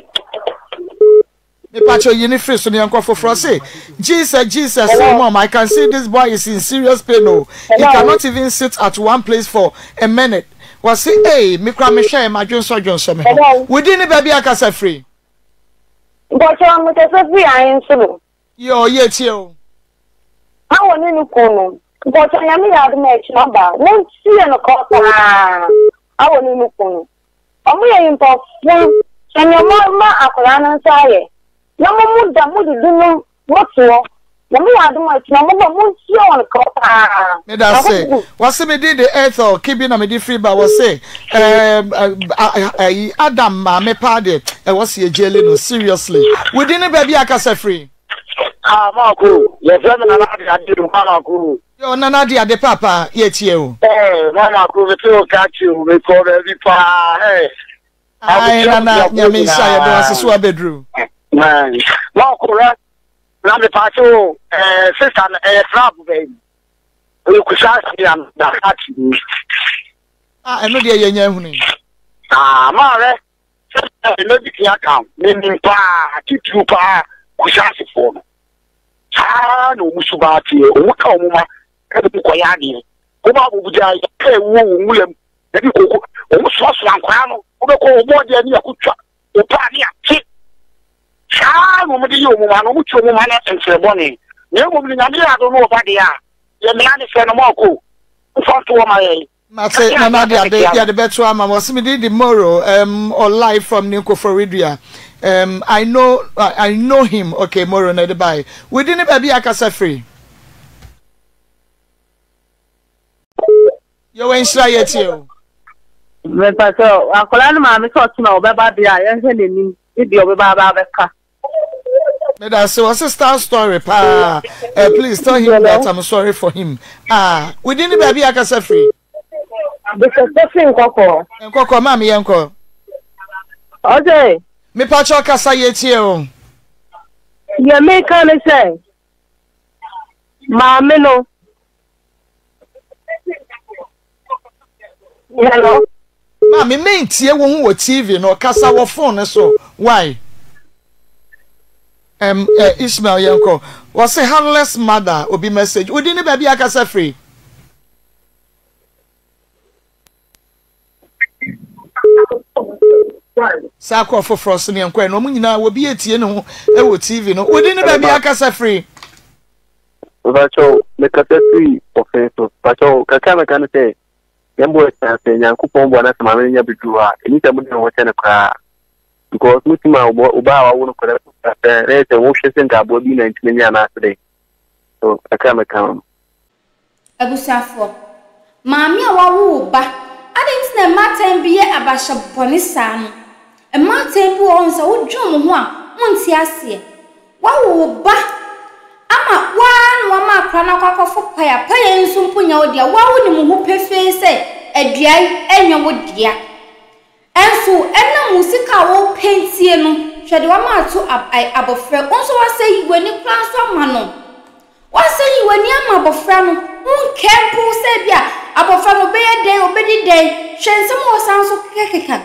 Mepakyɛw yi ne firi so ne yɛnkɔ foforɔ se Jesus Jesus mom I can see this boy is in serious pain o. He cannot even sit at one place for a minute. Wɔse ee me kora mehwɛ madwensɔ dwensɔ me ho. Wodi ne baabi akasa firi. Mpakyɛw mekasa firi ahensono. Yoo yɛ tie o. Na wɔne no kun no. Mpakyɛw nyame yɛ adom a ɛkyina ba a montie no kɔ paa a wɔne no kun no. Ɔmo yɛ nyimpa fun hwɛ nea ɔmo ama akwadaa no nsa ayɛ na mo mo da mo didi nom mo te hɔ nyame yɛ adom a ɛkyina ɔmo ba montie wɔn kɔ paa. Meda ase. Wɔse me din de Ethel Kibi na mede firi ba wɔse ɛɛm ayi Adam maame paa deɛ ɛwɔ se yɛ jaili no seriously. Wo din ne baabi a kasa firi? Ah Marco, yɛfrɛ me Nana Ade Ade o, Mama Kuro. Yo Nana Ade Ade paapa yɛtie o. Eh Mama Kuro mete wo ka kye o, mekɔɔ baabi paa eh. Ae Nana Nyame nhyira yɛda wo ase so wabɛduru. Marco hwɛ na mepaakyɛ o, eh sister no ɛyɛ trap bɛn? Ɛyɛ kusaasi a na ati. Ah ɛno deɛ yɛnya ehunu yi. Ah maa hwɛ sɛ ɛna bi tia kan menim paa titiriw paa kusaasifoɔ no. Saa na wɔn suban teɛ wɔn ka wɔn ma ɛde mu kɔyɛ adeɛ. Wɔn a wɔn gya yɛ ka ewuo wɔ nwura mu ɛde koko wɔn soasoa nkwadaa no wɔbɛkɔ wɔn bɔɔdeɛ ne akotwa wɔpaa ne ate. Saa na wɔde yɛ wɔn mma no, wɔtu wɔn mma no nkyerɛ bɔne. Na mmom no, Nyame yɛ adom na wɔba deɛ a, yɛ mmara ne sɛ no moakɔ mfa nto hɔ ma yɛn. Mate na na de ade yɛde bɛto ama mo. Ɔse me din de Moro um, or live from New Koforidua. Um, I know I know him. Okay, Moro na ɛde bae. Wodi ne baabi akasa firi. Yɛwɔ nhyira yɛ tie o. Mepa sɛ akwadaa no maame sɛ ɔtena ɔbɛba deɛ a yɛnhwɛ n'anim ne deɛ ɔbɛba aba abɛka. Meda ase wɔse star story paa eh, please tell him that I'm sorry for him. Ah, within ne baabi akasa firi. Bishop fi nkɔkɔ. Nkɔkɔ maame yɛn kɔ. Ɔsɛ. Mepa kyɛw kasa yɛ tie o. Yɛ meka ne sɛ maame no. Hello. Maame mentie wo ho wɔ TV no kasa wɔ phone no so why? Um, uh, Ishmael yɛnkɔ. Wɔse heartless mother obi message. Wodi ne baabi akasa firi. Saa kɔ foforɔ so ne yɛnkɔ ɛno ɔmo nyinaa wɔbi etie ne ho wɔ TV no. Wodi ne baabi akasa firi. Mpakyɛw, mekasa firi ɔfɛn so. Mpakyɛw, kakra a mɛka ne sɛ, yɛn boys na sɛ Nyankopɔn boa na sɛ maame no nya bɛduru hɔ a, ɛnni sɛ mode ne ho kyɛ no koraa. Because motumi a wo ba a wawo no koraa sɛ na yɛ sɛ wohwɛ sɛ nka aboa bi na ntumi nyɛ anaasɛ dɛn. So kakra a mɛka no. Abusuafoɔ, maame a wawo wo ba, adɛn nti na mmaatan bi yɛ abahyɛ bɔne saa no? Mmaatan bi wɔ hɔ nom sɛ wodwene wɔn ho a, wonte aseɛ. Wawo wo ba ama wo ara na wama akora no akɔ akɔfo pae a, paeɛ yi nso mpo nyɛ wo dea. Wo ara wonim wo ho pefee sɛ adua yi nyɛ wo dea. Nso ɛnam wo sika a wopɛ ntie no, hwɛ deɛ wama ato abɔfra yi. Wo nso woasɛ yi w'ani koraa nso ama no. Woasɛ yi w'ani ama abɔfra no. Wonkɛ mpo sɛ bi a abɔfra no ɔbɛyɛ dɛn, ɔbɛdi dɛn. Hwɛ nsɛm a ɔsan nso kekakeka.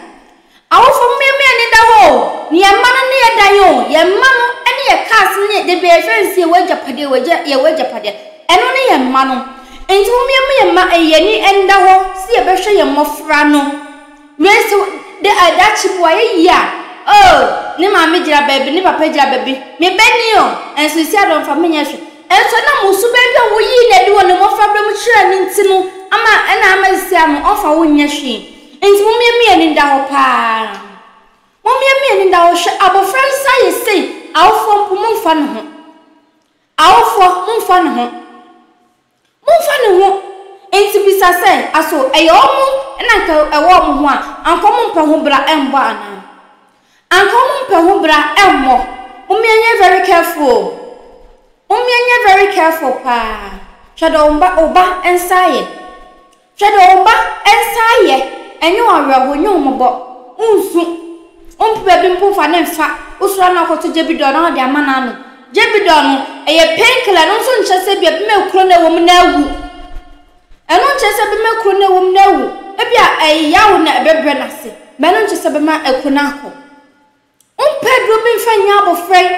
Awofo momma yɛn ani nda hɔ o, ne yɛn mma no ne yɛn dan o, yɛn mma no ne yɛn cars ne yɛn, da bi yɛhwɛ nsi yɛwɔ agyapadeɛ, yɛwɔ agya, yɛwɔ agyapadeɛ. Ɛno ne yɛn mma no. Nti momma yɛmma yɛn mma yɛn ani nda hɔ sɛ yɛbɛhwɛ yɛn mmɔfra no. Wei sɛ de a daakye bi wayɛ yie a, oh, ne maame gyina baabi, ne papa gyina baabi, me ba ni o, nso nsi adɔ mfa menyɛ hwee. Nso ɛnam wo suban bi a woyii no adi wɔ ne mmɔfraberɛ mu kyerɛɛ no nti no ama ɛna ama sisi ano ɔmfa wo nyɛ hwee. Nti mommiamia ani nda hɔ paa. Mommiamia ani nda hɔ, hwɛ abɔfra nsa ayɛ sei, awofoɔ mpo momfa ne ho. Awofoɔ momfa ne ho. Momfa ne ho. Enti bisa sɛ, Aso ɛyɛ wɔn na anka ɛwɔ wɔn ho a, anka wɔmpɛ ho bra mmɔ anaa? Anka wɔmpɛ ho bra mmɔ. Mommea nyɛ very careful o. Mommea nyɛ very careful paa. Hwɛ deɛ wo ba, wo ba nsa ayɛ. Hwɛ deɛ wo ba nsa ayɛ, ɛnyɛ wo awerɛhow, nyɛ wo mmɔbɔ, wonsu, wompɛ baabi mpo mfa no mfa, wosɔre a na wakɔtɔ Gyabidol na wode ama no anom. Gyabidol no, ɛyɛ pain killer, ɛno nso nkyerɛ sɛ ebia ɛbɛma ekuro no a ɛwɔ mu no awu. Ɛno nkyerɛ sɛ ɛbɛma ekuro no a ɛwɔ mu no awu. Ebia ɛyɛ yaw na ɛbɛbrɛ no ase, but ɛno nkyerɛ sɛ ɛbɛma ekuro no akɔ. Wompɛ aduro bi mfa nyɛ abɔfra yi.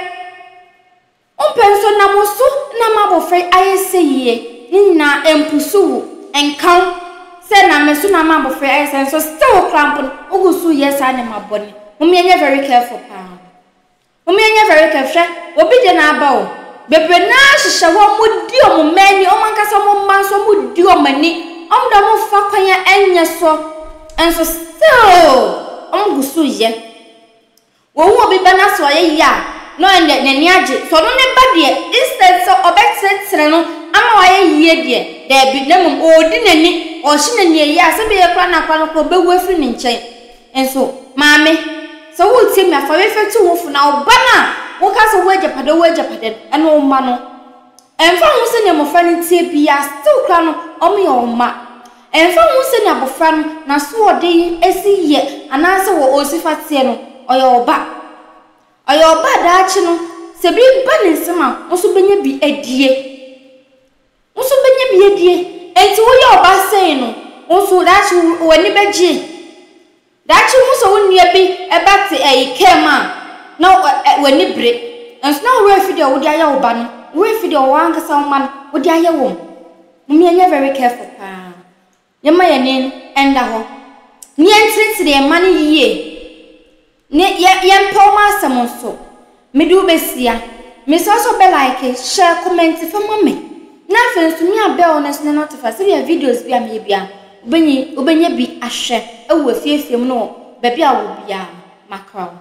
Wompɛ nso nam wo so na ama abɔfra yi ayɛ sɛ yie ne nyinaa ɛmpusu wo ɛnka wo sɛ nam me so na ama abɔfra yi ayɛ sɛ nso still koraa mpo no wogu so yɛ saa nneɛma bɔne. Mom yɛnyɛ very careful paa. Mom yɛnyɛ very careful hwɛ obi deɛ na aba o bebree naa hyehyɛ hɔ ɔmo di ɔmo mma ani ɔmo ankasa ɔmo mma nso ɔmo di ɔmo ani ɔmo de ɔmo fa kwan a ɛnyɛ so nso still ɔmo gu so yɛ. Ohu obi ba na sɛ ɔyɛ yie a, na ɔyɛ dɛ, n'ani agye. Sɛ ɔno ne ba deɛ, instead sɛ ɔbɛkyerɛkyerɛ no ama wayɛ yie deɛ, daabi, na mmom ɔredi n'ani, ɔrehyɛ no aniɛyaa, sɛ ɛbɛyɛ koraa na akwadaa no koraa ɔbɛwu afiri ne nkyɛn. Nso, maame, sɛ woretie me a, fa wei fa tu wo fo, na wo ba no a woka sɛ wowɔ agyapadeɛ, wowɔ agyapadeɛ no, ɛno wo mma no. Ɛmfa ho sɛnea mmofra no teɛ biara, still koraa no, wɔyɛ wo mma. Ɛmfa ho sɛnea abofra no n'asoɔden si yɛ anaasɛ wɔ osi fa teɛ no, ɔyɛ wo ba. Ɔyɛ wo ba a daakye no, sɛ bi ba ne nsam a, wo nso bɛnya bi adie. Wo nso bɛnya bi adie. Enti woyɛ wo ba sei no, wo nso daakye w'ani bɛgye. Daakye wohu sɛ wo nua bi ba te ɛyi kaa mu a, na w'ani bere. Nanso na wo werɛ afi deɛ wode ayɛ wo ba no, wo werɛ afi deɛ wɔn ankasa wo mma no wode ayɛ wɔn. Mom yɛnyɛ very careful paa. Yɛmma yɛn ani nna hɔ. Na yɛntenetene yɛn mma no yie. Ne yɛ yɛmpɛ wɔn asɛm nso. Mede wo bɛsia. Mesrɛ sɛ wobɛ like, share, comment fa ma me. Na afei nso mia bell no so na notify sɛdeɛ videos bi a meyɛ biara wobɛnyi wobɛnya bi ahwɛ wɔ afiefie mu ne wɔ baabi a wowɔ biara no. Makra wo.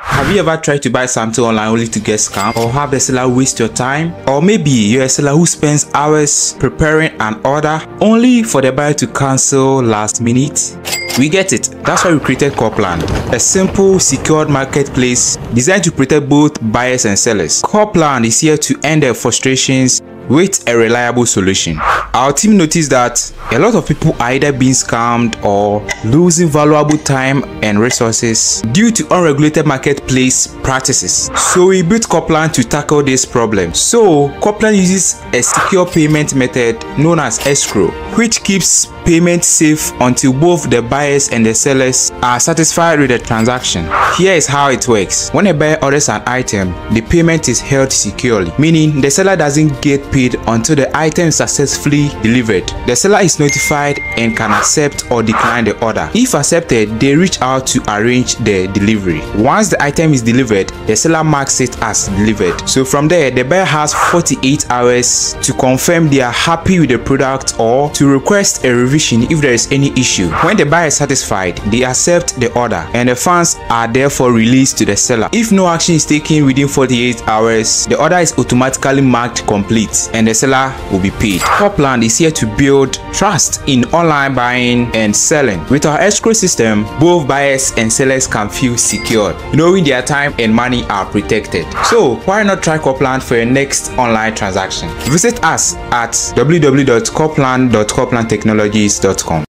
Have you ever tried to buy something online only to get scammed or have the seller waste your time? Or maybe you're a seller who spends hours preparing an order only for the buyer to cancel last minute? We get it. That's why we created Corplan, a simple, secured marketplace designed to protect both buyers and sellers. Corplan is here to end their frustrations with a reliable solution. Our team noticed that a lot of people are either being scammed or losing valuable time and resources due to unregulated marketplace practices. So we built Coplan to tackle this problem. So Coplan uses a secure payment method known as escrow, which keeps payment safe until both the buyers and the sellers are satisfied with the transaction. Here is how it works. When a buyer orders an item, the payment is held securely, meaning the seller doesn't get paid until the item is successfully delivered. The seller is notified and can accept or decline the order. If accepted, they reach out to arrange the delivery. Once the item is delivered, the seller marks it as delivered. So from there, the buyer has 48 hours to confirm they are happy with the product or to request a revision if there is any issue. When the buyer is satisfied, they accept the order and the funds are therefore released to the seller. If no action is taken within 48 hours, the order is automatically marked complete and the seller will be paid. Copland is here to build trust in online buying and selling. With our escrow system, both buyers and sellers can feel secured, knowing their time and money are protected. So why not try Copland for your next online transaction? Visit us at www.copland.coplandtechnologies.com.